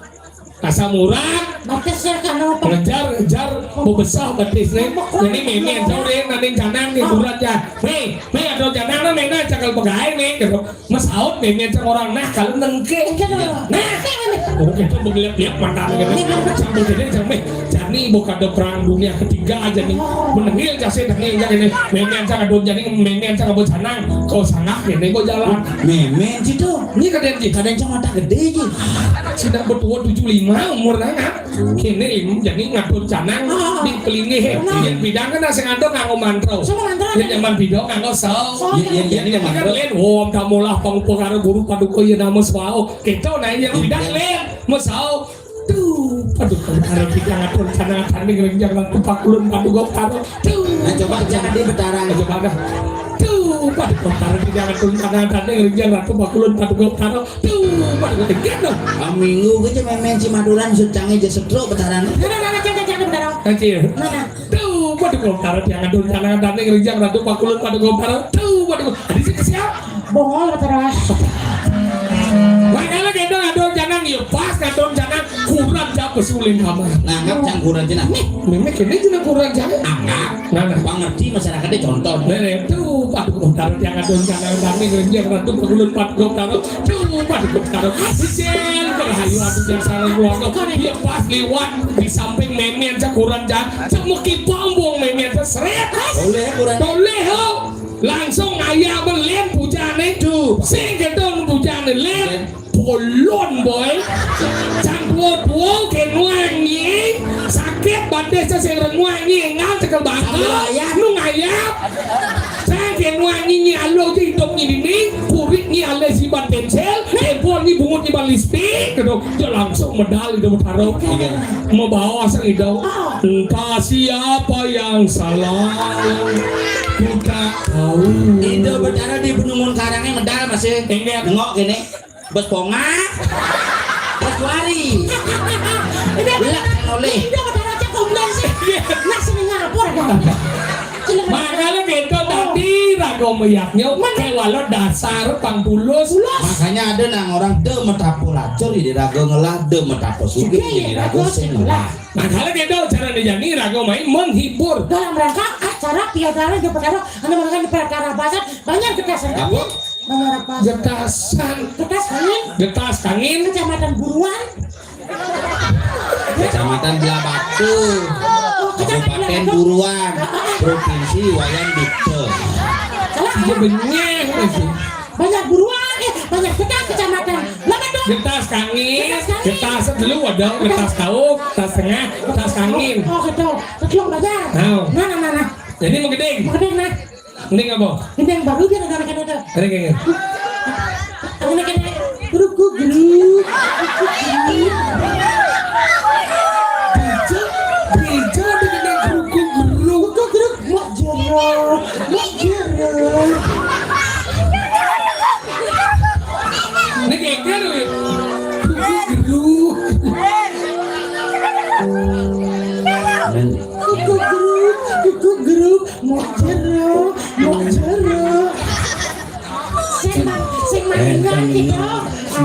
Asam urat. Batis ya, kan, apa? Ngejar, ngejar, mau besar batis nih. Jadi meme aja udah nanti janang nih, urat ya. Nih, nih ada janang nih, nah, cakal pegai nih, gitu. Masaut meme cang orang nah kalau nengke. Enggak dong. Nah. Enggak, enggak. Oh, kita mau lihat-lihat mata gitu. Enggak, enggak. Sampai jadi sampai jani bukan ada perang dunia ketiga aja nih. Oh. Menengil kasih nengil aja ini. Meme cang ada jadi meme cang ada canang. Kau sangat ini gua jalan. Meme situ. Ini kadang ji. Kadang cang mata gede ji. Sudah bertua tujuh lima umur nang. Kene lim, jadi ngatur canang di pelinggih. Benar. Yang bidang kan sing ada nganggo mantra. Sama mantra. Yang nyaman bidang nganggo sau. Yang, yang, yang, yang kan mantra. Lain, om tamulah pangupakara guru paduka ya nama swao. Kita nah yang bidang lain, mesau. Tuh, paduka karo kita ngatur canang tanding renjang ratu pakulun paduka karo. Tuh. Nah, coba jangan di Betara. Coba dah. Tuh, paduka karo kita ngatur canang tanding renjang ratu pakulun paduka karo. Tuh, pada ketinggian dong. Ah, minggu aja main-main si Maduran, sutangnya aja setruk betaran. Mana, mana, cek, cek, cek, betaran. Kecil. Mana? Tuh, pada kau taruh yang aduh, jangan ada yang ngerjang, ratu pakulun pada kau taruh. Tuh, pada kau. Ada sih siap. Bongol, betaran. Makanya gendong aduh jangan, ya pas aduh jangan kurang jauh pesulin kamar. Nanggap cangkuran cina. Nih, meme kene cina kurang jauh. Angkat. Nah, nah. Pangerti masyarakatnya contoh. Nah, nah, tuh, Pak Gotaro yang ada rencana kami ngerenjang ratu pengulun Pak Gotaro. Tuh, Pak Gotaro. Hujan, berhayu aku yang salah ruang. Dia pas lewat di samping meme yang cakuran, cak. Cak meki pambung meme yang seret. Boleh, kurang. Boleh, ho. Langsung ayah belen pujane. Tuh. Sing gedong pujane, len. Bolon, boy. Cang tua-tua ke nuangi. Sakit batis sing renguangi. Enggak cekel bangkel. Sama ayah. Nu ngayap. Cang ke nuangi nyi alo ke hidup nyi dini. Kurit nyi ale si ban pensil. Tempo nyi bungut nyi ban lipstik. Gitu. Dia langsung medal itu bertaruh. Iya. Mau bawa sang itu. Entah siapa yang salah. Ku tak tahu. Itu bertaruh di Penumun Karangnya medal masih. Enggak. Nengok gini. Bos ponga. Bos wari. Ini Belak oleh. Ini udah ada aja komplain sih. Iya. Nah, sini ngapur kan. Makanya beda tadi raga meyaknya. Mana? Kayak walau dasar pang tulus. Tulus. Makanya ada nang orang de metapo lacur di raga ngelah, de metapo sugih di raga sing ngelah. Makanya beda cara dijani raga main menghibur. Dalam rangka acara piagara di perkara, anu, menggunakan perkara bahasa banyak kita sendiri. Apa? Mengarah Pasar. Getasan. Getas Kangin. Getas Kangin. Kecamatan Buruan. Kecamatan Blahbatuh. Oh, Kecamatan Kabupaten Blahbatuh. Buruan. Heeh. Provinsi Wayan Dikte. Salah. Iya, benyeh. Banyak Buruan, eh, banyak getas kecamatan. Blahbatuh. Getas kangin, getas dulu waduh, getas tauk, getas tengah, getas kangin. Oh, gitu. Kecelok belajar. Nah. Nah, nah, nah, nah. Jadi mau gedeng. Mau gedeng, nah. Gedeng apa? Gedeng baru dia ada, ada, ada. Gedeng, gedeng. Ini kena ruku guru. Ruku guru. Bejo, bejo ada kena ruku guru. Ruku guru. Mak jero, mak jero. Ini geger, weh. Kuku geruk, kuku geruk, kuku geruk, mau jero, mau jero. Sing ma-, sing Eh, mangan sing gitu.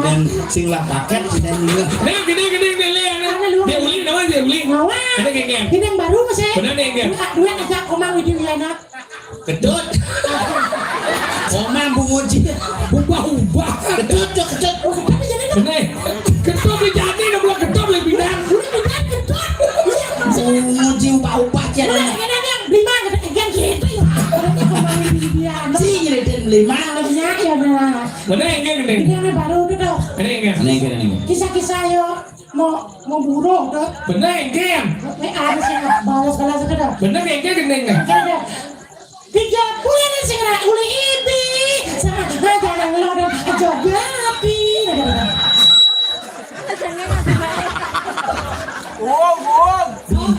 Dan sing lah paket, sing dan juga. Nah, gini, gini, gini, lihat, nah. Mana lu? Dia uli, nama dia uli? Mawar. Ada kayak gini. Ini yang baru, sih. Benar nih, gini. Dua, dua aja, Komang Widi Wiana. Ketut. Omang bungut sih. Ubah-ubah. Ketut, cok, ketut. Oh, ketut aja nih. Bener. Ketut di jati, udah buat ketut lebih bilang. Udah bilang ketut. Bungut sih, ubah-ubah sih. Udah, ada. Yang lima, ada yang gitu ya. Orangnya kembali di dia. Si nyeritain lima. Iya, ya, nah. Bener, enggak, bener. Ini yang baru tuh, tuh. Bener, enggak? Bener, enggak, bener. Kisah-kisah, yo. Mau, mau burung, tuh. Bener, enggak? Ini ada sih, balas-balas aja, tuh. Bener, enggak, bener, enggak? Enggak ada. Tiga bulan sing ora uli ibi, sama aja nang lodong aja gapi. Wong, wong.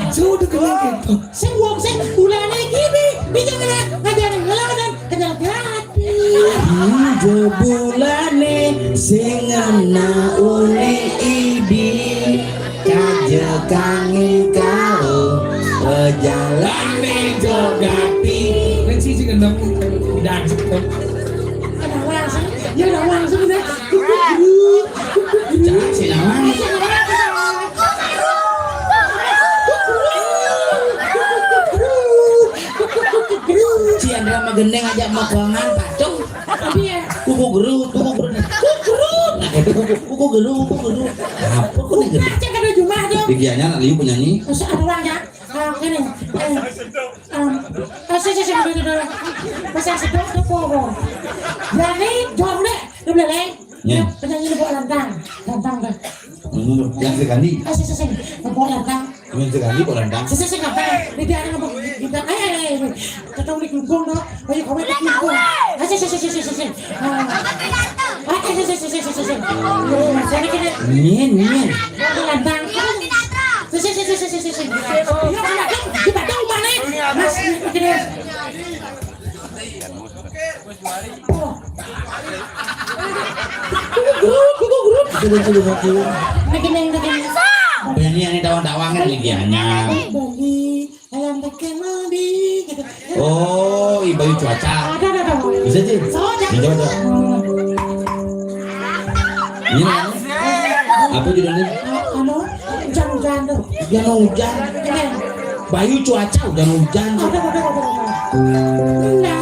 Ijo udah kena gitu. Sing wong sing ulane iki bi, bi jangan aja nang lodong aja gapi. Ijo bulane sing ana uli ibi. Kaje kangen karo pejalane jogati. Nek siji gendong dan Ada langsung, ya udah langsung deh. Cak si lawan. Si Andra mah gendeng aja mau kongan patung. Iya. Kuku geru, kuku geru. Kuku geru. Nah, itu kuku, kuku geru, kuku geru. Apa kok nih geru? Baca kado Jumat tuh. Digianya nak liu penyanyi. Masa ada uang ya? Ah, ini. Eh, em, eh, sih, sih, sih, dulu, dulu. Masa sedok tuh, kok. Berani, jawab deh. Lu boleh, Leng? Iya. Penyanyi lu bawa lantang. Lantang deh. Hmm, yang sekali. Eh, sih, sih, sih. Bawa lantang. Yang sekali bawa lantang. Sih, sih, sih, ngapain? Ini dia ada ngomong, kita, eh, eh, eh, eh. Kita udah gulung, no. Ayo, kamu ikut gulung. Eh, sih, sih, sih, sih, sih, sih. Ah. Ah, eh, sih, sih, sih, sih, sih, sih. Sini, sini. Nyen, nyen. Bawa lantang. Sini, sini, sini, sini, sini, sini. Yuk, kita tahu, kita tahu mana? Mas, ini. Oh. Kuku grup, kuku grup. Dulu, dulu, dulu. Bikin yang, bikin yang. Banyak nih tawang-tawang kan nih dianya. Bali, ayam bikin Bali, gitu. Oh, i Bayu Cuaca. Ada, ada, ada. Bisa, Cil? Bisa, Cil. Bisa, Cil. Ini namanya? Apa judulnya? Anu, hujan-hujan tuh. Hujan, hujan. Iya. Bayu Cuaca, hujan, hujan. Ada, ada, ada, ada.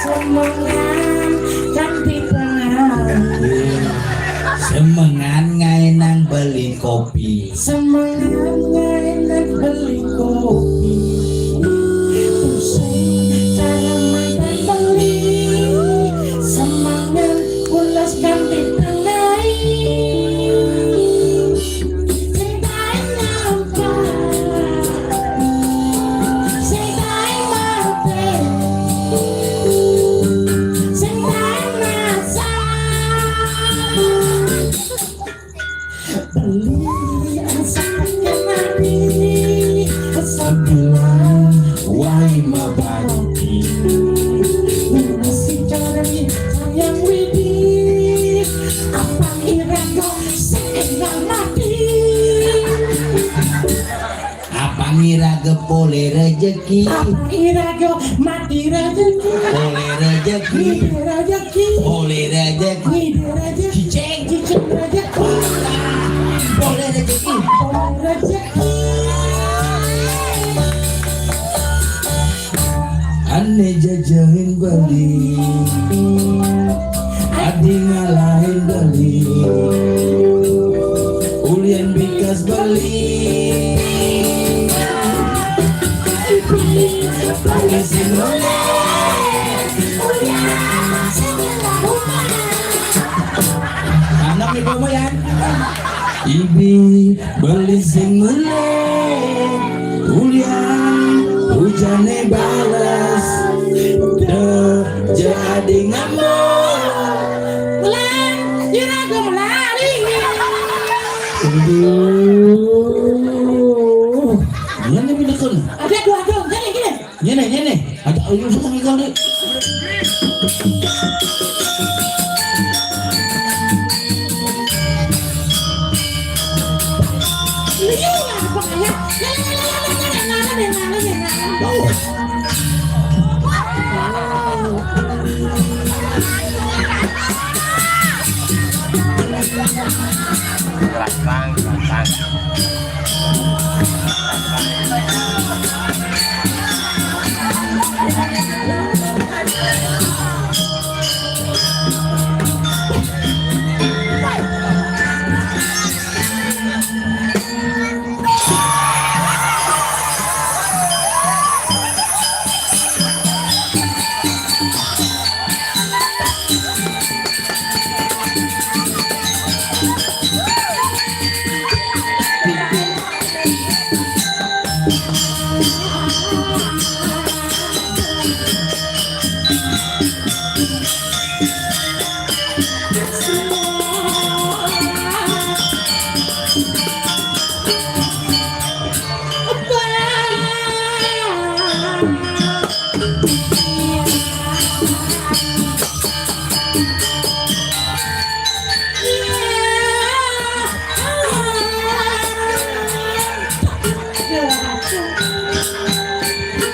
Semengan kanthi pengawi. Semengan ngae nang beli kopi. Semengan ngae nang beli kopi. Pusing cara mantan beli. Semengan pulas kanthi pengawi. Sing tae nampak, sing tae mati, sing tae masak. Beli asal kenali, asal bilang, wai mabati. Nasi cari sayang widi, apa ira kok seenggak mati. Apa ngira ge pole rejeki? Apa ira kok mati rejeki? Pole rejeki. Mati rejeki. Pole rejeki. Mati rejeki. Cicing. Cicing rejeki. Pole rejeki. Pole rejeki. Ane jajahin Bali, adi ngalahin Bali. Yen bikas beli. Beli sing mulih. Tanam ibu mo yan. Ibi beli sing mulih. Ulian ujane bales. Deh, jadi ngambek. Melan, yen aku melari. Aduh. Ngene iki tekun. Ada dua dong, ngene, ngene. Ngene, ngene. Ada ayo sing ngene. Iya, apa ya? Ngene, ngene, ngene, ngene, ngene, ngene, ngene. Tuh. Lantang, lantang.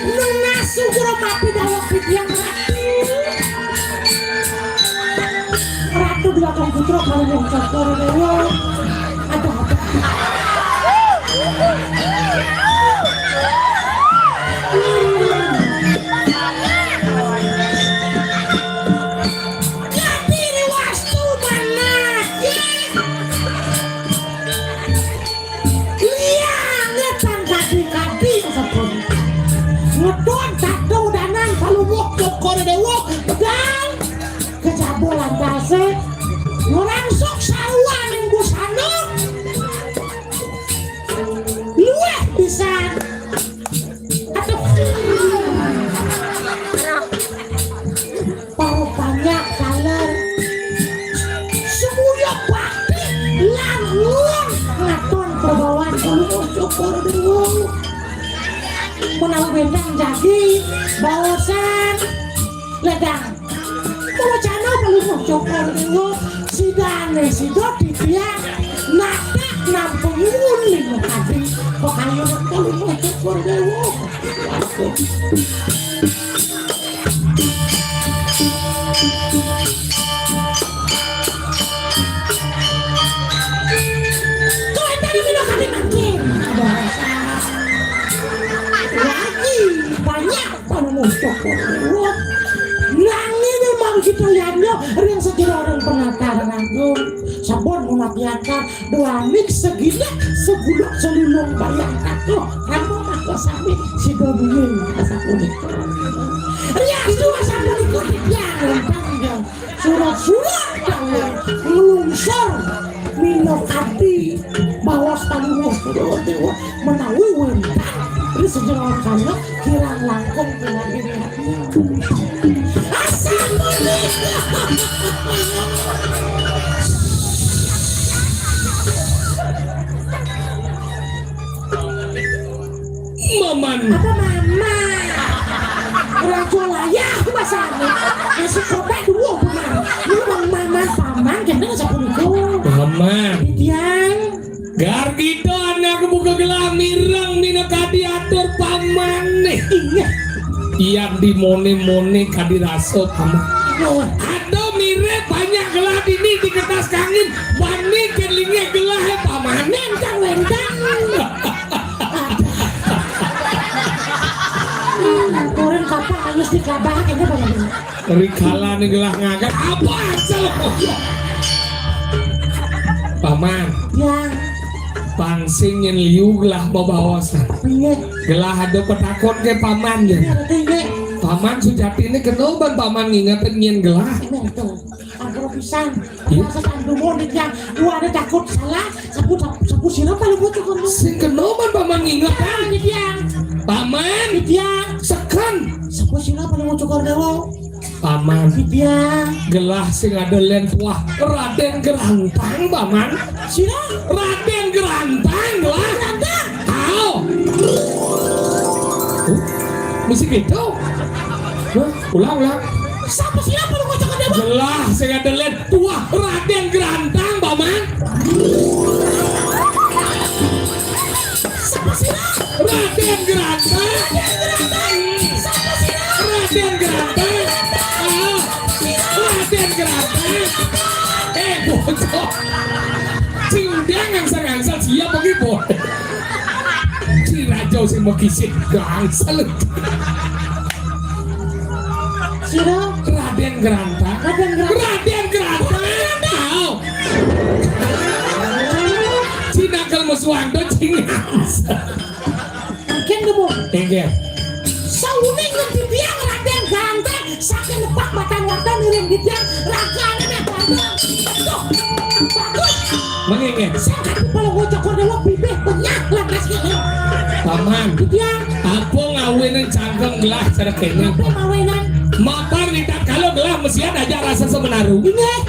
Nunas syukur mapi dawuh titiang ratu. Ratu Dwagung Putra karo Wong Cokor Dewa. Ada apa? Jadi wastu manah. Iya, ngetan kaki-kaki sebut. Ngedon satu danan paluwuh Cokor Dewa dan kecabulan dase ngerangsuk saruan ing busana. Luwih pisan. Aduh. Para banyak taler. Semuya bakti lan nuwun ngaton perbawan kula syukur dewa. Menawi wénten jagi baosan ledang. Wacana kula syukur dewa. Sidane sida titiang natak nampi nuwun lima kadi. Pekayon kula syukur dewa. Kowe tadi mino kali mangkin. Lagi banyak panuwun. Nanging memang kita yanya ring sejarah orang penataran agung. Sampun menapiakan Duaning segilik seguluk selulung bayang katuh. Rama mangko sami sida duwé sapunika. Riyastu sapunika titiang wénten surat-surat kalian nglungsur minakadi bawas panuwuh dewa-dewa menawi wénten ri sejarah kana kirang langkung pinanggih. Asal punika. Maman. Apa mama? Raja layah masane. Masih kota dua benar. Ini bang maman paman kena sapunika. Maman. Titiang. Gargita anak buka gelah mireng minakadi atur pamane. Inggih. Yang dimone-mone kadi rasa paman. Inggih. Ada mirip banyak gelah dini di kertas kangin. Bani kelinge gelah pamane. Entang wentang. Turun kapan harus digabah ini paman. Rikala ning gelah ngaget apa asal? Paman. Ya. Pang sing nyén liu gelah bebaosan. Inggih. Gelah ada petakon ke paman ya. Inggih. Paman sujatiné kena ban paman ngingetin nyén gelah. Inggih, betul. Ampun pisan. Iya. Rasa tandungan di tiang. Gua ada takut salah. Sapu, sapu, sapu sira paling bocor kono. Sing kena ban paman ngingetan. Di tiang. Paman. Di tiang. Seken. Sapu sira paling bocor kono. Paman. Di tiang. Gelah sing ada lén tuah Radén Gerantang, Paman. Sira? Radén Gerantang, gelah. Gerantang. Hao. Huh? Mesti gitu. Hah? Ulang, ulang. Sapa sira paling bocor kono? Gelah sing ada lén tuah Radén Gerantang, Paman. Sapa sira? Radén Gerantang. Radén Gerantang. Sapa sira? Radén Gerantang. Ah, Radén Gerantang. Eh, bocor. Cing dia ngangsal-ngangsal siap bagi, Bos. Si Raja sing mau kisik gangsal. Sira? Radén Gerantang. Radén Gerantang. Radén Gerantang. Tahu. Cina kalau musuhan tuh cing ngangsal. Mungkin dulu. Inggih. Sauning ngendi tiang Radén Gerantang saking nepak matan warta miring di tiang ragane nek bandel. Tuh. Bagus. Mengingin. Sing kadi pelungguh cokor dewa bibih penyah lantas kene. Paman. Di tiang. Apa ngawinin cangkem gelah cara kene? Apa ngawinan? Mabar nita kalau gelah mesian aja rasa semenaru. Inggih.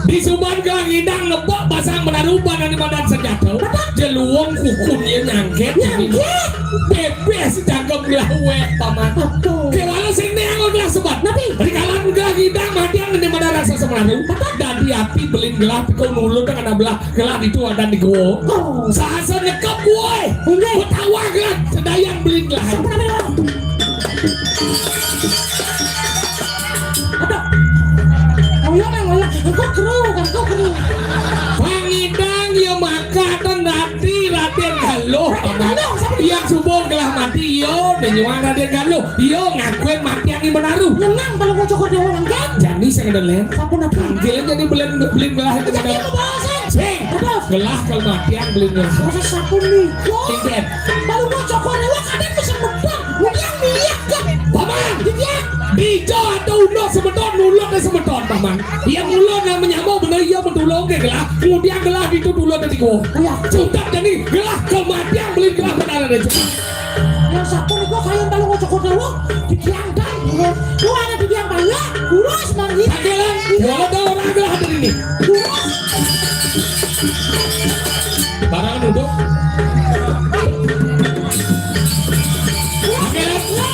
Di suban gelah ngidang ngebok pasang menaru badan di badan senjata. Betul. Jeluwung kukun ya nyangkit. Nyangkit. Bebes jangkep gelah wek, Paman. Betul. Kewala sing neang gelah sebat. Napi? Rikalan gelah ngidang mati yang di mana rasa semenaru. Betul. Dadi api belin gelah piko nulung dengan belah gelah itu ada di gua. Oh. Sahasa nekep gue. Inggih. Betawa gelah sedayang belin gelah. Sampun apa? Aduh. Ayo nang olah, engko kru, engko kru. Pangidang ya makaten dadi Raden Galuh. Raden Galuh, sapa? Yang subuh gelah mati ya, denyuan Raden Galuh. Ya ngakuin mati yang menaruh. Nyenang kalau mau cokor dewa nang kan? Jani sing ada len. Sampun apa? Panggil jadi belin belin gelah itu. Jadi apa bahasan? Sing. Aduh. Gelah kalau mati yang belin gelah. Masa sampun nih. Tidak. Kalau mau cokor dewa kadang bisa medal. Udah lihat kan? Paman. Iya. Dijo atau udah semeton, nulung ke semeton, Paman. Iya, mulung yang menyambung bener iya mentulung ke gelah. Kemudian gelah itu dulu tadi gua. Iya. Sudah jadi gelah kematian beli gelah benar ada juga. Yang satu niku kalian kalau ngocok dulu, didiamkan. Tuh ada didiamkan ya. Lurus mari. Akhirnya, iya. Walau orang gelah ada ini. Lurus. Barang duduk. Akhirnya.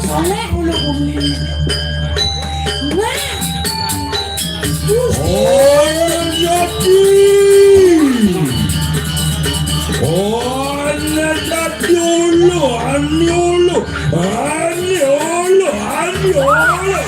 Soleh ulu bumi. Wah. Ana dadi. Ana dadi ulu, ani ulu, ani ulu, ani ulu.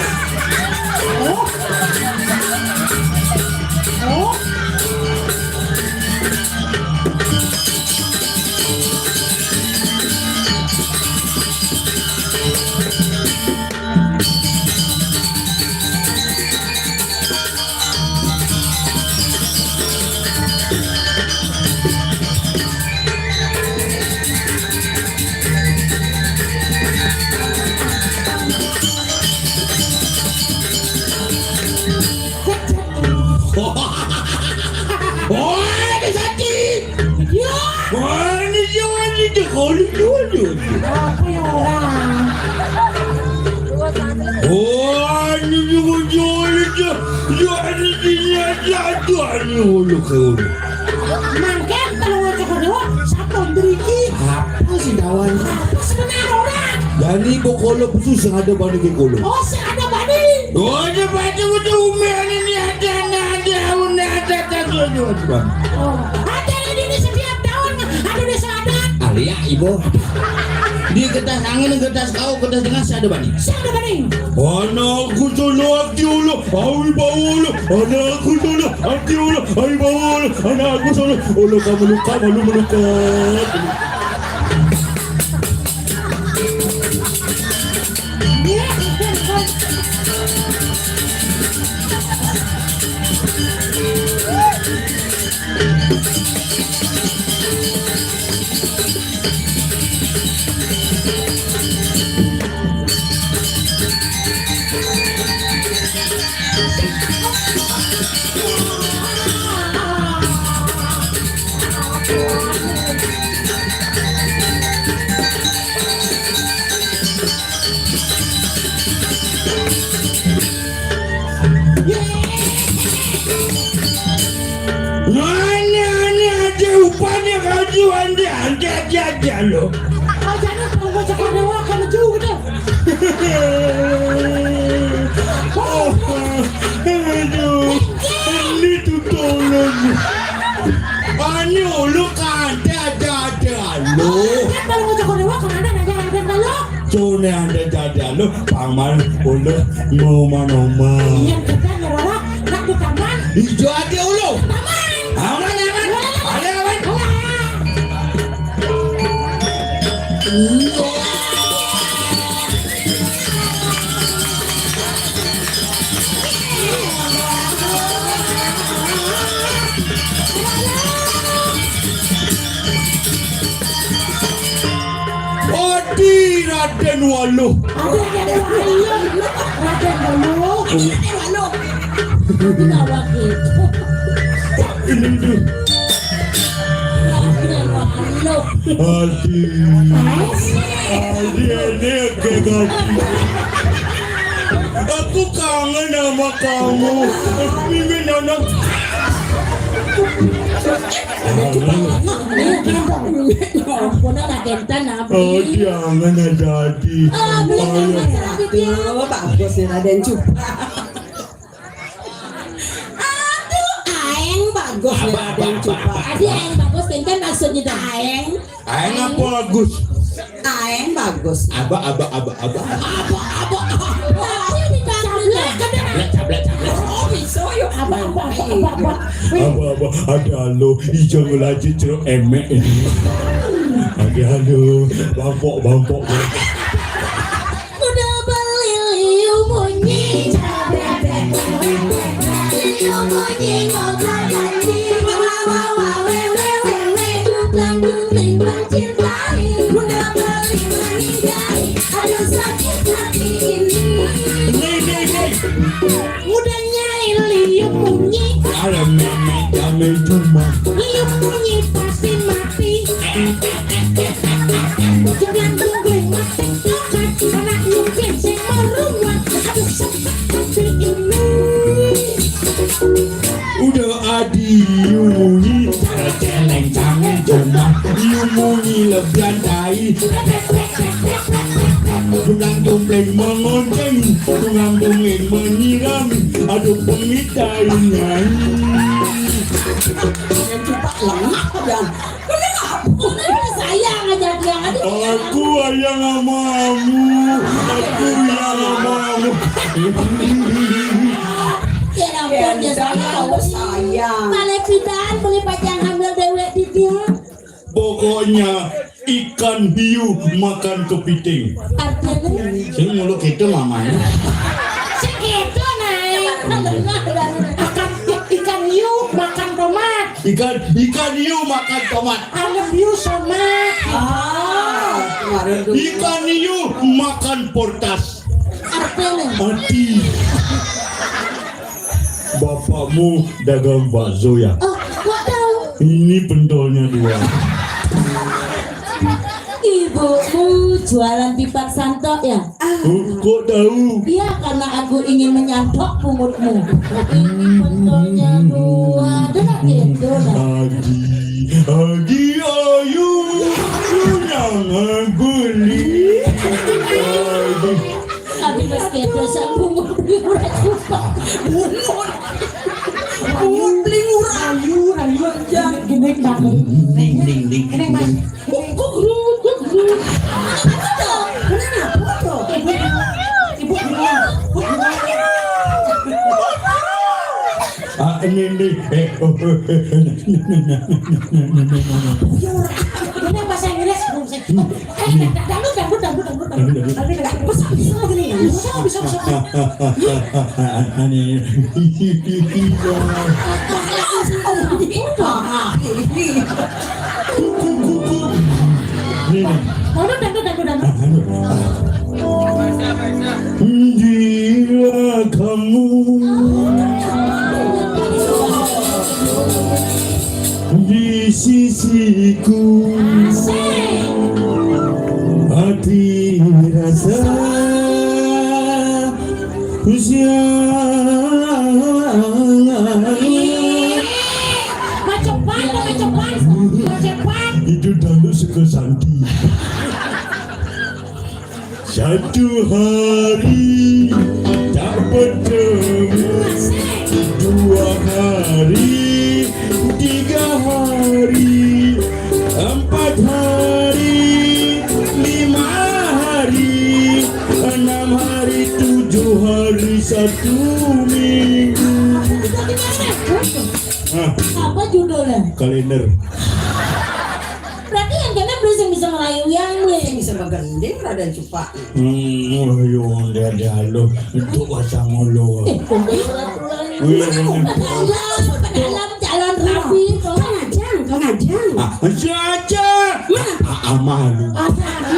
Wah, ada sakit. Ya. Wah, ini jangan itu kalau dulu. Apa ya orang? Wah, ini juga jual itu. Ya, ini dia aja tuh, ini ulu ke ulu. Mangke kalau cokor dewa, sapa mriki? Apa sih dawan? Apa sebenarnya orang? Dari bokolo khusus yang ada bani bokolo. Oh, sing ada bani. Oh, ada bani udah umi ini ada, ada, ada, ada, ada, ada, ada, ada. Oh, ada ini di setiap tahun, ada di selatan. Alia, ibu. Di kertas angen, kertas kau, kertas dengan, siapa banding? Siapa banding? Anakku sono ati ulo, awi bawolo. Anakku sono ati ulo, awi bawolo. Anakku sono, ulo kamu luka, malu meluka. Ane, ane, aja upane kaju, ande, ande, aja, aja lo. Aja nih, kalau mau cakar dewa, kalau jauh gitu. Oh, aduh, ini tuh tolong. Ane ulu kante aja, aja lo. Kan kalau mau cakar dewa, kalau ada, ada, ada, ada lo. Jone ande dadi alo, paman ulo noma-noma. Iya, kita ngerara, nak di taman. Ijo ade ulo. Taman. Aman, aman. Ada aman. Iya. Adi Raden Waluh. Adi Raden Waluh. Raden Waluh. Raden Waluh. Kenapa gitu? Ini tuh. Raden Waluh. Adi. Adi, ini ke kaki. Aku kangen sama kamu. Mimin anak. Ampun, Raden Tan, Abi. Oh, jangan ada hati. Ah, belum. Ayo. Tuh, bagus nih Raden Cupa. Aduh, aeng bagus nih Raden Cupa. Adi aeng bagus, enten maksudnya dah. Aeng. Aeng apa bagus? Aeng bagus. Aba, aba, aba, aba. Aba, aba, aba. Tadi di kamar. Cablak, cablak, cablak. Oh, bisa, yuk. Aba, aba, aba, aba, aba. Aba, aba, ada lo, ijo ngelajut ceruk emek ini. Ada lo, bangkok, bangkok, bangkok. Udah beli liu munyi. Liu munyi ngobrol janji. Wawa, wawa, wewe, wewe. Tukang gunting mencintai. Udah beli meninggai. Aduh, sakit hati ini. Nih, nih, nih. Udah nyai liu munyi. Ada memek kami cuma. Liu munyi pasti mati. Jangan tungguin mati. Anak nyumpin sing meruwat. Aduh, sakit hati ini. Udah adi iu munyi, celeng cangen cuma iu munyi lebihan tai. Tulang tumpling mengonceng, tulang tumpling menyiram. Aduh, pengit tai nyai. Yang cepat lengah dan Sayang aja dia, aduh. Aku sayang sama kamu. Aku sayang sama kamu. Ya ampun, ya sayang. Sayang. Malah pidan boleh pacang hamil dewek di dia. Pokoknya ikan hiu makan kepiting. Artinya? Sing mulu gitu mamanya. Segitu, Nay. Makan ikan hiu, makan tomat. Ikan, ikan hiu makan tomat. Anak hiu tomat. Ah, kemarin tuh. Ikan hiu makan portas. Artinya? Mati. Bapakmu dagang bakso ya? Oh, kok tahu? Ini pentolnya dua. Ibumu jualan pipat santok ya? Kok, kok tahu? Iya, karena aku ingin menyantok pungutmu. Ini pentolnya dua. Ada lagi itu, nah. Agi, agi, ayu, jangan guli. Agi. Tapi pas kita sambung murah lupa. Bungut. Bungut, beli murah. Ayu, ayu, jangan gini, Bang. Ding, ding, ding, ding. Ini, Mas. Kuk, kuk, rut, kuk, rut. Ini, eh, oh, eh, eh, eh, nah, nah, nah, nah, nah, nah, nah, nah, nah, nah. Ini bahasa Inggris, bullshit. Eh, dangdut, dangdut, dangdut, dangdut, dangdut. Dangdut, dangdut. Masa bisa gini? Bisa, bisa, bisa. Aneh. Ini, nih. Dangdut, dangdut, dangdut, dangdut. Bila kamu di sisiku, hati rasa ku sangat. Macepat, macepat, macepat. Itu dangdut suka Santi. Satu hari tak bertemu, dua hari, tiga hari, empat hari, lima hari, enam hari, tujuh hari, satu minggu. Apa judulnya? Kalender. Berarti yang kena belum bisa ngerayu yang nih. Sing bisa begending rada cupak. Hmm, ayo, dia, dia lo. Itu pasang lo. Eh, kok nggak pula ini? Wih, ini. Padahal, padahal calon rapi. Kau ngajang, kau ngajang. Ah, aja, aja. Mana? Ah, ah, malu. Ah, sana.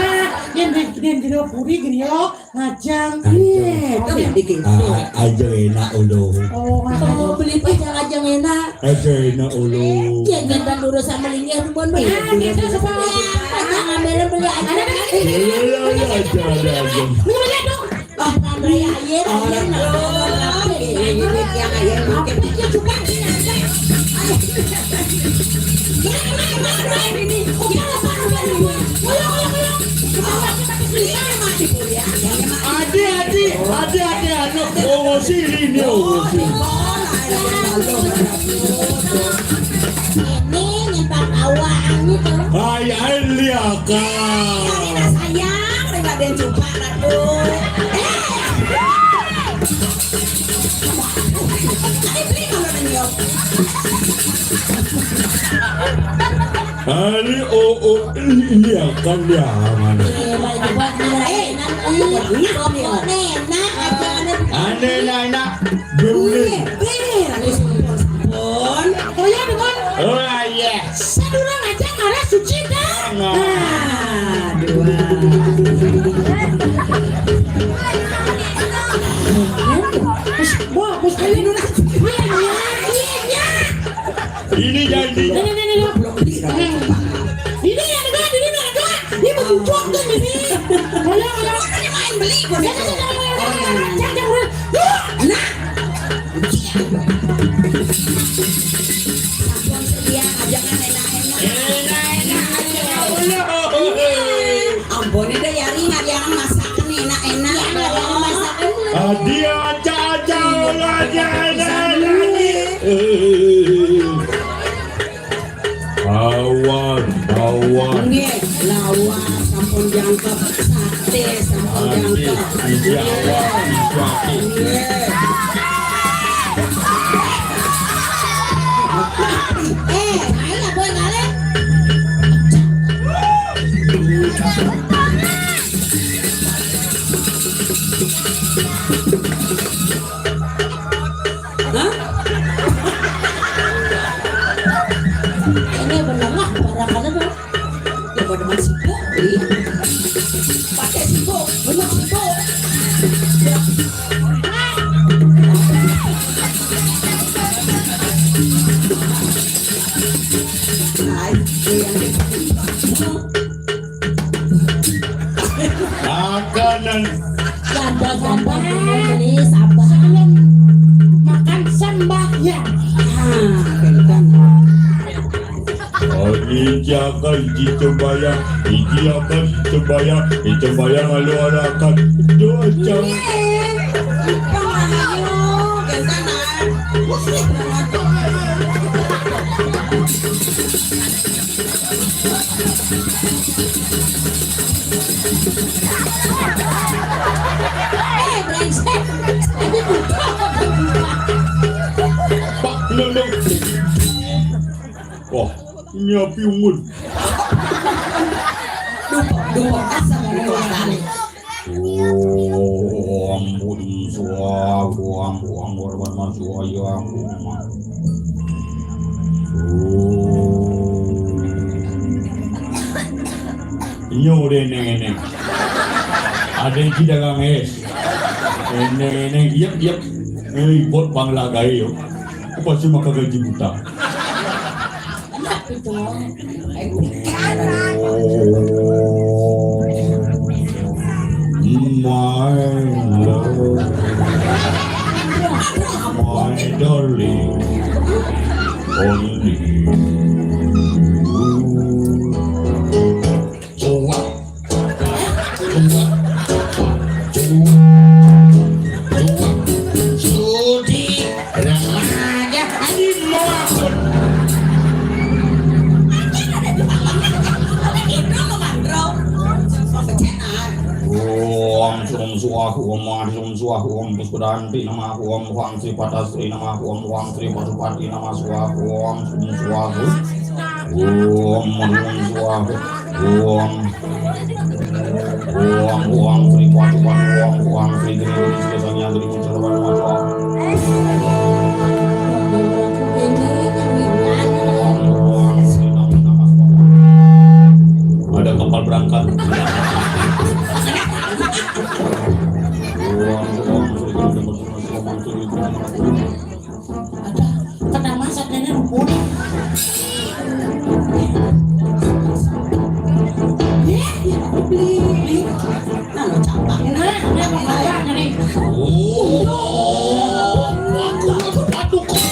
Yang, yang, yang, yang, puri, gini, yo. Ngajang. Iya, kan dikit. Ah, aja enak ulu. Oh, beli pacar aja enak. Aja enak ulu. Iya, jangan urus sama linggih pun. Nah, kita semua. Pacar ngambil beli aja. Iya, iya, iya, aja, ada aja. Lu lihat dong. Ah, Andrea, iya, iya, nah. Ini yang aja makin. Dia cuma ini. Ini, ini, ini. Udah, apa, apa, apa. Ayo, ayo, ayo. Adi, adi, adi, adi, anu, oh, sini, oh, sini. Ini nyimpan awaan gitu. Ay, ay, liaka. Ini sayang, tinggal dia coba, aduh. Eh. Tadi beli kalau nanya. Ani, oh, oh, iya kan dia mana? Eh, pokoknya enak aja. Aneh, enak, enak. Dulu. Iya, iya, iya, sampun, sampun. Oh, iya, dengan. Oh, iya. Sadurung aja ngarah suci, dah. Nah. Nah, dua. Wah, bos kali ini. Iya, iya, iya, iya. Ini janji. Ini, ini, ini, ini. Ini yang ada, ini yang ada. Ini mau cucok tuh ini. Ayo, ayo. Ini main beli, gua. Ya, ya, ya, ya, ya, ya, ya, ya, ya. Nah. Sampun sedia, jangan enak-enak. Enak-enak aja, ya Allah. Ampun, ini dari hari nggak ada yang masakan enak-enak. Iya, nggak ada yang masakan. Ah, dia aja, aja, Allah, dia aja, aja. Eh. Awas, awas. Nggih, lawas sampun jangkep, sate sampun jangkep. Nggih. Nggih. Eh, ayo lah, boy, balik. Hah? Ini bener lah, barang ada tuh. Ya, pada main sibuk, ih. Pakai sibuk, bener sibuk. Ay, yang Makanan. Janda-janda ini sabar. Sebelum makan sembahyang. Ah, kencang. Oh, ini akan dicoba ya, ini akan dicoba ya, dicoba ya lalu arahkan doa jauh. Iya. Kencang, ayo. Musik. Eh, brengsek. Tadi buka. Pak, lu Nyapi ungun. Dupa, dupa, asa mau ngomong kali. Om Budi Swaha, Om Budi Swaha, Om. Nyo deh neng neng. Ada yang tidak nganges. Neng neng, iya iya. Eh, buat panglagai yo. Apa sih maka gaji buta? My love, my darling, only you. Suwak. Suwak. Suwak. Suwak. Sudi. Raja. Ayo, mau apa? Om Sum Swaha, Om Sum Swaha, Om Puspadanti Namaha, Om Hang Sri Patasri Namaha, Om Hang Sri Pasupati Namaha Swaha, Om Sum Swaha, Om Sum Swaha, Om Om Om Sri Padukan, Om Om Sri Giri Giri Sri Sanghyang Giri Giri Sarvana Maha. Ada kapal berangkat. Om Om Sri Giri Giri Sri Sanghyang Giri Giri Ada, kena masak nenek rukun. Ya, ya, aku beli. Nah, lo campaknya, nah, nah, nah, nah, nah. Oh, aku, aku, aku, kok.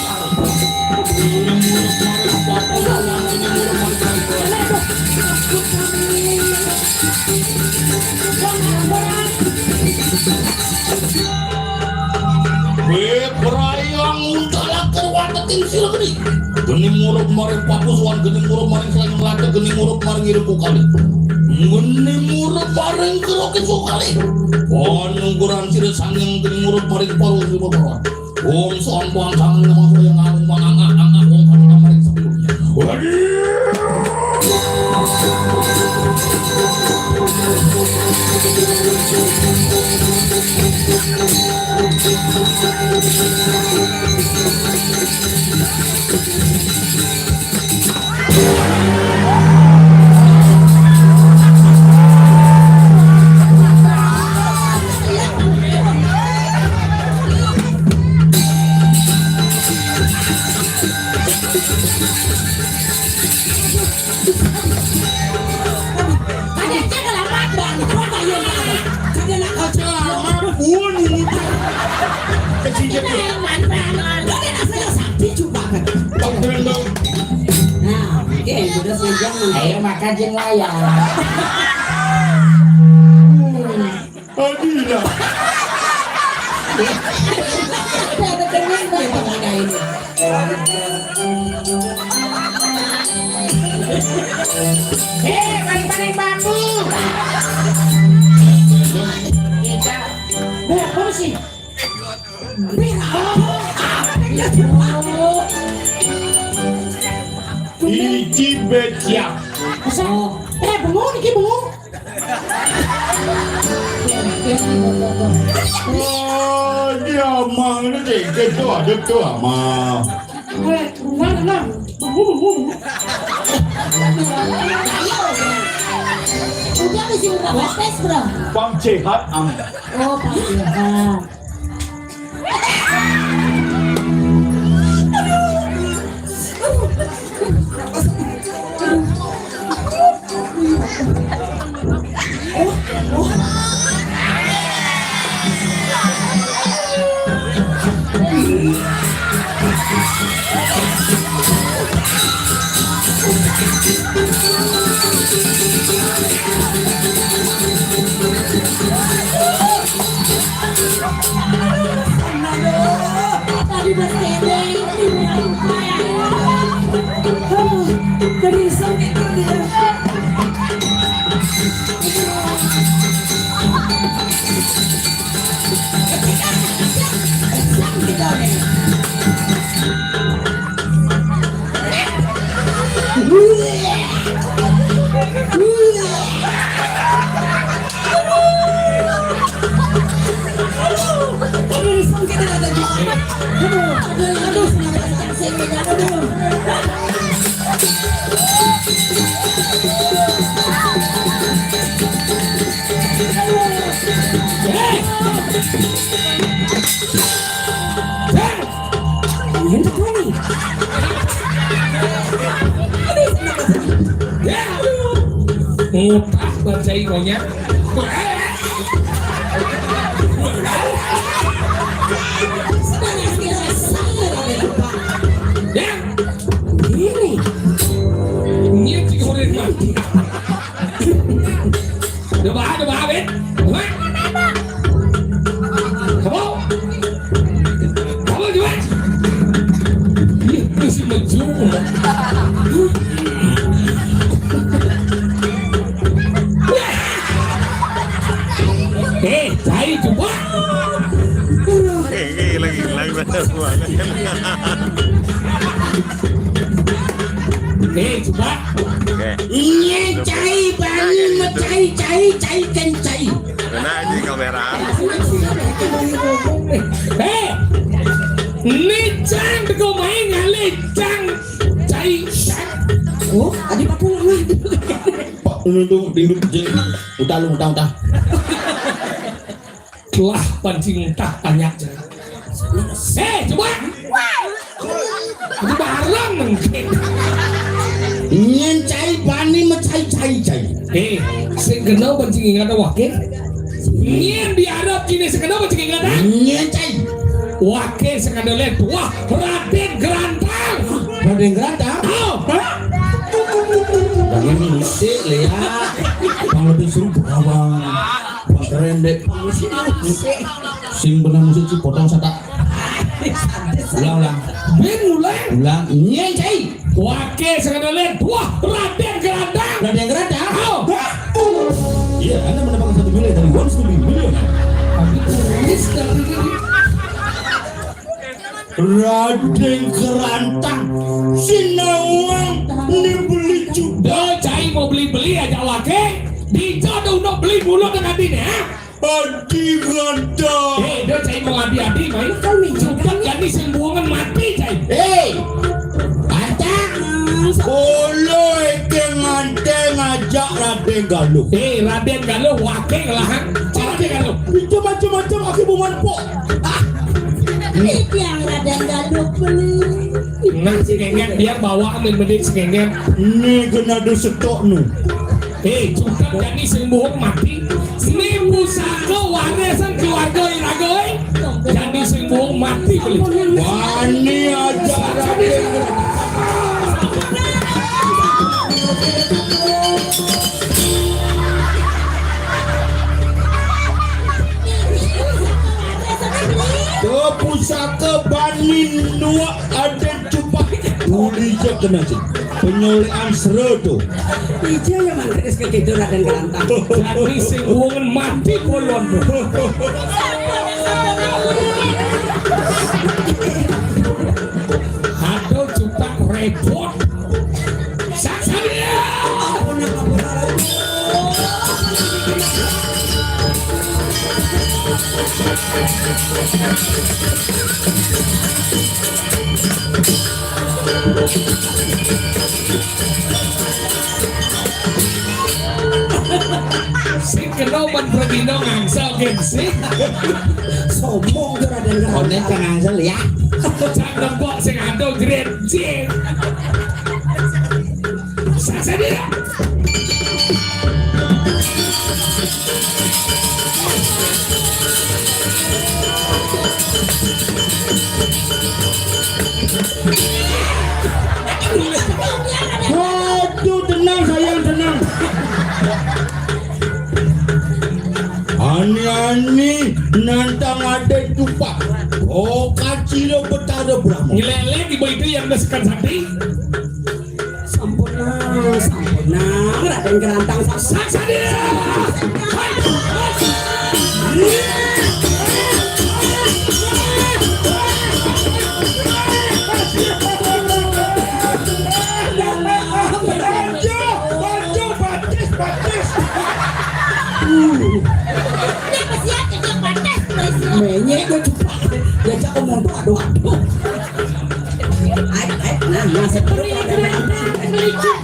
Wé, brayang untalakar wateking sira geni. Geni murup maring papusuhan, geni murup maring selanyang lata, geni murup maring irung kali. Geni murup maring kira kali. Panungkuran sira sanging geni murup maring paru sira paruan. Om Sompang Sang Namo Soyang Aung Pangangak Angak Wong Kang Namaring Sepuluh. Waduh. Ada aja kelamaan banget, kok kayak gitu. Kagak nak kocok. Kelamaan pun ini. Kecil. Kelamaan banget. Lo dia rasanya sakti juga kan. Tong dong. Nah, oke, udah sejam nih. Ayo makan jin wayang. Aduh, dah. Ada kenyang nih, Bang, ada ini. Eh, paling-paling bambu. Kita, eh, kursi. Iki becak. Masa? Eh, bengong, iki bengong. Oh, dia mah ini dikit tuh, ada tuh, mah. Eh, benar, benar. Bengong, bengong. Udah mesti buka podcast, bro. Bang Jehat, am. Oh, Bang Jehat. Tadi udah standing. Aduh, jadi iseng gitu dia. Aduh, aduh, aduh, aduh. Hei! Hei! Ini tuh nih. Ngutah baca iwanya. Ya. Ini. Ini sih kulit mah. Coba, coba, Win. Win. Kamu? Kamu juga? Ih, lu si Meju. Eh, cai coba. Eh, eh, lagi, lagi banget. Eh, coba. Oke. Iya, cai, bani, cai, cai, cai, kan cai. Kena di kamera. Eh, ini cang, teko main ngalih cang, cai, cang. Oh, tadi Pak Pulung. Pak, lu tuh, dingdut, jeng. Utah lu, utah, utah. Telah pancing utah banyak, jeng. Eh, coba. Itu barang mungkin. Nyén cai bani mecai cai cai. Eh, sing kena pancing ingat waké. Nyén diarep kini sing kena pancing ingat, ah? Nyén cai. Waké sing ada lé tuah Radén Gerantang. Radén Gerantang? Oh. Hah? Jangan musik, Léa. Bang lebih suruh bawang. Bang keren deh. Sing bener musik sih potong satak. Ulang, ulang. Bin mulai. Ulang. Nyén cai. Waké sakadolén. Wah, Radén Gerantang. Radén Gerantang. Oh. Hah? Iya, Anda mendapatkan satu miliar dari One Studio Millionaire. Tapi tulis tapi tadi. Radén Gerantang. Sinawang né beli juga. Cai mau beli-beli aja waké. Dijo dong beli mulut dengan ini, ha? Adi Ganta. Eh, dia cai mau adi-adi, mai. Cepet jadi sembuangan mati, cai. Eh, Ganta. Bolo éké nganté ngajak Radén Galuh. Eh, Radén Galuh, waké ngelahan. Cai Radén Galuh. Itu macam-macam aku mau manpok. Ah. Ini yang Radén Galuh beli. Nah, si Ngenget dia bawa amin mending si Ngenget. Ini kena disetok nu. Eh, cukup jadi sembuh mati. Ini pusaka warisan keluarga iraga, eh. Jadi sembuh mati beli. Wani aja. Ke pusaka bani nuak ada cupak. Uli je kena je. Penyolekan sera tu. Ija yang mangkris ke tidur Radén Gerantang. Jadi sing wong mati polon. Aduh, cupak repot. Saksadia. Sing kena ban prabina ngangsal gengsi. Sombong tu Radén. Koné kang ngangsal ya. Cang lembok sing ada grenjing. Saksadia. Waduh, tenang sayang, tenang. Ani-ani nantang ada tupak. Oh, kacilo Betara Brahma. Ngelelek ibu itu yang kesekan sakti. Sampun, sampun, Radén Gerantang. Saksadia. Menyek gua cepat. Diajak ngomong tuh, aduh, aduh. Ayo, ayo, nah, nah, seperti ada yang ini sih,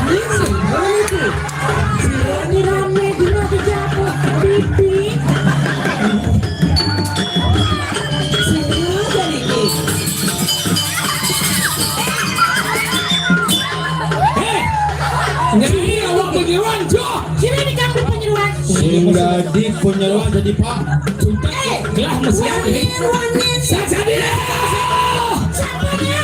ini sih. Si Roni rame, dina dijatuh, pipi. Seru jadi ini. Hei, nyanyi awak penyeruan, Jo. Sini di kampung penyeruan. Sing dadi penyeruan jadi Pak. Sudah, gelah mesti ada. Penyeruan ini. Saya jadi. Siapanya? Siapanya?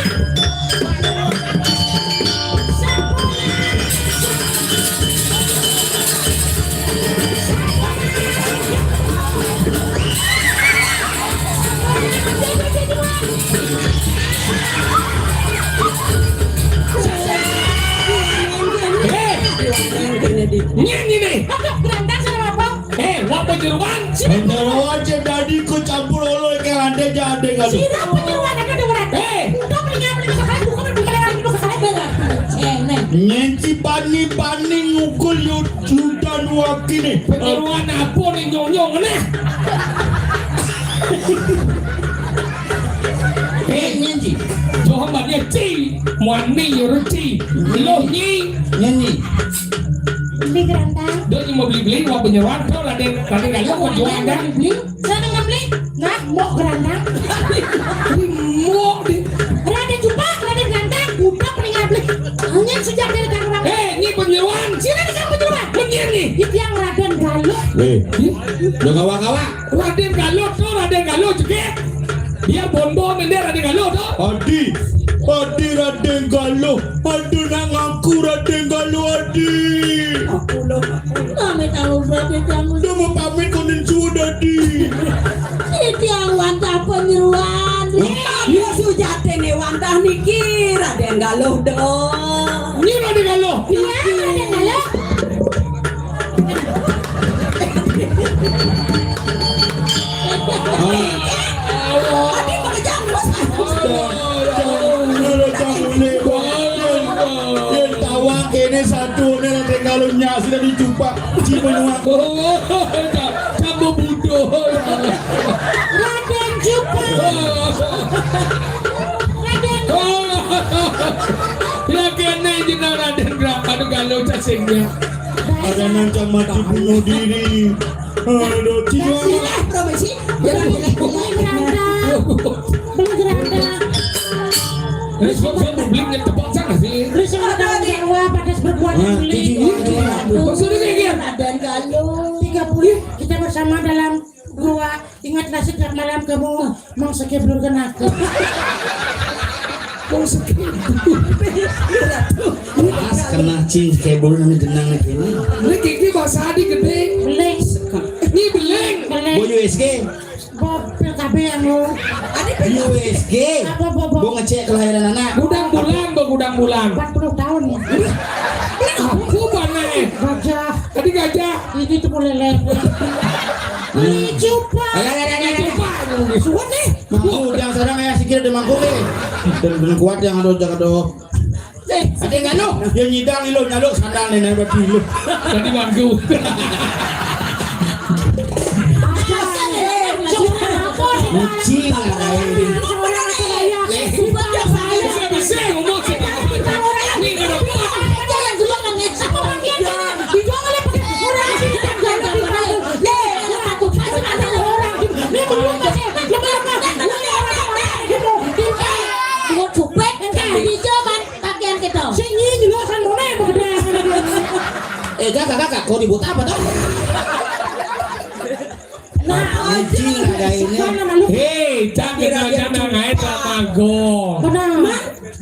Hei, nyanyi nih. Aduh, berantakan sama apa? Eh, wak penyeruan. Penyeruan cek dadi ku campur oleh ke ande jade kan. Sira penyeruan ada dengeran. Eh. Udah mendingan beli sekali bukan beli sekali lagi beli sekali dengar. Eh, nih. Ngenci bani-bani ngukul yud- Sudan wakini. Penyeruan apa nih nyong-nyong nih? Eh, nyanyi. Johan dia ci, muani yurci. Lo nyi. Nyanyi. Beli gerantang. Dia cuma beli-beli, mau penyeruan, tuh Raden, Raden Galuh, mau jual kan? Beli. Sana nggak beli? Nah, mau gerantang. Mau di. Raden Jupang, Raden Gantang, budak mendingan beli. Angin sejak dari Tangerang. Eh, ini penyeruan. Sini nih kan penyeruan. Bener nih. Itu yang Raden Galuh. Eh, lo kawa-kawa. Raden Galuh tuh, Raden Galuh juga. Dia bonbon ini Raden Galuh tuh. Adi, Adi Raden Galuh. Aduh, nak ngaku Raden Galuh, Adi. Aku lo. Kami tahu berarti kamu. Dia mau pamit konen sudah, Di. Iki awan tak penyeruan. Iya sujatene wantah niki Raden Galuh dong. Ini Raden Galuh. Iya, Raden Galuh. Tadi pakai jambus. Yen tawang kene satu ne Raden Galuh nyak sudah dicupak. Cibenu aku. Tambah bodoh. Raden Jupang. Raden. Ya kene jeneng Raden Galuh cacingnya. Ada nang mati bunuh diri. Aduh, Cina. Sila, provinsi. Jangan jelek-jelek. Beli gerantang. Beli gerantang. Ini sebab saya mau beli yang tepat sana sih. Beli semua daun Jawa pada berbuat beli. Maksudnya kayak gini. Raden Galuh. Tiga puluh kita bersama dalam gua. Ingatlah setiap malam kamu mau sekeblurkan aku. Mau sekeblur. Pas kena cing kebul nang jenang nih ini. Ini kiki bahasa di gede. Beling. Ini beling. Beling. Boy U S G. Bob P K B yang lu. Ada U S G. Apa, Bob? Gua ngecek kelahiran anak. Gudang bulan, Bo, gudang bulan. Empat puluh tahun ya. Aku mana eh? Gajah. Tadi gajah. Ini tuh mulai leher. Ini coba. Ayo, ayo, ayo, ayo. Ini coba. Suwun nih. Mangku, jangan sarang ya, sikil ada mangku nih. Dan, dan kuat yang ada, jangan ada. Eh, ada nggak lo? Dia nyidang lo, nyaluk sandal nih, nih, berarti lo. Tadi mangku. Kucing lah, kayak ini. Bisa, bisa, ngomong sih. Ini nggak ada. Pakaian kita. Sing ini lo kan mana yang bekerja? Eh, kakak, kakak, kau dibuat apa tuh? Nah, anjing ada ini. Hei, jangan jangan aja mago. Benar.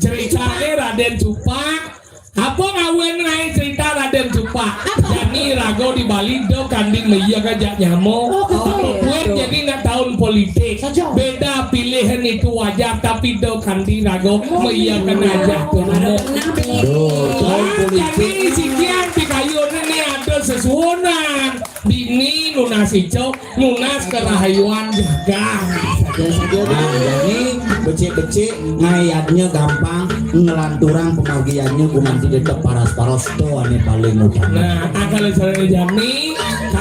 Ceritanya Raden Cupak. Apa ngawin ngai cerita Raden Cupak? Jani rago di Bali do kanding meyia ka jak nyamo. Oh, betul. Buat jadi nak tahun politik. Saja. Beda pilihan itu wajar, tapi do kanding rago meyia ka najah tu namo. Benar, benar. Duh, tahun politik. Kami sikian pikayun ini ada sesuunan. Bini nunas icok, nunas kerahayuan jaga. Nah, ini becik-becik ngayatnya gampang, ngelanturang pemagiannya gumanti tetep paras-paros to ane paling utama. Nah, akal caranya Jani,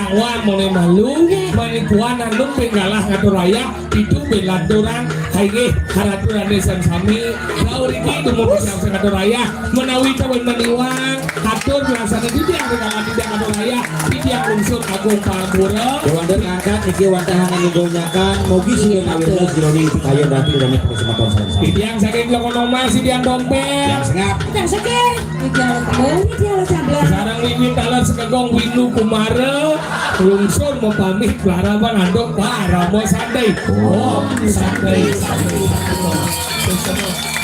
Awan mone malu, manipuan anu penggalah ngatur raya, itu belanturan, hai nggih, haraturan desan sami, rau riki dumun siap ngatur raya, menawi tawin maniwang, atur biasane titiang rikala titiang ngatur raya, titiang lungsur agung pangapura. Wonten ngangkat niki wantah ngunyakan, mugi sing awirna jroning pitayon rapi dan persematan sareng sami. Titiang saking Lokonoma, titiang dompet. Yang sengap. Yang saking Titiang Tembung, titiang Cablang. Sareng wiwit taler sekegong Winu Kumara, lungsur mapamit, Klara Pananduk, Parama Santai. Om Santai, Santai, Santai.